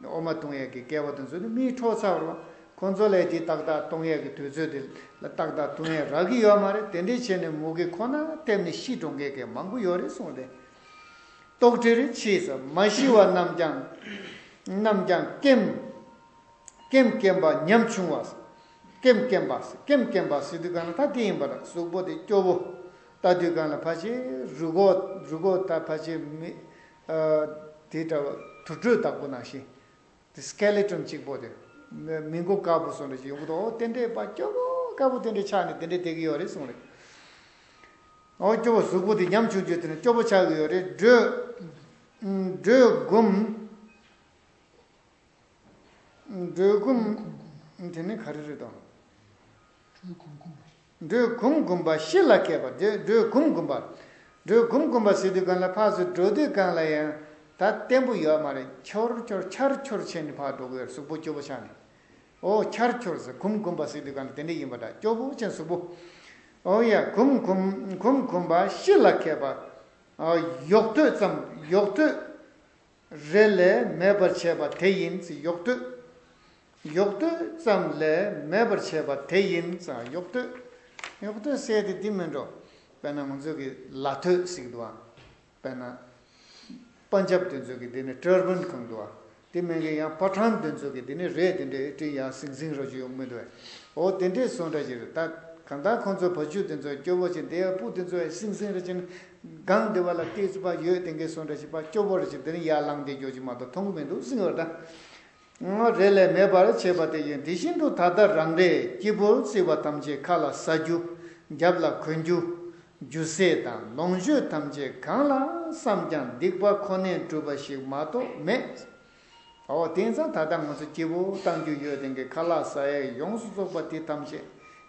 འོ་མ་འཐུང་ཡས་ཀྱི་སྐལ་བ་དེ་ཚོ་ནི་མིས་འཕྲོག་ཚར་བ། ཁོ་ཚོ་ལ་ཡང་དེ་ཏག་ཏག་གཏོང་ཡས་ཀྱི་དུས་ཚོད་དེ་ལ་ཏག་ཏག་འཐུང་ཡས་རག་གི་ཡོད་མ་རེད། དེ་འདྲས་བྱས་ནས་མུ་གེ་ཁོ་ན་ཐེབས་ནས་ཤི་འགྲོ་མཁན་གྱི་མང་པོ་ཡོད་རེད་གསུངས་ཏེ། ལྟོགས་གྲིར་མཆིས་སོ། མ་ཤི་བ་རྣམས་ཀྱང་རྣམས་ཀྱང་སྐེམ། སྐེམ་སྐེམ་པ་ཉམ་ཆུང་བ། སྐེམ་སྐེམ་པ། སྐེམ་སྐེམ་པ་ཟེར་དུས་གང་ལ་ད་དེ་ཡིན་པ་རེད། གཟུགས་པོ་དེ་སྐྱོ་བོ། ལྟ་དུས་གང་ལ་ཕལ་ཆེར་རུས་ཁོག་རུས་ཁོག་ད་ཕལ་ཆེར་མི། ཨ། དེ་འདྲ་བ་དུར་ཁྲོད་བདག་པོ་ནང་བཞིན། དེ་སྐེ་ལེ་ཊོན་གཅིག་པོ་དེ། མི་མགོ་དཀར་པོ་སོང་འདྲ་ཞིག་ཡོང་གི་འདུག་འོ་དེ་འདྲའི་པ་སྐྱོ་བོ་དཀར་པོ་དེ་འདྲའི་ཆགས་ནས་དེ་འདྲའི་བསྡད་ཀྱི་ཡོད་རེད་གསུངས་རེད། འོ་སྐྱོ་བོ་གཟུགས་པོ་དེ་ཉམ་ཆུང་ཆུང་དེ་ནས་སྐྱོ་བོ་ཆགས་ཀྱི་ཡོད་རེད། འགྲོས། འགྲོས་འགུམ། འགྲོས་འགུམ། དེ་ནི་ག་རེ་རེད་དོ། འགྲོས་འགུམ་འགུམ་པ་ཤི་ལ་ཁད་པ། འགྲོས་འགྲོས་འགུམ་འགུམ་པ། འགྲོས་འགུམ་འགུམ་པ་ཟེར་དུས་གང་ལ་ཕར་ཚུར་འགྲོ་དུས་གང་ལ་ཡང་ད་བརྟན་པོ་ཡོད་མ་རེད། འཁྱོར་འཁྱོར་འཁྱར་འཁྱོར་བྱས་ནས་ཕར་འགྲོ་གི་ཡོད་རེད། གཟུགས་པོ་སྐྱོ་བོ་ཆགས་ནས། འོ་འཁྱར་འཁྱོར་ཟེར། འགུམ་འགུམ་པ་ཟེར་དུས་གང་ལ་དེ་འདྲ་ཡིན་པ་འདྲ། སྐྱོ་བོ་ཅན་གཟུགས་པོ། འོ་ཡ། འགུམ་འགུམ་འགུམ་འགུམ་པ་ཤི་ལ་ཁད་པ། ཨ། གཡོག་ཐོད་ཙམ། གཡོག་ཐོད་རེ་ལས་མེད་པར་བྱས་པ་དེ་ཡིན་ཟེར། གཡོག་ཐོད། གཡོག་ཐོད་ཙམ་ལས་མེད་པར་བྱས་པ་དེ་ཡིན་ཟེར། གཡོག་ཐོད། གཡོག་ཐོད་ཟེར་དེ་འདི་མིན་འགྲོ། དཔེར་ན་ང་ཚོ་གི་ལ་ཐོད་ཟེར་གི་འདུག་ཨ། དཔེར་ན། པན་ཇབ་དེ་ཚོ་གི་དེ་ནི་ཊར་བན་གང་འདུག་ཨ། དེ་མིན་གི་ཡང་པ་ཐན་དེ་ཚོ་གི་དེ་ནི་རས་དེ་འདྲའི་སྤྲིན་ཡང་སིང་སིང་རོ་ཅིག་ཡོང་མི་འདུག་ཨེ། འོ་དེ་འདྲའི་སོང་འདྲ་ཞིག་རེད་ད། གང་ལྟར་ཁོང་ཚོ་བ་ཕྱུགས་དེ་ཚོ་སྐྱོ་བོ་ཅིག་དེ་ཡང་སྤུ་དེ་ཚོ་ཡང་སིང་སིང་རེ་ཅིག་སྒང་དེ་བ་ལ་ཏོག་ཙམ་པ་ཡོད་དེ་འགའི་སོང་འདྲ་ཞིག་པ་སྐྱོ་བོ་རེ་ཅིག་དེ་ནི་ཡར་ལངས་དེ་འགྱོ་ཅིག་མ་གཏོགས་མཐོང་གི་མི་འདུག་སིང་བ་ད། རེ་ལས་མེད་པར་བྱས་པ་དེ་ཡིན། དེ་བཞིན་དུ་ད་ལྟ་རང་རེས་སྐྱིད་པོར་བརྩི་བ་ཐམས་ཅད་ཁ་ལ་ཟ་རྒྱུ། རྒྱབ་ལ་གོན་རྒྱུ། རྒྱུ་ཟས་དང་ལོངས་སྤྱོད་ཐམས་ཅད་གང་ལ་བསམ་ཀྱང་སྡིག་པ་ཁོ་ནས་བསྒྲུབས་པ་ཞིག་མ་གཏོགས་མེད། འོ་དེང་སང་ད་ལྟ་ང་ཚོ་སྐྱིད་པོ་བཏང་རྒྱུ་ཡོད་དེ་གི་ཁ་ལག་ཟ་ཡས་ཡོངས་སུ་རྫོགས་པ་དེ་ཐམས་ཅད་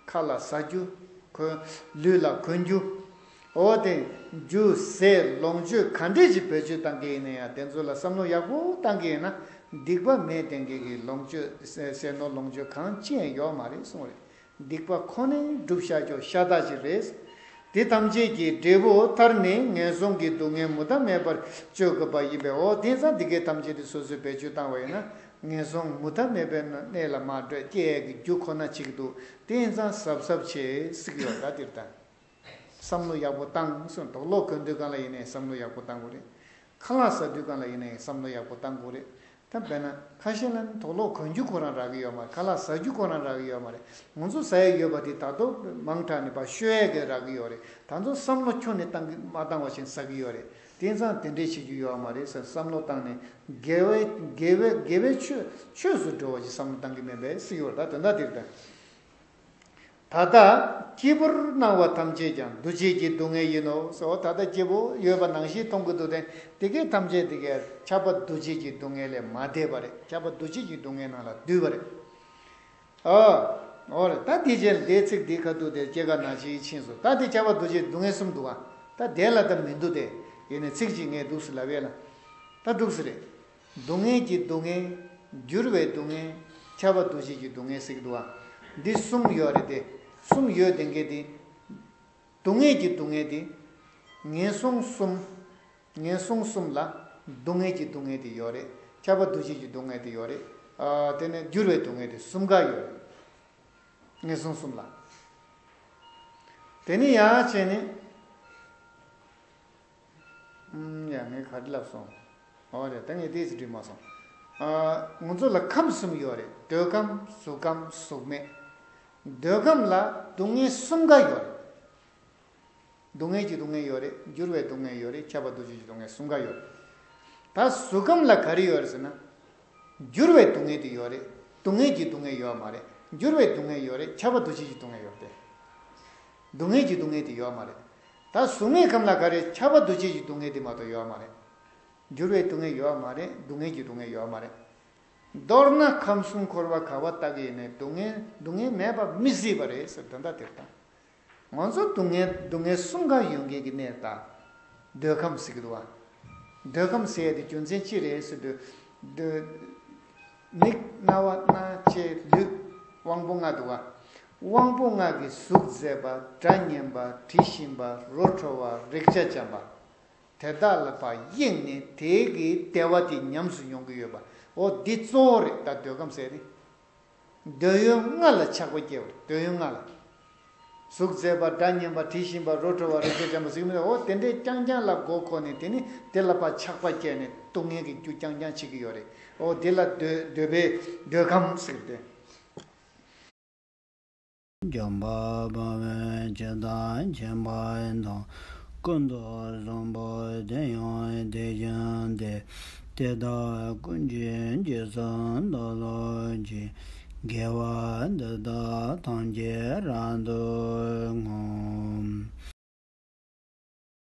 ཁ་ལ་ཟ་རྒྱུ། གོན། ལུས་ལ་གོན་རྒྱུ། འོ་དེ་རྒྱུ་ཟས་ལོངས་སྤྱོད་ག་འདྲས་ཅིག་བེད་སྤྱོད་བཏང་གི་ཡིན་ན་ཡང་དེ་ཚོ་ལ་བསམ་བློ་ཡག་པོ་བཏང་གི་ཡིན་ན་སྡིག་པ་མེད་དེ་གི་གི་ལོངས་སྤྱོད་ཟས་ཟས་ནོར་ལོངས་སྤྱོད་གང་ཅི་ཡང་ཡོད་མ་རེད་གསུངས་རེད། སྡིག་པ་ཁོ་ནས་བསྒྲུབས་བཞག་རྒྱུ་ཤ་སྟག་ཅིག་རེད། དེ་ཐམས་ཅད་ཀྱི་འབྲས་བུ་མཐར་ནི་ངན་སོང་གི་སྡུག་བསྔལ་མུ་མཐའ་མེད་པར་སྤྱོད་དགོས་པ་ཡིན་པས། འོ་དེང་སང་འདི་གའི་ཐམས་ཅད་དེ་སོ་སོས་བེད་སྤྱོད་བཏང་བ་ཡིན་ན་ངན་སོང་མུ་མཐའ་མེད་པའི་གནས་ལ་མ་བགྲོད་སྐྱེ་ཡས་ཀྱི་རྒྱུ་ཁོ་ན་ཅིག་འདུག་དེང་སང་གཟབ་གཟབ་བྱེད་སྲིད་ཀྱི་ཡོད་ད་དེར་ད། བསམ་བློ་ཡག་པོ་བཏང་གསུངས། དོགས་ལོག་གོན་དུས་སྒང་ལ་ཡིན་ནའི་བསམ་བློ་ཡག་པོ་བཏང་དགོས་རེད། ཁ་ལག་ཟ་དུས་སྒང་ལ་ཡིན་ནའི་བསམ་བློ་ཡག་པོ་བཏང་དགོས་རེད། ད་དཔེར་ན་ཁ་ཤས་ལ་ནི་དོགས་ལོག་གོན་རྒྱུ་ཁོ་རང་རག་གི་ཡོད་མ་རེད། ཁ་ལག་ཟ་རྒྱུ་ཁོ་རང་རག་གི་ཡོད་མ་རེད། ང་ཚོ་ཟ་ཡས་ཡོད་པ་དེ་ད་དུང་མང་དྲགས་ནས་ཕར་བཤོས་ཡས་ཀྱི་རག་གི་ཡོད་རེད། ད་ཚོ་བསམ་བློ་ཁྱོན་ནས་བཏང་གི་མ་བཏང་བ་བཞིན་ཟ་གི་ཡོད་རེད། དེང་སང་དེ་འདྲས་བྱེད་རྒྱུ་ཡོད་མ་རེད་ཟེར་བསམ་བློ་བཏང་ནས་དགེ་བའི་དགེ་བའི་དགེ་བའི་ཆོས་ཆོས་སུ་འགྲོ་བ་ཞིག་བསམ་བློ་བཏང་གི་མེད་པས་སྲིད་ཡོད་རེད། ད་དོན་དག་དེ་རེད་ད། ད་ལྟ་སྐྱིད་པོར་སྣང་བ་ཐམས་ཅད་ཀྱང་འདུ་བྱེད་ཀྱི་སྡུག་བསྔལ་ཡིན་ནོ། སོ་ད་ལྟ་སྐྱིད་པོ་ཡོད་པ་ནང་བཞིན་མཐོང་གི་འདུག་སྟེ། དེ་གའི་ཐམས་ཅད་དེ་གའི་ཁྱབ་པ་འདུ་བྱེད་ཀྱི་སྡུག་བསྔལ་ལས་མ་འདས་པ་རེད། ཁྱབ་པ་འདུ་བྱེད་ཀྱི་སྡུག་བསྔལ་ནང་ལ་འདུས་པ་རེད། ཨ། འོ་རེད། ད་དེ་རྗེས་དེའི་ཚིག་དེའི་ཁ་ཐུག་དེ་སྐྱེ་རྒ་ན་འཆིའི་འཆིང་སོ། ད་དེ་ཁྱབ་པ་འདུ་བྱེད་སྡུག་བསྔལ་གསུམ་འདུག་ཨ། ད་དེ་ལ་ད་མི་འདུག་སྟེ། ཡིན་ནའི་ཚིག་གཅིག་ངས་འདུག་སེ་ལབ་ཡས་ལ། ད་འདུག་སེ་རེད། སྡུག་བསྔལ་གྱི་སྡུག་བསྔལ། འགྱུར་བའི་སྡུག་བསྔལ། ཁྱབ་པ་འདུ་བྱེད་ཀྱི་སྡུག་བསྔལ་ཟེར་གྱི་འདུག་ཨ། འདི་གསུམ་ཡོད་རེད་དེ། གསུམ་ཡོད་དེ་འགའི་དེ། སྡུག་བསྔལ་གྱི་སྡུག་བསྔལ་དེ། ངན་སོང་གསུམ། ངན་སོང་གསུམ་ལ་སྡུག་བསྔལ་གྱི་སྡུག་བསྔལ་དེ་ཡོད་རེད། ཁྱབ་པ་འདུ་བྱེད་ཀྱི་སྡུག་བསྔལ་དེ་ཡོད་རེད། ཨ། དེ་ནས་འགྱུར་བའི་སྡུག་བསྔལ་དེ་གསུམ་ཀ་ཡོད་རེད། ངན་སོང་གསུམ་ལ། དེ་ནས་ཡང་བྱས་ནས། ཨུམ། ཡ། ངས་ག་རེ་ལབ་སོང་། ཨོ་རེད། ད་ངས་ཏོག་ཙམ་འགྲིག་མ་སོང་། ཨ། ང་ཚོ་ལ་ཁམས་གསུམ་ཡོད་རེད། འདོད་ཁམས། གཟུགས་ཁམས། གཟུགས་མེད། འདོད་ཁམས་ལ་སྡུག་བསྔལ་གསུམ་ཀ་ཡོད་རེད། སྡུག་བསྔལ་གྱི་སྡུག་བསྔལ་ཡོད་རེད། འགྱུར་བའི་སྡུག་བསྔལ་ཡོད་རེད། ཁྱབ་པ་འདུ་བྱེད་ཀྱི་སྡུག་བསྔལ་གསུམ་ཀ་ཡོད་རེད། ད་གཟུགས་ཁམས་ལ་ག་རེ་ཡོད་རེད་ཟེར་ན། འགྱུར་བའི་སྡུག་བསྔལ་དེ་ཡོད་རེད། སྡུག་བསྔལ་གྱི་སྡུག་བསྔལ་ཡོད་མ་རེད། འགྱུར་བའི་སྡུག་བསྔལ་ཡོད་རེད། ཁྱབ་པ་འདུ་བྱེད་ཀྱི་སྡུག་བསྔལ་ཡོད་རེད། སྡུག་བསྔལ་གྱི་སྡུག་བསྔལ་དེ་ཡོད་མ་རེད། ད་གཟུགས་མེད་ཁམས་ལ་ག་རེ། ཁྱབ་པ་འདུ་བྱེད་ཀྱི་སྡུག་བསྔལ་དེ་མ་གཏོགས་ཡོད་མ་རེད། འགྱུར་བའི་སྡུག་བསྔལ་ཡོད་མ་རེད། སྡུག་བསྔལ་གྱི་སྡུག་བསྔལ་ཡོད་མ་རེད། མདོར་ན་ཁམས་གསུམ་འཁོར་བ་ག་བ་ལྟ་གི་ཡིན་ནའི་སྡུག་བསྔལ་སྡུག་བསྔལ་མེད་པ་མི་སྲིད་པ་རེད་ཟེར་དོན་དག་དེ་རེད་ད། ང་ཚོ་སྡུག་བསྔལ་སྡུག་བསྔལ་གསུམ་ཀ་ཡོད་མཁན་གྱི་གནས་ད། འདོད་ཁམས་ཟེར་གྱི་འདུག་བ། འདོད་ཁམས་ཟེར་ཡས་དེ་རྒྱུ་མཚན་ཅི་རེད་ཟེར་དུས། འདོད། མིག་རྣ་བ་སྣ་ལྕེ་ལུས། དབང་པོ་ལྔ་འདུག་བ། དབང་པོ་ལྔ་གི་གཟུགས་མཛེས་པ། སྒྲ་སྙན་པ། དྲི་ཞིམ་པ། རོ་བྲོ་བ། རེག་བྱ་འཇམ་པ། དེ་དག་ལ་ཕར་གཡེང་ནས་དེ་གི་བདེ་བ་དེ་ཉམས་སུ་མྱོང་གི་ཡོད་པ། འོ་འདི་གཙོ་བོ་རེད་ད། འདོད་ཁམས་ཟེར་ནི། འདོད་ཡོན་ལྔ་ལ་ཆགས་པ་སྐྱེ་བ། འདོད་ཡོན་ལྔ་ལ། གཟུགས་མཛེས་པ། སྒྲ་སྙན་པ། དྲི་ཞིམ་པ། རོ་བྲོ་བ། རེག་བྱ་འཇམ་པ་ཟེར་གྱི་མི་འདུག་འོ་དེ་འདྲའི་རྐྱང་རྐྱང་ལ་མགོ་འཁོར་ནས་དེ་ནི་དེ་ལ་ཕར་ཆགས་པ་སྐྱེས་ནས་སྡུག་བསྔལ་གྱི་རྒྱུ་རྐྱང་རྐྱང་བྱེད་ཀྱི་ཡོད་རེད། འོ་དེ་ལ་འདོད་འདོད་པའི་འདོད་ཁམས་ཟེར་ཏེ། འཇམ་དཔལ་དཔའ་བོས་ཇི་ལྟར་མཁྱེན་པ་དང་། ཀུན་ཏུ་བཟང་པོ་དེ་ཡང་དེ་བཞིན་ཏེ། དེ་དག་ཀུན་གྱི་རྗེས་སུ་བདག་སློབ་ཅིང་། དགེ་བ་འདི་དག་ཐམས་ཅད་རབ་ཏུ་བསྔོ།